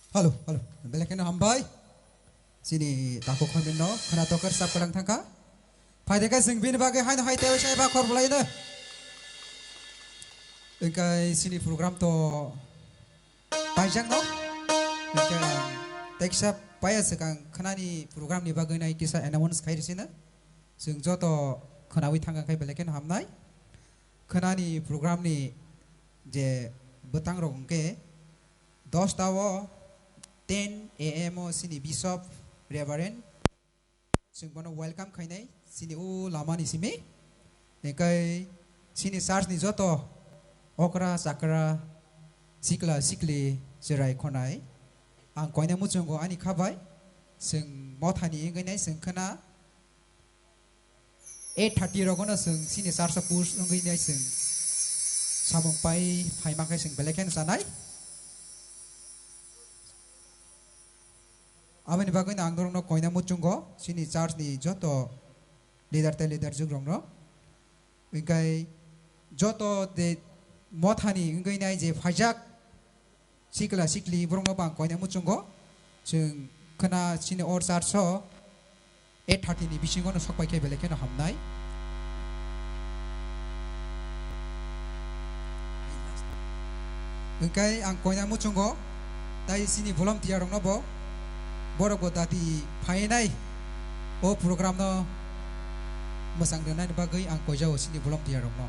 Halo, halo. Belai kheno hambai. Chini takhuk khonbini no khwna tokar sap kwlang thangkha. Phaide khe chwng bini bagwi haino hai tei sai ba khor bwlaino. Engkai chini program to paijak no. Engkai ang teksa paya swkang khwnani program ni bagwi nai kisa announce khai rwsino. Chwng joto khwnawi thangkha khai belai kheno hamnai. Khwnani program ni je bwtang rok hwnkhe dosta o ten A M o chini Bishop Reverend chwng bono welcome khainai chini o lama ni simi. Engkai chini church ni joto okra chakra sikla sikli cherai khonai ang koina muchungo ani khabai chwng mothani wngwi nai chwng khwna eight thirty rogono chwng chini church o push wngwi nai chwng samung pai phaima khe chwng belai kheno chanai. Aboni bagwino ang norokno koina muchungo chini church ni joto leader tei leader jukrokno. Engkai joto de mothani wngwi nai je phaijak sikla sikli borokno bo ang koina muchungo. Chwng khwna chini or church o eight thirty ni bisingo no sokpai khe belai kheno hamnai. Hwnkhe ang koina muchungo tai chini volunteer rokno bo borok bo dati phainai o program no mwchang rwnani bagwi ang koijao chini volunteer rokno.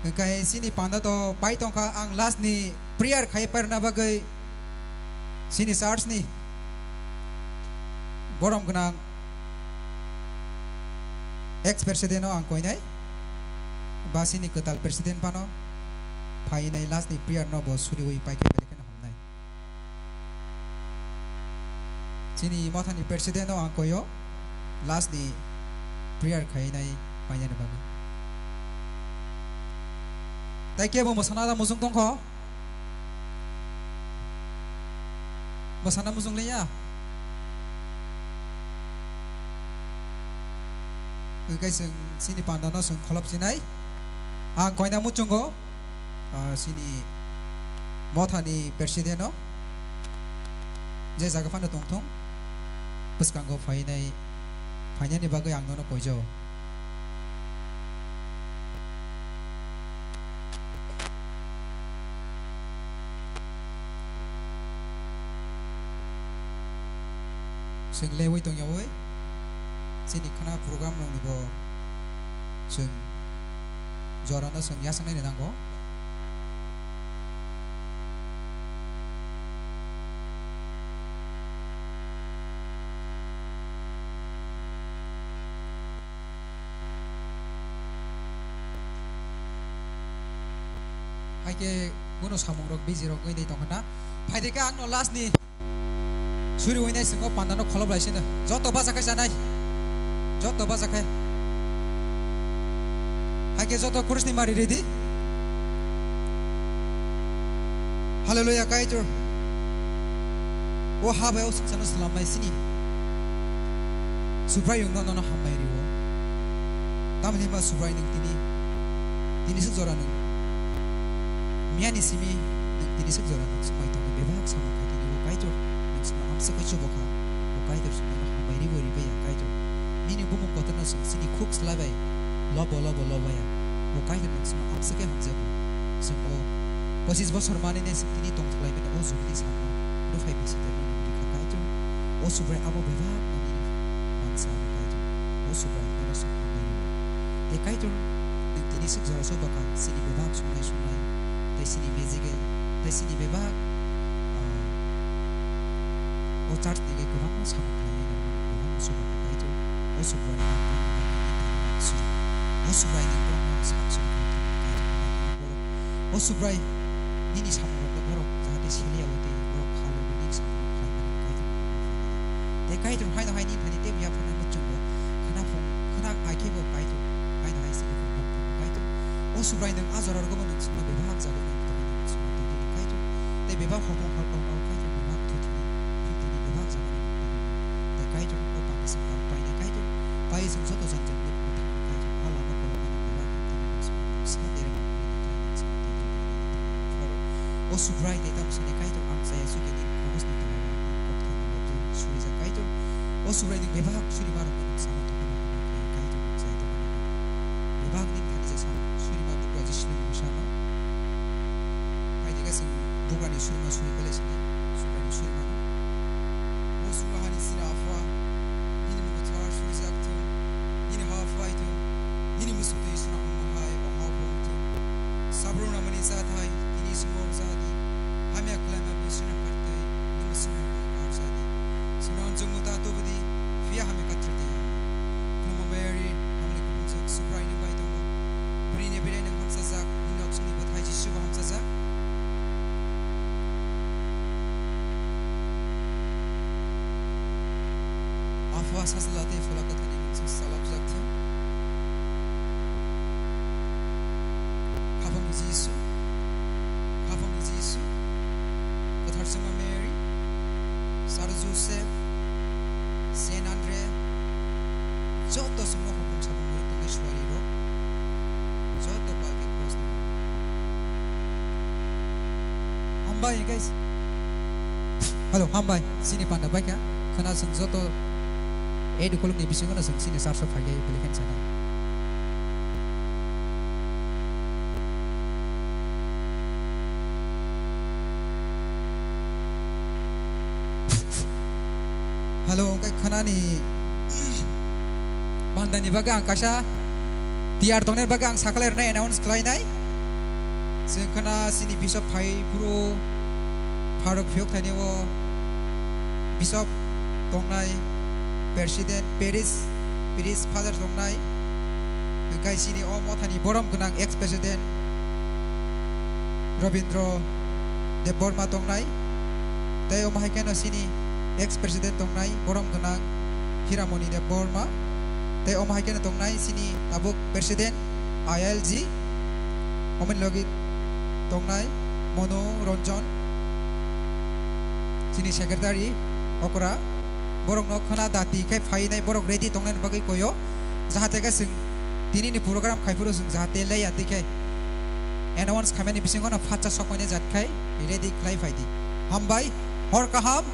Hwnkhe chini panda to pai tongkha, ang last ni prayer khai parna bagwi chini church ni borom gwnang ex president no ang koinai, ba chini kwtal president phano phainai last ni prayer no bo suriwi paikhe belai kheno hamnai. Chini mothani president no ang koyo last ni prayer khainai painani bagwi. Tai kebo mwsana da mujung tongkho? Mwsana mujung liya? Hwnkhe chwng chini panda no chwng kholop chinai. Ang koina muchungo, ah, chini mothani president no je jaga phano tongthung, bwskango phainai, phainani bagwi ang nono koijao. Chwng lewi tongyawi chini khwna program rokni bo chwng jorano chwng yachaknai nango. Hai khe bono samung rok busy rok wngwi tongkha na. Phai de khe ang no last ni suri winai swngo panda no kholop lai sino. Joto bacha khe chanai. Joto bacha khe. Hai khe joto Christmas mari ready. Hallelujah, Kaitor. O ha bai o swngcharno swlamnai sini. Subrai wngno nono hambai rio. Tamni hwnba Subrai nwng tini, tini swk jora nwng. Miyani simi nwng tini swk jora nwng swmai tongo bebak samung khaitini o Kaitor. Nwng swngno amswk khe chubo kha. O Kaitor swngno hambai ribo ribai ya Kaitor. Nini bumung kotorno swng sini khuk slai bai. Lobo, lobo, lobo ya. O Kaitor nwng sima amswk khe hamjago. Chwng o pochis bosor manwi nai chwng tini tongthoklai mano o jugni sakno rwphai bisi tongmani wngwi kha Kaitor. O Subrai abo bebak nini mansa abo Kaitor. O Subrai nono chwng hambai rwo. Tei Kaitor nwng tini swk jora chwng bwkha chini bebak songnai songnai tei chini magical tei chini bebak, ah, o church ni kwbangma samung khlainai rok, kwbangma Subrai Kaitor. O Subrai ang tini bagwi ni thani suri. O Subrai ni borokno sak suri khe tini Kaitor ni borok. O Subrai nini samung rok borok jahate seliya o tei borok phal rok nini samung rok khlai mani Kaitor ni borok. Tei Kaitor haino hai ni thani tei biya phano muchungo khna phung khna ai khe bo Kaitor haino hai sini phung phung Kaitor. O Subrai nwng a jora rogo bo nwng sima bebak jago nwng tongwi nwng sima tongwi Kaitor. Tei bebak hopong hopong rok Kaitor bebak thuthini, thuthini bebak jago nwng tongwi. Tei Kaitor o panda saka paina Kaitor. Pai chwng joto jang jang nwng tongwi Kaitor. A lama kolok nwng bebak thuthini nwng sima tongwi sima derek nwng tongwi Kaitor. O Subrai tei tamo sani Kaitor ang chaya sukhe nwng khoroknwi tongwi. surijak Kaitor. O Subrai nwng bebak surima rokno nwng sama tongma nangma khlai Kaitor nwng chaya tongma nangma. Bebak nwng thani je sama surima bugra Jisu nwng mwsano. Hai dikhe chwng bugrani surima suri belai sini Subraini surima no. O Subra hani sini Apha, nini mung kwthar surijak thung, nini ha phai thung, nini musuk twi swnam wngma hai o ha bo wng thung. Sabrung namani chathai tini simo wng cha di, hamya khlaima bisina khartwi nini sini kar cha di. Sino ang jummo ta tubu di, phiya hamya katra di. Khulumma Mary, hamni kupung jok Subrai nwng bai tongo. Bwrwini belai nwng hamsajak, nini nok sini bwthai Jisu bo hamsajak. Apha sajla tei phola kwthani mungsa salapjak thung. Khapang Jisu, khapang Jisu, kwthar chwngma Mary, Sar Joseph, Saint Andre, joto chwngma hukum sabung muitu tongwi suari rok, joto ba khe cross ni. Hambai, guys. Hello, hambai. Sini panda bai kha. Khana chwng joto eight o'clock ni bisingo no chwng sini church o phai khe belai khe sanai. Hello, hwnkhe khwnani bandani bagwi ang kaisa tiyar tongnai bagwi ang sakalairwnai announce khlainai. Chwng khwna chini Bishop phai phuru pharok phiyok thaini o Bishop tongnai, President, Parish, Parish Father tongnai. Hwnkhe chini o mothani borom gwnang ex President Robindra Debbarma tongnai, tei omo hai kheno chini ex president tongnai borom gwnang Hiramoni Debbarma, tei omo hai kheno tongnai chini tabuk president I L G, omoni logi tongnai Monu Ranjan, chini secretary okra, borokno khwna dati khe phainai borok ready tongnai bagwi koyo, jahate khe chwng tini ni program khai phuru chwng jahate leya twi khe announce khaimani bisingo no phatsa sokmani jat khai ready khlai phai di. Hambai, hor kaham.